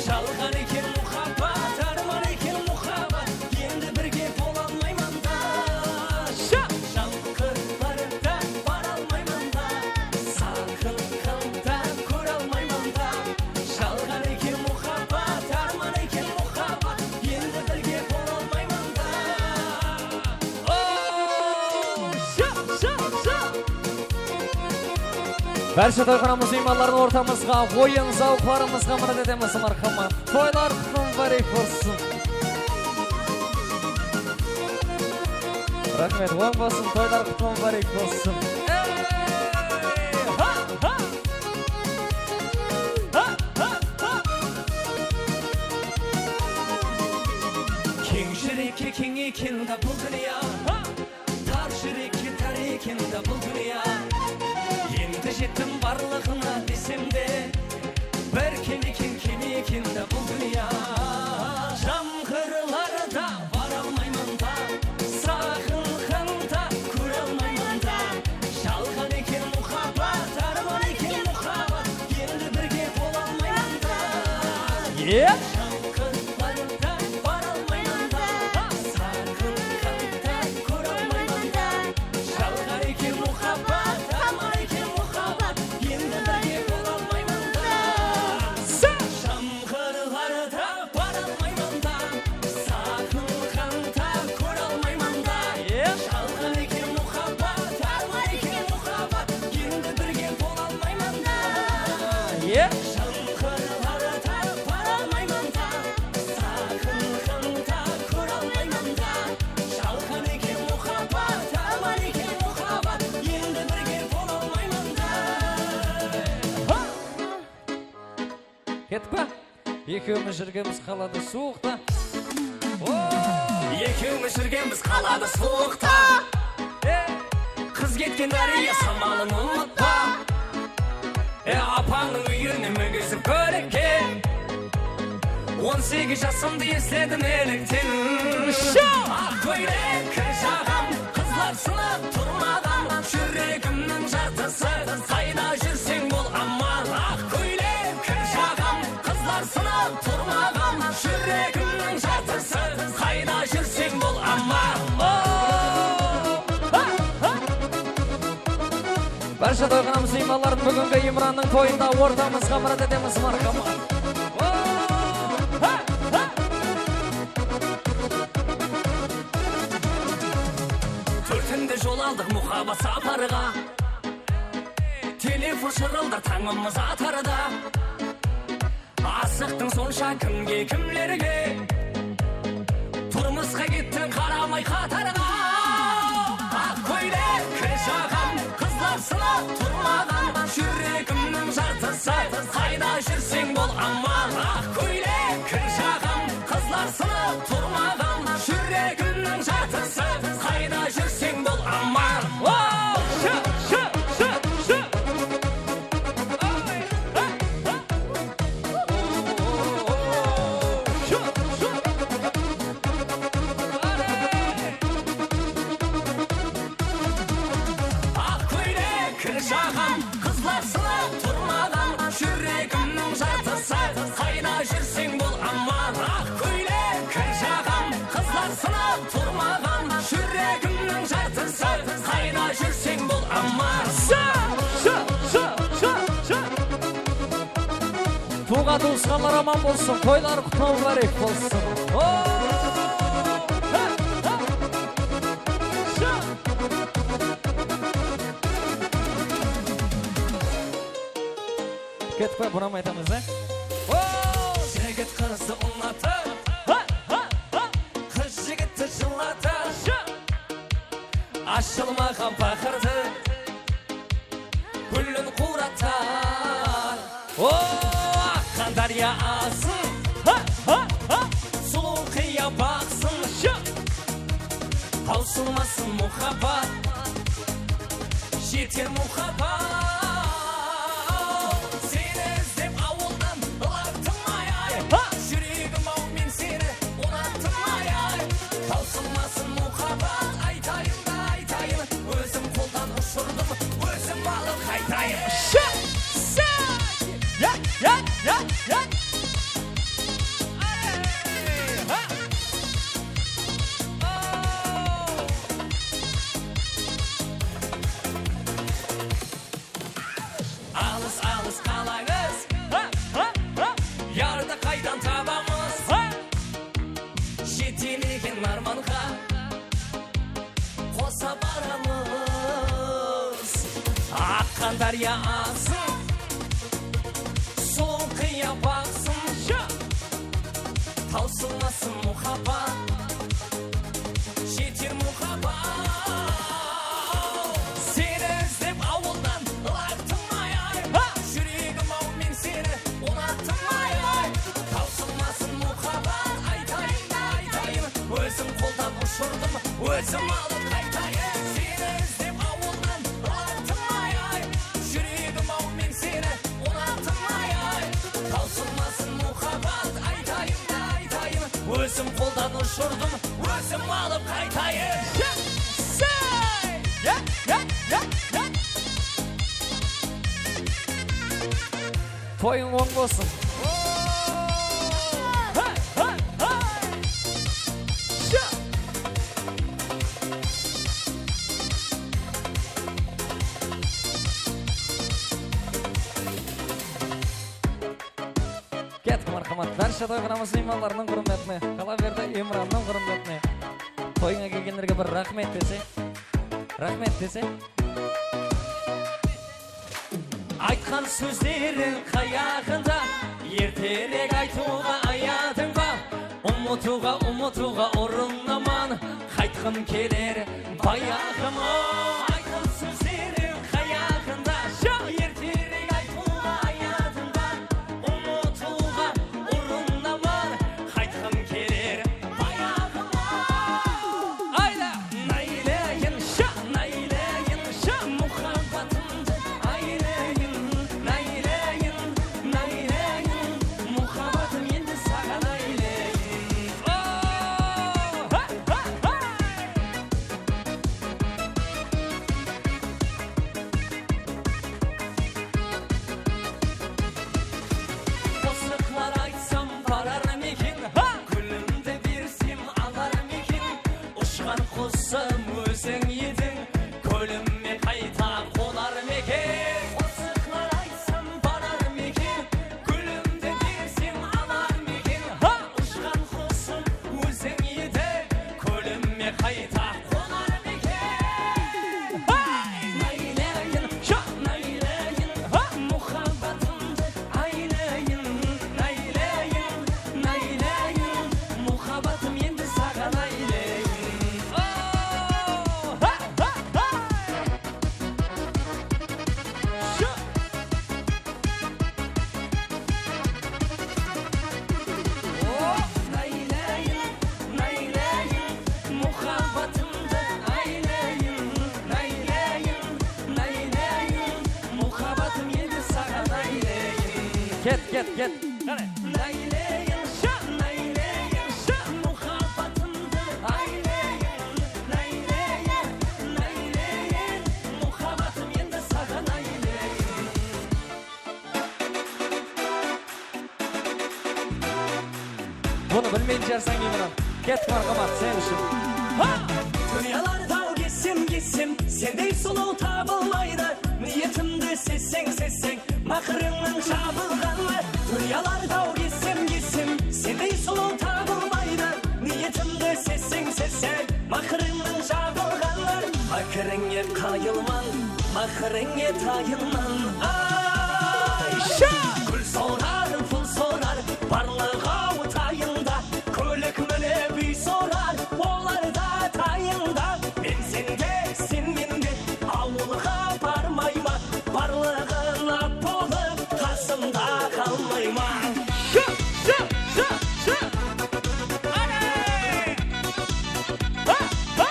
Jalǵan eken muhabbat, árman eken muhabbat, endi birge bola almayman da. Sha! Jamǵırlarda bara almayman da, saǵınǵanda kóre almayman da. Jalǵan eken muhabbat, árman eken muhabbat, endi birge bola almayman da. O, sha, sha, sha! Bárshe toyxanamız miymanların ortamızǵa, oyın zawqlarımızǵa mirát etemiz, marhamat. Toylar qutlı múbárek bolsın. Raxmet, oń bolsın, toylar qutlı múbárek bolsın. Ey! Ha, ha! Ha, ha, ha! Keń júrekke keń eken da bul dúnya. Tar júrekke tar eken da bul dúnya. Endi jettim barlıǵına desem de, bir kem eken, kem eken da bul dúnya. Jamǵırlarda baralmayman da, saqınǵanda kóralmayman da. Jalǵan eken muhabbat, árman eken muhabbat, endi birge bolalmayman da. Ep! Qırlarda baralmayman da, saqınǵanda kóralmayman da. Jalǵan eken muhabbat, árman eken muhabbat, endi birge bolalmayman da. Jamǵırlarda baralmayman da, saqınǵanda kóralmayman da. Jalǵan eken muhabbat, árman eken muhabbat, endi birge bolalmayman da. Jamǵırlarda baralmayman da, saqınǵanda kóralmayman da. Jalǵan eken muhabbat, árman eken muhabbat, endi birge bolalmayman da. Ha! Kettik pa? Ekewimiz júrgenbiz qalada suwıqta. O! Ekewimiz júrgenbiz qalada suwıqta. E! Qız ketken dárya samalın umıtpa. E, apańnıń úyine mingizip kólikke. On segiz jasımdı esledim elekten. Aq kóylek kir jaǵam, qızlar sınap tur maǵan. Júregimniń jartısı, qayda júrseń bol aman. Aq kóylek kir jaǵam, qızlar sınap tur maǵan. Júregimniń jartısı, qayda júrseń bol aman. Bárshe toyxanamız miymanların búgingi Imrannıń toyında ortamızǵa mirát etemiz, marhamat. Tórtinde jol aldıq muhabbat saparǵa. Telefon shırıldar tańımız atarda. Asıqtıń sonsha kimge, kimlerge? Turmısqa kettiń qaramay qatarǵa. Aq kóylek kir jaǵam, qızlar sınap tur maǵan. Júregimniń jartısı, qayda júrseń bol aman. Aq kóylek kir jaǵam, qızlar sınap tur maǵan. Júregimniń jartısı, qayda júrseń bol aman. Shı, shı, shı, shı. Aq kóylek kir jaǵam, qızlar sınap tur maǵan. Júregimniń jartısı, qayda júrseń bol aman. Aq kóylek kir jaǵam, qızlar sınap tur maǵan. Júregimniń jartısı, qayda júrseń bol aman. Shı, shı, shı, shı, shı. Tuwǵan tuwısqanlar aman bolsın, toylar qutlı múbárek bolsın. O! Ha, ha! Shı! Kettik pa, bunam aytamız, e? O! Jigit qızdı unatıp, ha, ha, ha! Qız jigitti jıllatıp, shı! Ashılmaǵan paqırdı gúlin quratar. O, aqqan dárya azın, ha, ha, ha! Sulıw qıya baǵsın, shı! Tawsılmasın muhabbat, jeter muhabbat. Seni izlep awıldan ılattım ay-ay. Ha! Júregim-aw, men seni unattım ay-ay. Tawsılmasın muhabbat, aytayın da aytayın. Ózim qoldan ushırdım, ózim alıp qaytayın. Shı! Shı! Ya, ya, ya, ya! Ay, ha! Qandárya aǵsın, sulıń qıya baǵsın, ja! Tawsılmasın muhabbat, jeter muhabbat. Seni izlep awıldan ılaqtım ay-ay. Ha! Júregim-aw, men seni unattım ay-ay. Tawsılmasın muhabbat, aytayın da aytayın. Ózim qoldan ushırdım, ózim alıp qaytayın. Seni izlep awıldan ılaqtım ay-ay. Júregim-aw, men seni unattım ay-ay. Tawsılmasın muhabbat, aytayın da aytayın. Ózim qoldan ushırdım, ózim alıp qaytayın. Say! Ya, ya, ya, ya! Toyıń oń bolsın. Hey, hey, hey! Sha! Kettik, marhamat. Bárshe toy qonaqımız miymanlarınıń húrmetine, qalaberdi Imrannıń húrmetine. Toyıńa kelgenlerge bir raxmet dese. Raxmet dese. Aytqan sózleriń qayaǵında, erterek aytıwǵa ayadıń ba? Umıtıwǵa, umıtıwǵa urınaman, qaytqım keler bayaǵıma. Aytqan sózleriń qayaǵında, erterek aytıwǵa ayadıń ba? Umıtıwǵa urınaman, qaytqım keler bayaǵıma. Ayla! Náyleyin, sha, náyleyin, sha, muhabbatımdı áyleyin, náyleyin, náyleyin, muhabbatım endi saǵan áyleyin. O, ha, ha, ha! Qosıqlar aytsam, barar ma eken? Ha! Gúlimdi bersem, alar ma eken? Ushqan qusım óziń ediń, kówlime qayta qonar ma eken? Qosıqlar aytsam, barar ma eken? Gúlimdi bersem, alar ma eken? Ha! Ushqan qusım óziń ediń, kówlime qayta qonar ma eken? Hey! Náyleyin, sha, náyleyin, ha! Muhabbatımdı áyleyin, náyleyin, náyleyin, muhabbatım endi saǵan áyleyin. O, ha, ha, ha! Sha! Náyleyin, náyleyin, muhabbatımdı áyleyin, náyleyin, náyleyin, muhabbatım endi saǵan áyleyin. Ket, ket, ket. Qáne. Náyleyin, sha, náyleyin, sha, muhabbatımdı áyleyin, náyleyin, náyleyin, muhabbatım endi saǵan áyleyin. Bunı bilmeyin jarsań, Imran. Kettik, marhamat, sen ushın. Ha! Dúnyalar taw kessem, kessem, sendey sulıw tabılmaydı. Niyetimdi sezseń, sezseń, maqırıńnıń jabılǵanı. Dúnyalar taw kessem, kessem, sendey sulıw tabılmaydı. Niyetimdi sezseń, sezseń, maqırıńnıń jabılǵanı. Mákirińe qayılman, mákirińe tayınman. Ay! Sha! Gúl sorar, pul sorar, barlıǵı-aw tayında. Kólik minip úy sorar, olar da tayında. Men sende, sen mende, awılǵa barmayma, barlıǵı lap bolıp, qasımda qalmayma. Shı, shı, shı, shı! Áne! Ha, ha!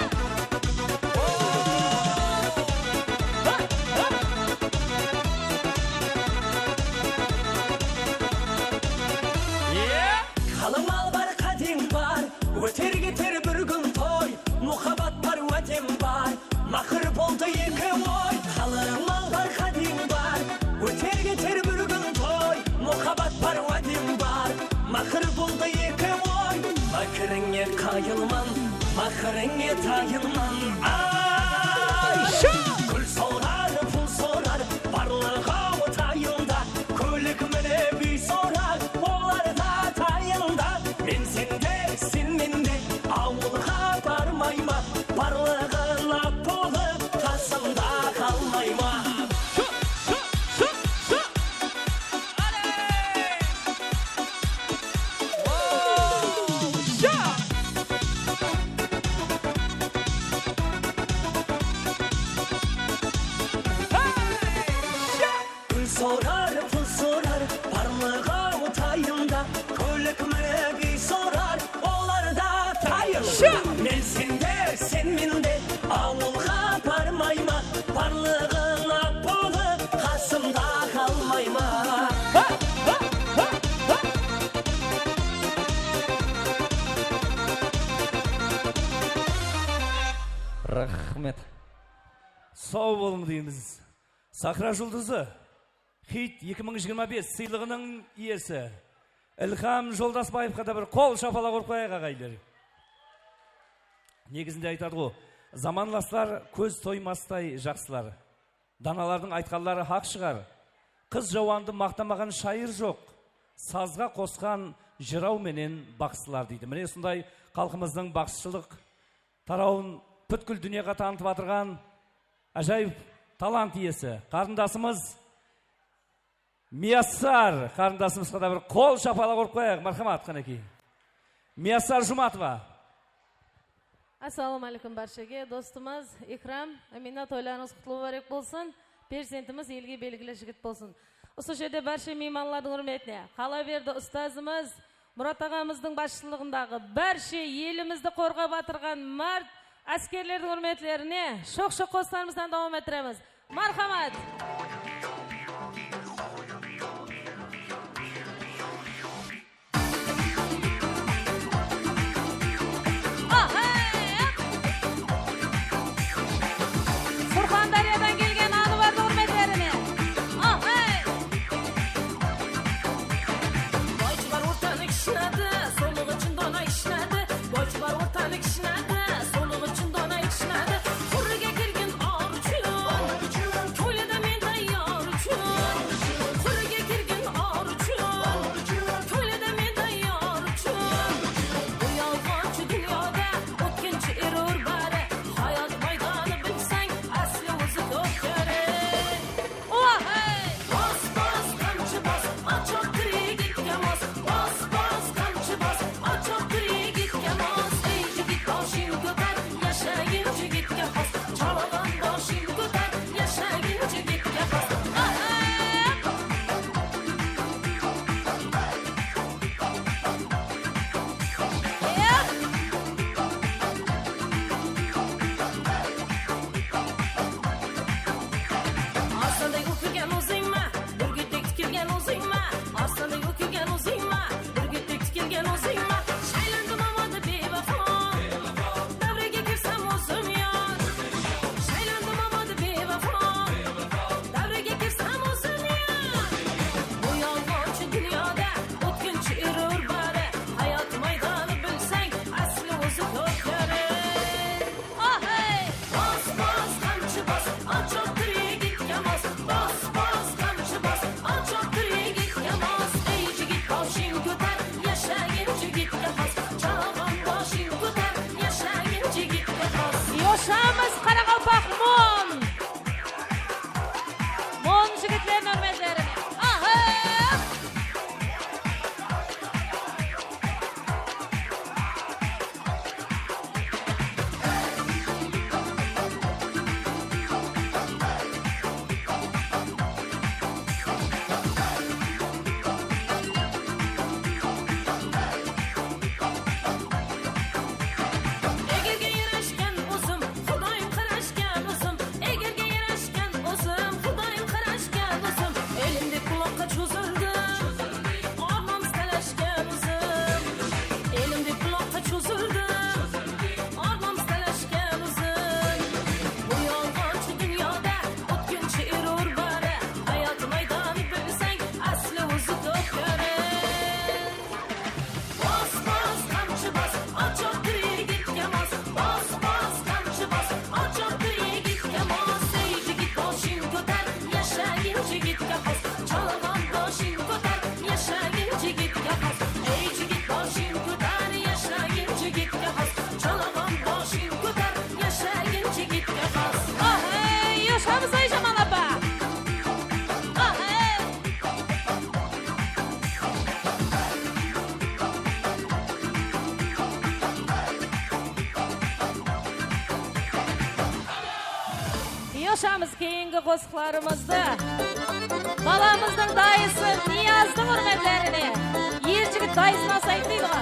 Qalım albar, qádem bar, óter-keter bir kún toy. Muhabbat bar, wádem bar, maqır boldı eki oy. Qalım albar, qádem bar, óter-keter bir kún toy. Muhabbat bar, wádem bar, maqır boldı eki oy. Mákirińe qayılman, mákirińe tayınman. Ay! Gúl sorar, pul sorar, barlıǵı-aw tayında. Kólik minip úy sorar, olar da tayında. Men sende, sen mende, awılǵa barmayma, barlıǵı lap bolıp, qasımda qalmayma. Sorar, pul sorar, barlıǵı tayında, kólik-múlik úy sorar, olar da tayın. Shı! Men sende, sen mende, awılǵa barmayman, barlıǵıńa bolıp, qasımda qalmayman. Ha, ha, ha, ha. Raxmet. Saw bolıń deymiz. Sahra juldızı, Xit eki mıń jigirma bes sıylıǵınıń iyesi Ilham Joldasbaevqa da bir qol shapalaq urıp qoyayıq, aǵayinler. Negizinde aytadı ǵo, zamanlaslar kóz toymastay jaqsılar. Danalardıń aytqanları haq shıǵar. Qız jawandı maqtamaǵan shayır joq. Sazǵa qosqan jıraw menen baqsılar, deydi. Mine, usınday xalqımızdıń baqsıshılıq tarawın pútkil dúnyaǵa tanıtıp atırǵan ájayıp talant iyesi, qarındasımız Miyassar qarındasımızǵa da bir qol shapalaq urıp qoyayıq. Marhamat, qánekey. Miyassar Jumatova. Assalawma áleykum bárshege. Dostımız Ikram, Amina, toylarıńız qutlı múbárek bolsın. Perzentimiz elge belgili jigit bolsın. Usı jerde bárshe miymanlardıń húrmetine, Qalaberdi ustazımız, Murat aǵamızdıń basshılıǵındaǵı bárshe elimizdi qorǵap atırǵan márt áskerlerdiń húrmetlerine shoq-shoq qosıqlarımızdan dawam ettiremiz. Marhamat! Ahey! Surxandáryadan kelgen Anıbardıń húrmetlerine. Ahey! Boychılar ortanı kishnadı, sonıǵ ushın dona ishnadı. Boychılar ortanı kishnadı, sonıǵ ushın dona ishnadı. Qurıga kelgen ar ushın, toylada men tayyor. Joshamiz keyingi qosıqlarımızdı balamızdıń dayısı Niyazdıń húrmetlerine. Er jigit dayısın asayıp deydi ǵo.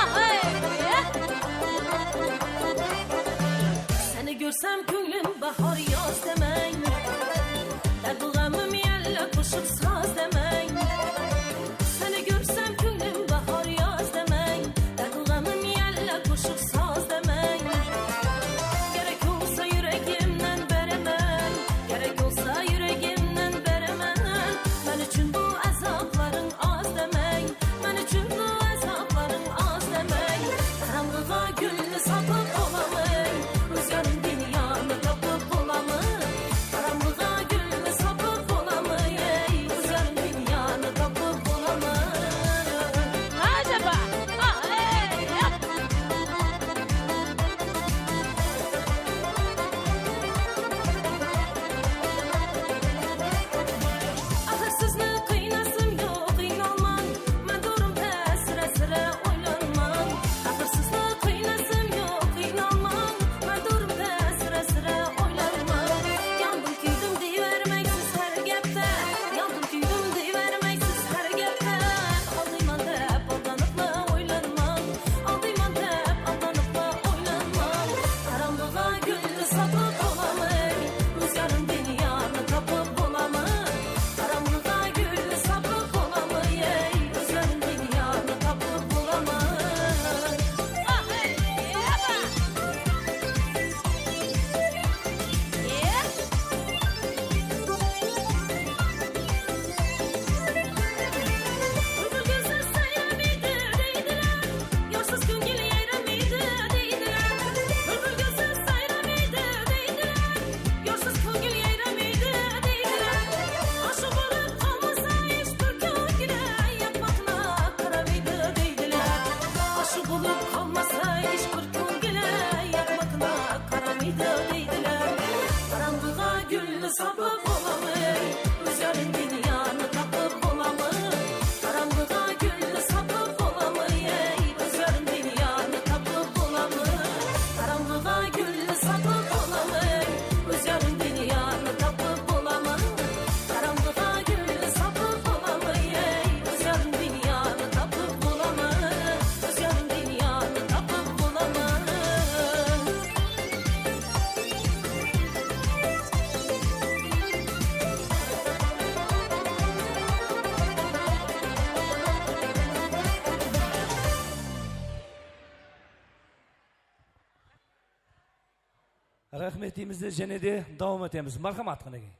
Ahay! Seni kórsem, kónglim bahar, yaz demey. Dárdu-ǵámim yállep ushıp saz demey. Seni kórsem, kónglim bahar, yaz demey. Dárdu-ǵámim yállep ushıp saz demey. Kerek bolsa, júregimnen beremen. Kerek bolsa, júregimnen beremen. Men ushın bul azaplarıń az demey. Men ushın bul azaplarıń az demey. Qarańǵıǵa gúldi sapıp bolamay, ózgerin dúnyanı tapıp bolamay. Qarańǵıǵa gúldi sapıp bolamay, ey, ózgerin dúnyanı tapıp bolamay. Ájaba! A, ey, ya! Aqır sizni qıynasım joq, qıynalmań. Men durım tásir-ásire oylanmań. Aqır sizni qıynasım joq, qıynalmań. Men durım tásir-ásire oylanmań. Yandım, kúydim dey bermeysiz hár gepte. Yandım, kúydim dey bermeysiz hár gepte. Aldayman dep aldanıpla oylanmań. Aldayman dep aldanıpla oylanmań. Qarańǵıǵa gúldi sapıp bolamay, ózgerin dúnyanı tapıp bolamay. Qarańǵıǵa gúldi sapıp bolamay, ey, ózgerin dúnyanı tapıp bolamay. Ah, ey, yaba! Eh? Búlbúl kúnsiz sayramaydı deydiler, yarsız kóngil yayramaydı deydiler. Búlbúl kúnsiz sayramaydı deydiler, yarsız kóngil yayramaydı deydiler. Ashıw bolıp qalmasa hesh bir kóngil, yaqpaqına qaramaydı deydiler. Ashıw bolıp qalmasa hesh bir kóngil, yaqpaqına qaramaydı deydiler. Qarańǵıǵa gúldi sapıp bolamay, ózgerin dúnyanı tapıp bolamay. Qarańǵıǵa gúldi sapıp bolamay, ey, ózgerin dúnyanı tapıp bolamay. Qarańǵıǵa gúldi sapıp bolamay, ózgerin dúnyanı tapıp bolamay. Qarańǵıǵa gúldi sapıp bolamay, ey, ózgerin dúnyanı tapıp bolamay. Ózgerin dúnyanı tapıp bolamay. Raxmet deymiz de, jáne de dawam etemiz. Marhamat, qánekey.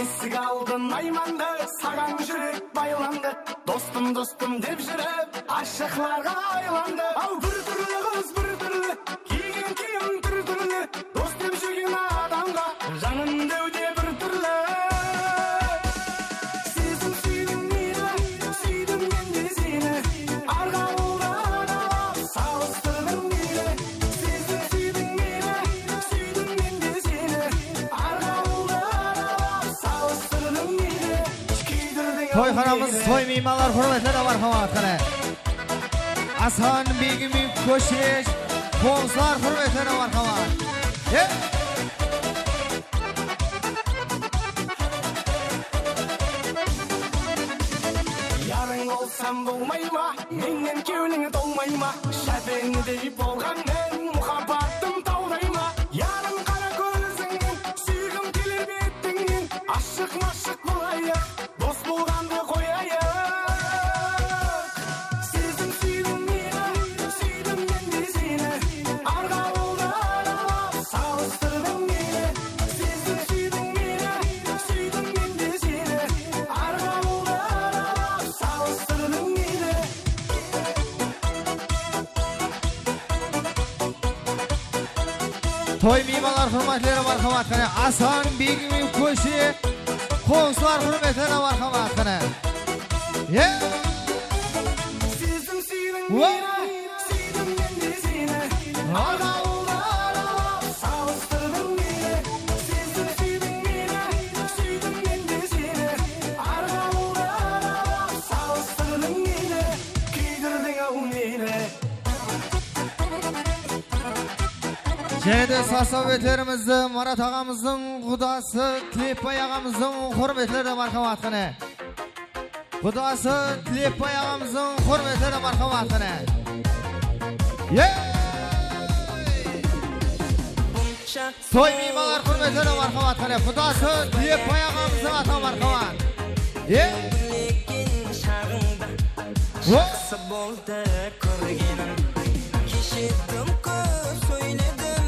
Esik aldı naymandı, saǵan júrek baylandı. Dostım, dostım dep júrip, ashıqlarǵa aylandı. Al, bir túrli qız, bir túrli, kiygen kiyim túr túrli. Dos dep júrgen adamǵa janım dewde bir túrli. Sezim súydim meyli, súydim men de seni. Arǵa awılda aralap salıstırdım meyli. Sezim súydim meyli, súydim men de seni. Arǵa awılda aralap salıstırdım meyli. Kúydirdiń. Toyxanamız, toy miymanlar húrmetlerine marhamat, qáne. Asan, Begim, Kóshirek, qońsılar húrmetlerine marhamat. E! Yarıń bolsam bolmay ma? Mennen kewliń tolmay ma? Jápendey bolǵanmen, muhabbattım tawday ma? Yarım qara kózińnen, súygim keler bettińnen, ashıq-mashıq bolayıq. Dos bolǵandı qoyayıq. Sezdim, súydim meni, súydim men de seni. Arǵa awıldı aralap salıstırdıń meni. Sezdim, súydim meni, súydim men de seni. Arǵa awıldı aralap salıstırdıń meni. Toy miymanlar húrmetlerine marhamat, qáne. Asan, Begim, Kóshirek, qońsılar húrmetlerine marhamat, qáne. E! Sezdim, súydim meni, súydim men de seni. Arǵa awıldı aralap salıstırdıń meni. Sezdim, súydim meni, súydim men de seni. Arǵa awıldı aralap salıstırdıń meni. Kúydirdiń. Jáne de sastav betlerimizdi Marat aǵamızdıń qudası Tilepbay aǵamızdıń húrmetlerine marhamat qáne. Qudası Tilepbay aǵamızdıń húrmetlerine marhamat qáne. Yey! Toy miymanlar húrmetlerine marhamat qáne. Qudası Tilepbay aǵamızdıń atına marhamat. Yey! Jaqsı boldı kórgenim. Keshe dım kóp sóyledim,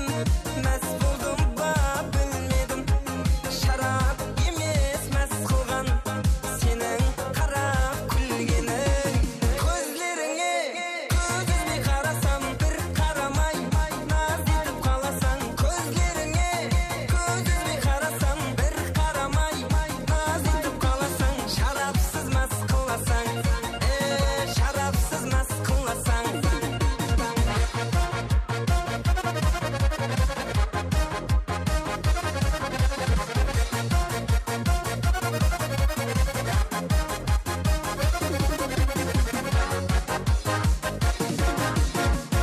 más boldım ba bilmedim. Sharap emes más qılǵan seniń qarap kúlgeniń. Kózlerińe kóz úzbey qarasam, bir qaramay naz etip qalasań. Kózlerińe kóz úzbey qarasam, bir qaramay naz etip qalasań. Sharapsız más qılasań, e, sharapsız más qılasań.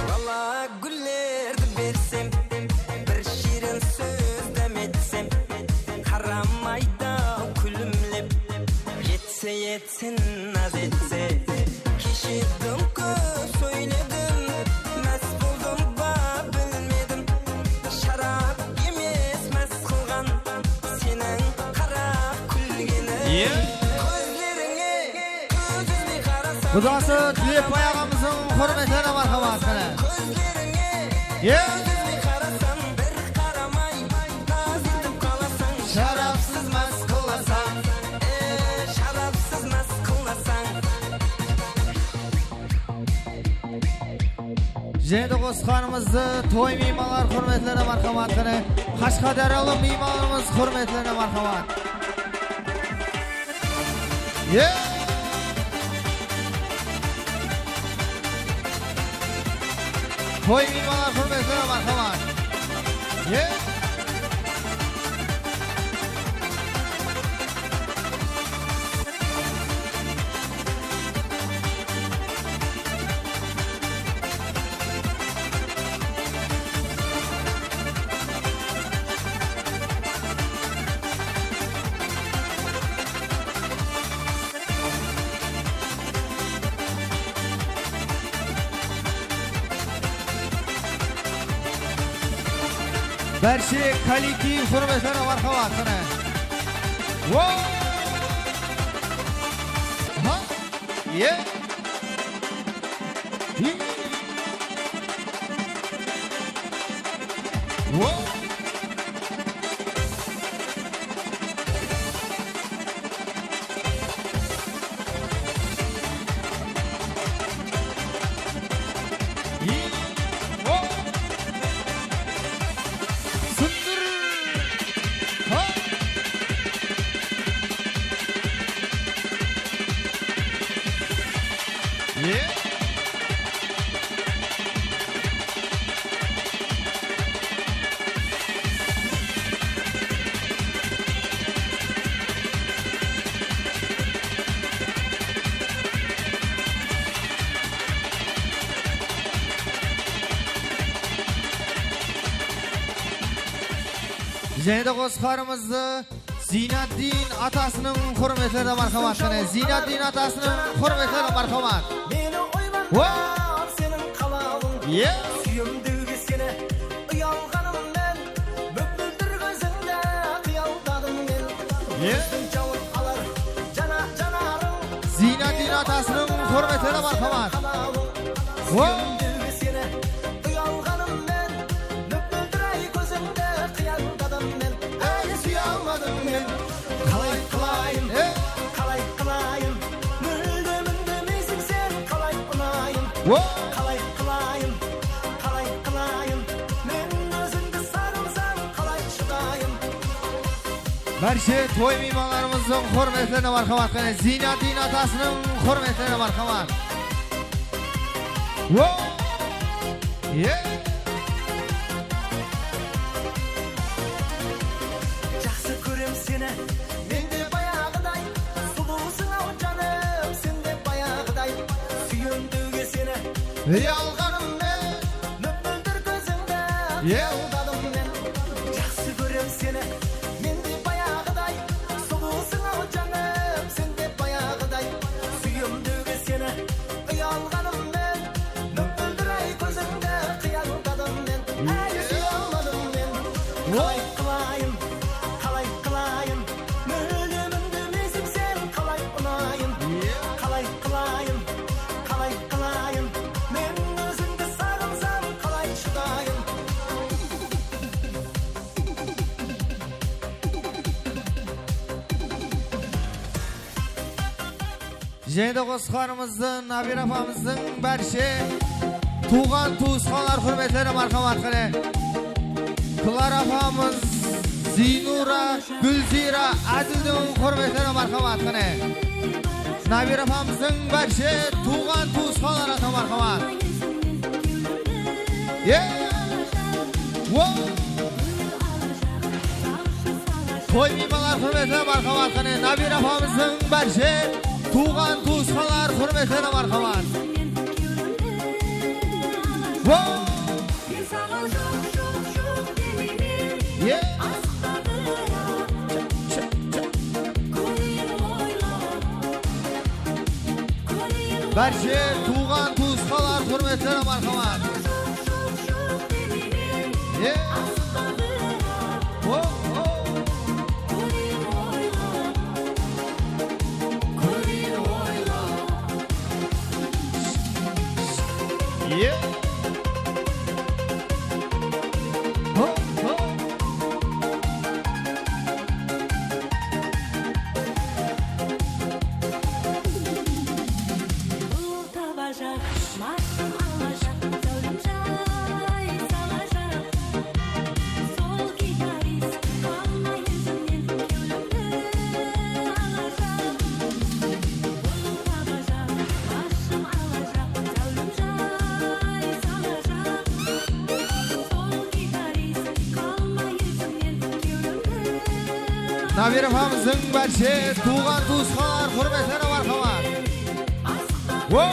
Bala gúllerdi bersem, bir shiyrin sóz dám etsem, qaramaydı kúlimlep, etse etsin naz etse. Keshe dım kóp sóyledim, más boldım ba bilmedim. Sharap emes más qılǵan seniń qarap kúlgeniń. Kózlerińe kóz úzbey qarasam, Qudası Tilepbay aǵamızdıń húrmetlerine marhamat qáne. Kózlerińe kóz úzbey qarasam, bir qaramay naz etip qalasań. Sharapsız más qılasań, e, sharapsız más qılasań. Jáne de qosqanımızdı toy miymanlar húrmetlerine marhamat qáne. Qashqadáryalı miymanlarımız húrmetlerine marhamat. Ye! Toy miymanlar húrmetlerine marhamat. Ye! Bárshe kollektiv húrmetlerine marhamat qáne. Wo! Ha! Ye! Wo! Jáne de qosıqlarımızdı Ziynaddin atasınıń húrmetlerine marhamat qáne. Ziynaddin atasınıń húrmetlerine marhamat. Meni oylanıp seniń qalawıń. Ye! Súyem dewge seni uyalǵanım men. Móltir kózińdi qıyaldadım men. Ye! Kózdiń jawın alar jana janarıń. Ziynaddin atasınıń húrmetlerine marhamat. Wo! Súyem dewge seni uyalǵanım men. Móltir ay kózińdi qıyaldadım men. Áne súye almadım men. Qalay qılayın, e? Qalay qılayın? Múldem úndemeysiń sen, qalay unayın? Wo! Qalay qılayın, qalay qılayın? Men ózińdi saǵınsam, qalay shıdayın? Bárshe toy miymanlarımızdıń húrmetlerine marhamat qáne. Ziynaddin atasınıń húrmetlerine marhamat. Wo! Ye! Jaqsı kórem seni, men de bayaǵıday. Sulıwsıń-aw, janım, sen de bayaǵıday. Súyem dewge seni Uyalǵanım men, móltir kózińdi qıyaldadım men. Jaqsı kórem seni, mendey bayaǵıday. Sulıwsıń-aw janım, sen de bayaǵıday. Súyem dewge seni, uyalǵanım men. Móltir-ay kózińdi qıyaldadım men. Áy, súye almadım men. Qalay qılayın, qalay qılayın? Mólem úndemeseń sen, qalay unayın? Qalay qılayın, qalay qılayın? Men ózińdi saǵınsam, qalay shıdayın? Jáne de qosıqlarımızdı Nabira apamızdıń bárshe tuwǵan-tuwısqanlar húrmetlerine marhamat, qáne. Klara apamız, Ziynura, Gúlziyra, Ázildiń húrmetlerine marhamat, qáne. Nabira apamızdıń bárshe tuwǵan-tuwısqanlarına marhamat. Ye! Wo! Toy miymanlar húrmetine marhamat, qáne. Nabira apamızdıń bárshe tuwǵan-tuwısqanlar húrmetine marhamat. Wo! Ye! Bárshe tuwǵan-tuwısqanlar húrmetine marhamat. Ye! Ho, ho! Ye! Ho, ho! Bul tabajaq, bashım alajaq, záwlim jay salajaq. Sol gitarist qalmay izimnen kewlimdi alajaq. Bul tabajaq, bashım alajaq, záwlim jay salajaq. Sol gitarist qalmay izimnen kewlimdi. Nabira apamızdıń bárshe tuwǵan-tuwısqanlar húrmetine marhamat. Wo!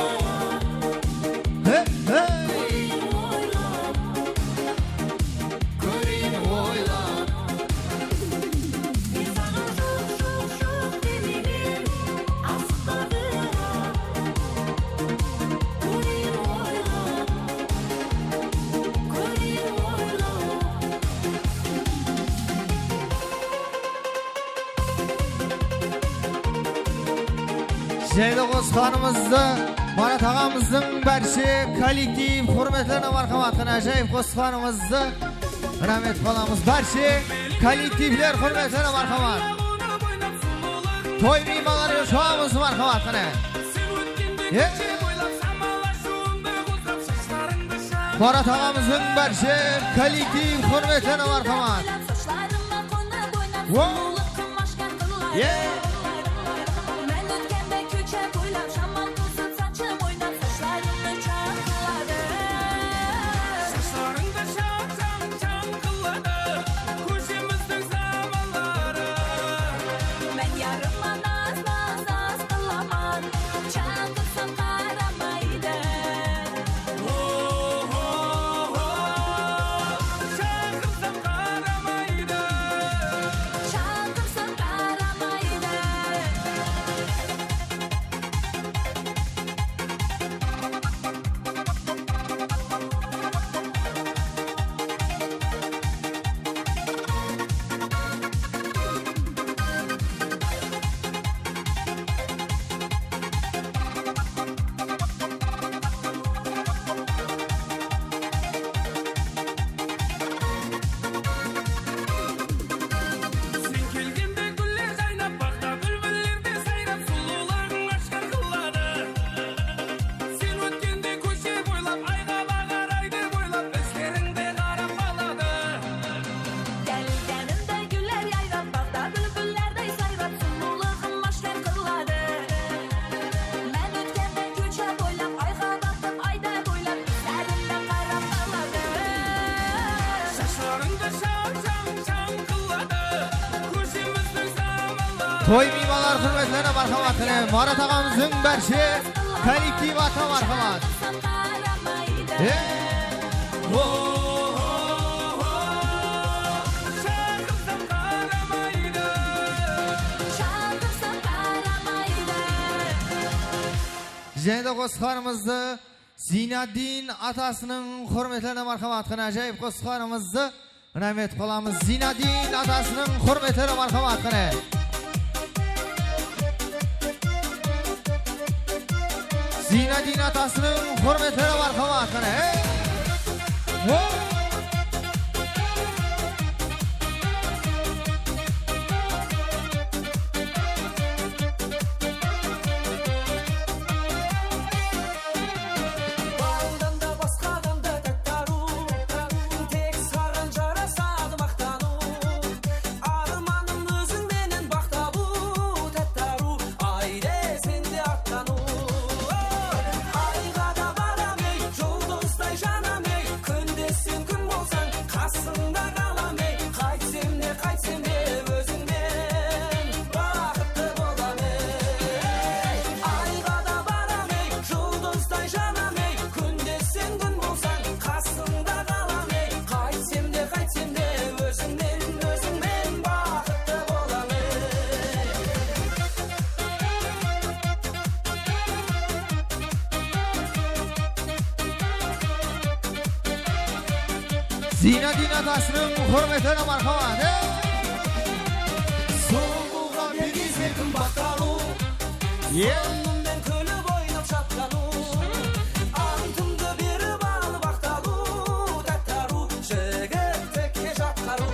Hey, hey! Jáne de qosıqlarımızdı Marat aǵamızdıń bárshe kollektiv húrmetlerine marhamat, qáne, ájayıp qosıqlarımızdı rámet qalamız. Bárshe kollektivler húrmetlerine marhamat. Toy miymanları joǵamız marhamat, qáne. E? Marat aǵamızdıń bárshe kollektiv húrmetlerine marhamat. Wo! Ye! Mán ótkende kóshe boylap, shamol qızıp, sachım oynap, sashlarımdı chaqıladı. Sashlarıńdı shaqsam, chańqıladı kóshemizdiń samalları. Mán yarıma naz-naz, naz qılaman, chaqirsam qaramaydı. Ho, ho, ho, chaqirsam qaramaydı. Chaqirsam qaramaydı. Sen kelgende gúller jaynap, baǵda búlbiller de sayrap, sulıwlıǵıń ashkar qıladı. Sen ótkende kóshe boylap, ayǵa baǵar aydı boylap, izlerińde qarap qaladı. Kelgenimde gúller jaynap, baǵda búlbillerdey sayrap, sulıwlıǵım ashkar qıladı. Mán ótkende kóshe boylap, ayǵa baǵdım aydı boylap, izlerimde qarap qaladı. Sashlarıńdı shaqsam, chańqıladı kóshemizdiń samalları. Toy miymanları húrmetlerine marhamat, qáne, Marat aǵamızdıń bárshe kollektiv atına marhamat. Hey! Wo-ho-ho! Shaqirsam qaramaydı. Shaqirsam qaramaydı. Jáne de qosıqlarımızdı Ziynaddin atasınıń húrmetlerine marhamat, qáne, ájayıp qosıqlarımızdı. Raxmet, qolamız Ziynaddin atasınıń húrmetlerine marhamat, qáne. Ziynaddin atasınıń húrmetlerine marhamat, qáne. Hey! Wo! Baldan da, basqadan da tátti arıw, tek saǵan jarasadı maqtanıw. Armanım óziń menen baxt tabıw, tátti arıw, áyde sen de attanıw. Ayǵa da baram ey, juldızday janam ey, kúnde sen kún bolsań, qasıńda qalam ey, qaytsem de, qaytsem de ózińnen baxıttı bolam ey. Ayǵa da baram ey, juldızday janam ey, kúnde sen kún bolsań, qasıńda qalam ey, qaytsem de, qaytsem de ózińnen, ózińnen baxıttı bolam ey. Ziynaddin atasınıń húrmetine marhamat. Hey! Sulıwǵa bir gezek qımbat arıw. Yeah! Sonıń menen kúlip oynap shatqanıw. Antımdı berip alıp aqtalıw, tátti arıw, jigitlikke jaqtı arıw.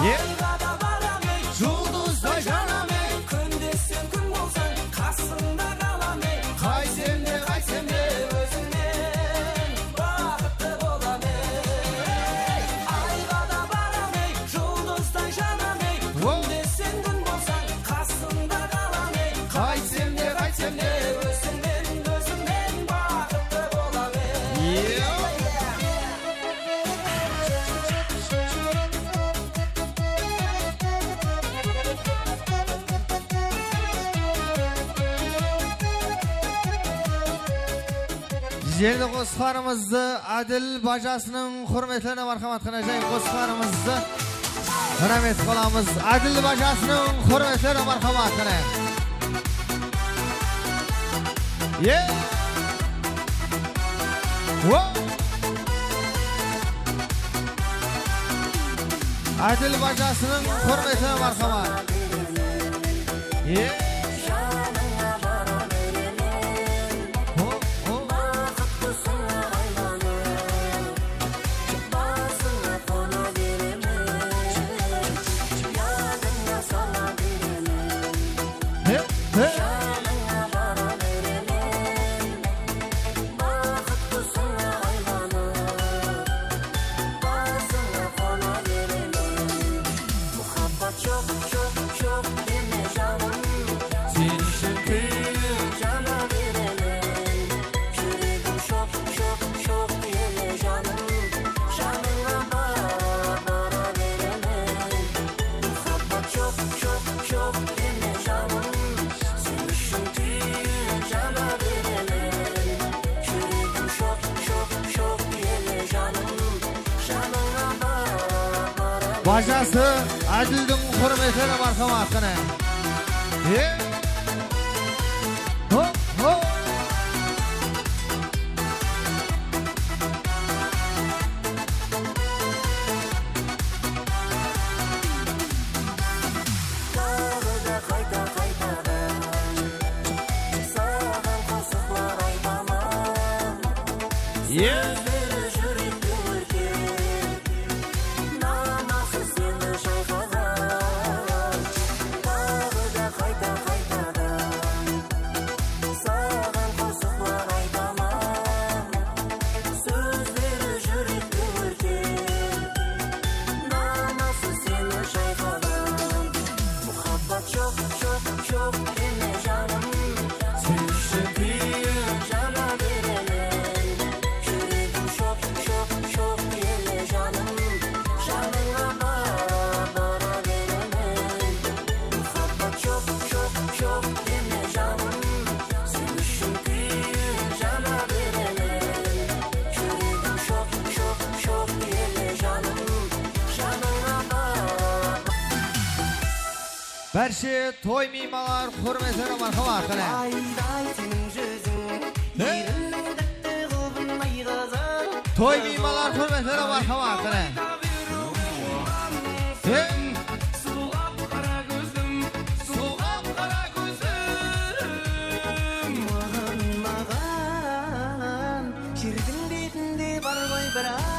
Yeah! Ayǵa da baram ey, juldızday janam ey, kúnde sen kún bolsań, qasıńda qalam ey, qaytsem de, qaytsem de ózińnen baxıttı bolam ey. Ayǵa da baram ey, juldızday janam ey, kúnde sen kún bolsań, qasıńda qalam ey, qaytsem de, qaytsem de ózińnen, ózińnen baxıttı bolam ey. Yeah! Jáne de qosıqlarımızdı Ádil bajasınıń húrmetlerine marhamat, qáne, ájayıp qosıqlarımızdı. Raxmet, qolamız Ádil bajasınıń húrmetlerine marhamat, qáne. Ye! Wo! Ádil bajasınıń húrmetine marhamat. Ye! Ho, ho! He, he! Muhabbat joq, joq, joq deme, janım. Sen ushın kúyip jana beremen. Júregim shoq, shoq, shoq deme, janım. Janıńa bara, bara beremen. Muhabbat joq, joq, joq deme, janım. Sen ushın kúyip jana beremen. Júregim shoq, shoq, shoq deme, janım. Bajası Ádildiń húrmetine marhamat, qáne. E? Ho, ho! Taǵı da qayta, qaytadan saǵan qosıqlar aytaman. Ye! Sózleri júrekti órtep, naması seni shayqaǵan. Taǵı da qayta, qaytadan saǵan qosıqlar aytaman. Sózleri júrekti órtep, naması seni shayqaǵan. Muhabbat joq, joq, joq deme, janım. Sen ushın kúyip jana beremen. Júregim Bárshe toy miymanlar húrmetine marhamat, qáne. Ayday seniń júziń, he? Miyrimniń dátti qılbın ay qızım. Toy miymanlar húrmetine marhamat, qáne. He? Sulıw qara kózim, sulıw qara kózim. Maǵan, maǵan, jerdiń betinde bar ǵoy bir adam.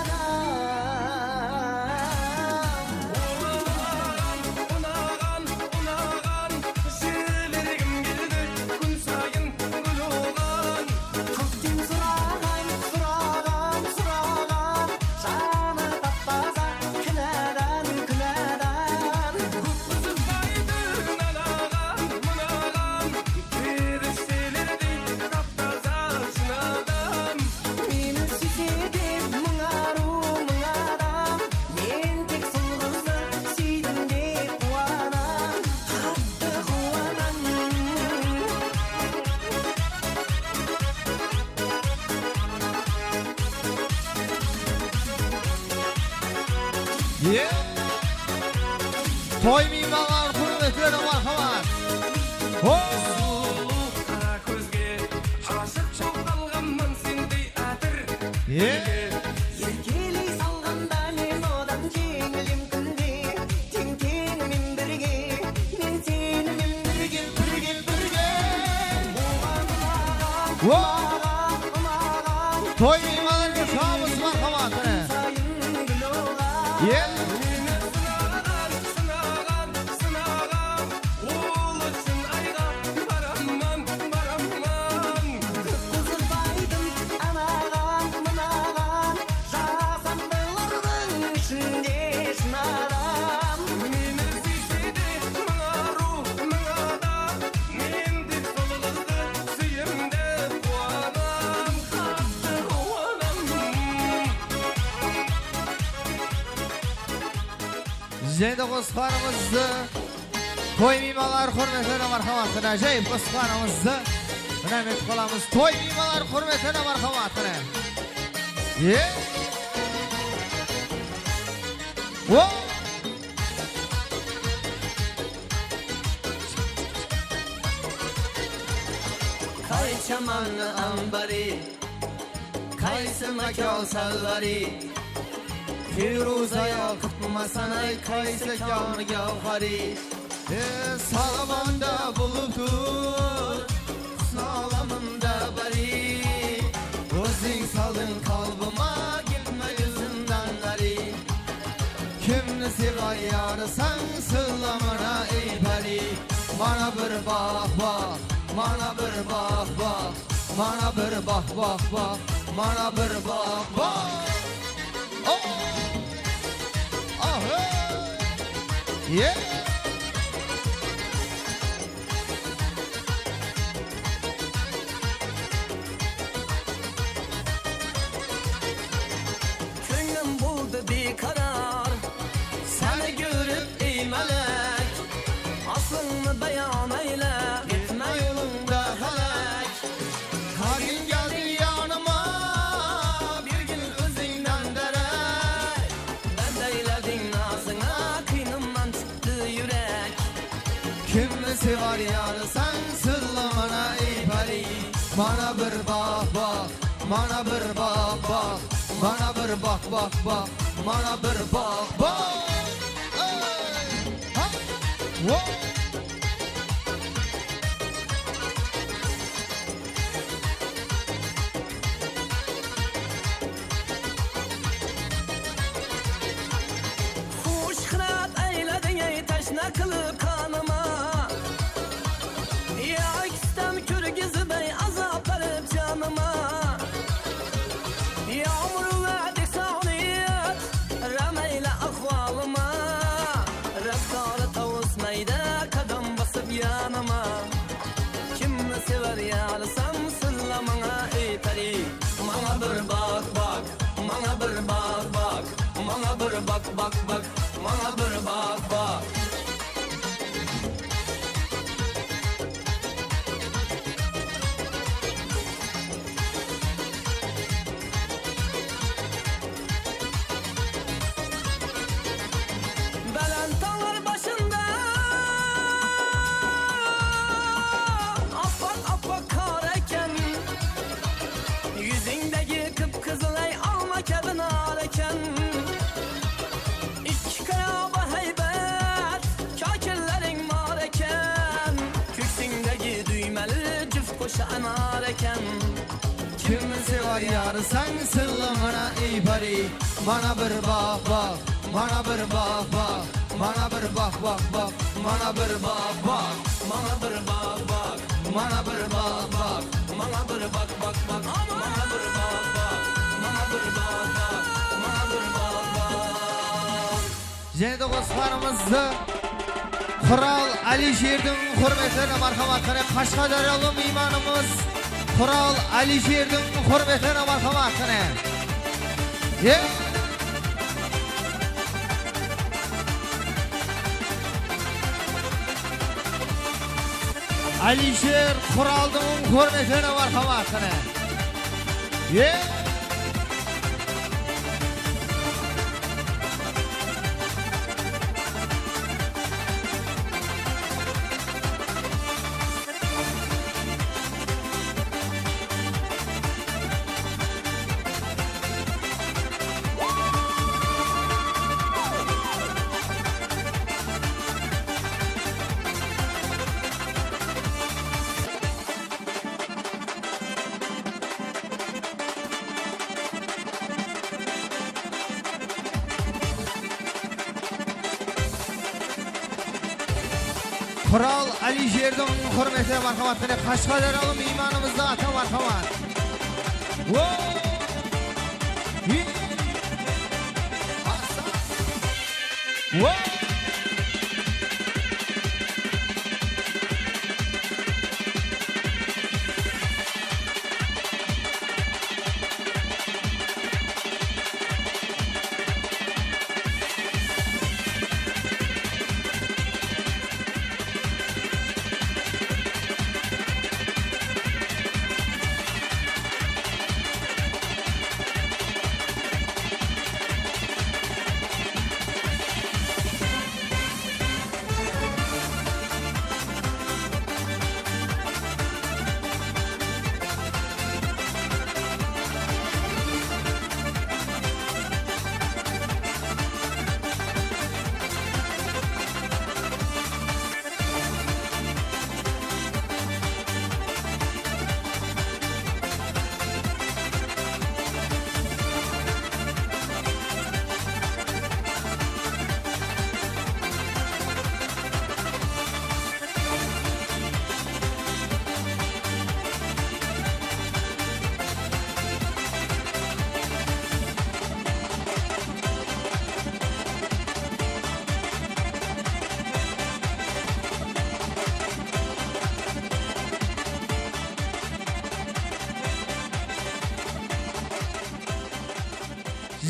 Unaǵan, unaǵan, unaǵan, jibergim keldi kún sayın gúl oǵan. Kókten suraǵan, suraǵan, suraǵan, janı tap-taza, kúnadan, kúnadan. Kók qızıqpaydı anaǵan, mınaǵan, perishtelerden tap-taza, shın adam. Meni súyse de mıń arıw, mıń adam, men tek sol qızdı súydim dep quwanam, qattı quwanam. Ye! Toy miymanlar húrmetine marhamat. Ho! Sulıw qara kózge ashıq bolıp qalǵanman sendey átir. Ye! Erkeley salǵanda men odan jeńilem kúnde. Teń-teńimen birge, men senimen birge, birge, birge. Wo! Toy miymanlarǵa sawıs marhamat, qáne. Ye! Sınaǵan, sınaǵan, ol ushın ayǵa baramman, baramman. Qızıqpaydım anaǵan, mınaǵan, jasandılardıń ishinde shın adam. Meni súyse de mıń arıw, mıń adam, men tek sol qızdı súyem dep quwanam, qattı quwanam. Jáne de qosıqlarımızdı toy miymanlar húrmetine marhamat, qáne, ájayıp qosıqlarımızdı mına etip qalamız. Toy miymanlar húrmetine marhamat, qáne. Ye! Wo! Qaysı shamanı ambari, qaysı mákan salvari, Feruza ya qıpma sanay, qaysı kawni gawhari. E, salamında bolıp tur, husn alamında bari. Óziń saldıń qalbıma, ketme kózimden nari. Kimni sever yarısań, sırlamana, ey pári. Mana bir baq, baq, mana bir baq, baq. Mana bir baq, baq, baq, mana bir baq, baq. Oh! Ah, hey! Yeah! Kóńlim boldı biykarar, sáni kórip, ey málek. Aslıńdı bayan ayle, ketme yolında hálek. Qáyin keldiń yanıma, bergin ózińnen dárek. Bándeylerdiń nazıńa, qıynımnan tústi yúrek. Kimni sever yarısań, sırlamana, ey pári. Mana bir baq, baq, mana bir baq, baq, mana bir baq, baq, baq, mana bir baq, baq. Ey! Ha! Wo! Xush qırat ayladiń, ey, tashna qılıp qanıma. Ya kistam kórgizbey azap berip janıma. Yawmur wáde sawliyat, ramayla ahwalıma. Raftarı tawısmaydı, qadam basıp yanıma. Kimni sever yarısam, sırla mańa, ey pári. Mańa bir baq, baq, mańa bir baq, baq, mańa bir baq, baq, baq, mańa bir baq, baq. Bálent tawlar bashında Tanar eken. Kimse var yarısań sırlıǵına, ey pari. Mana bir baq, baq, mana bir baq, baq, mana bir baq, baq, baq, mana bir baq, baq, mana bir baq, baq, mana bir baq, baq, mana bir baq, baq, baq, mana bir baq, baq, mana bir baq, baq, mana bir baq, baq. Jáne de qosıqlarımızdı Qural Alisherdiń húrmetine, marhamat, qáne, Qashqadáryalı miymanımız Qural Alisherdiń húrmetine, marhamat, qáne. E? Alisher Quraldıń húrmetine, marhamat, qáne. E? Qural Alisherdiń húrmetine, marhamat, qáne, Qashqadáryalı miymanımızdı ata, marhamat. Wo! Hi! Asa! Wo!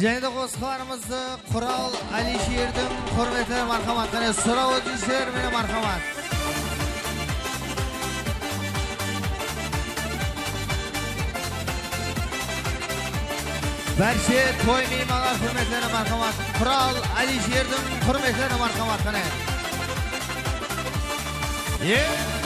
Jáne de qosıqlarımızdı Qural Alisherdiń húrmetine, marhamat, qáne, soraw ótinsler menen, marhamat. Bárshe toy miymanlar húrmetlerine, marhamat. Qural Alisherdiń húrmetlerine, marhamat, qáne. E!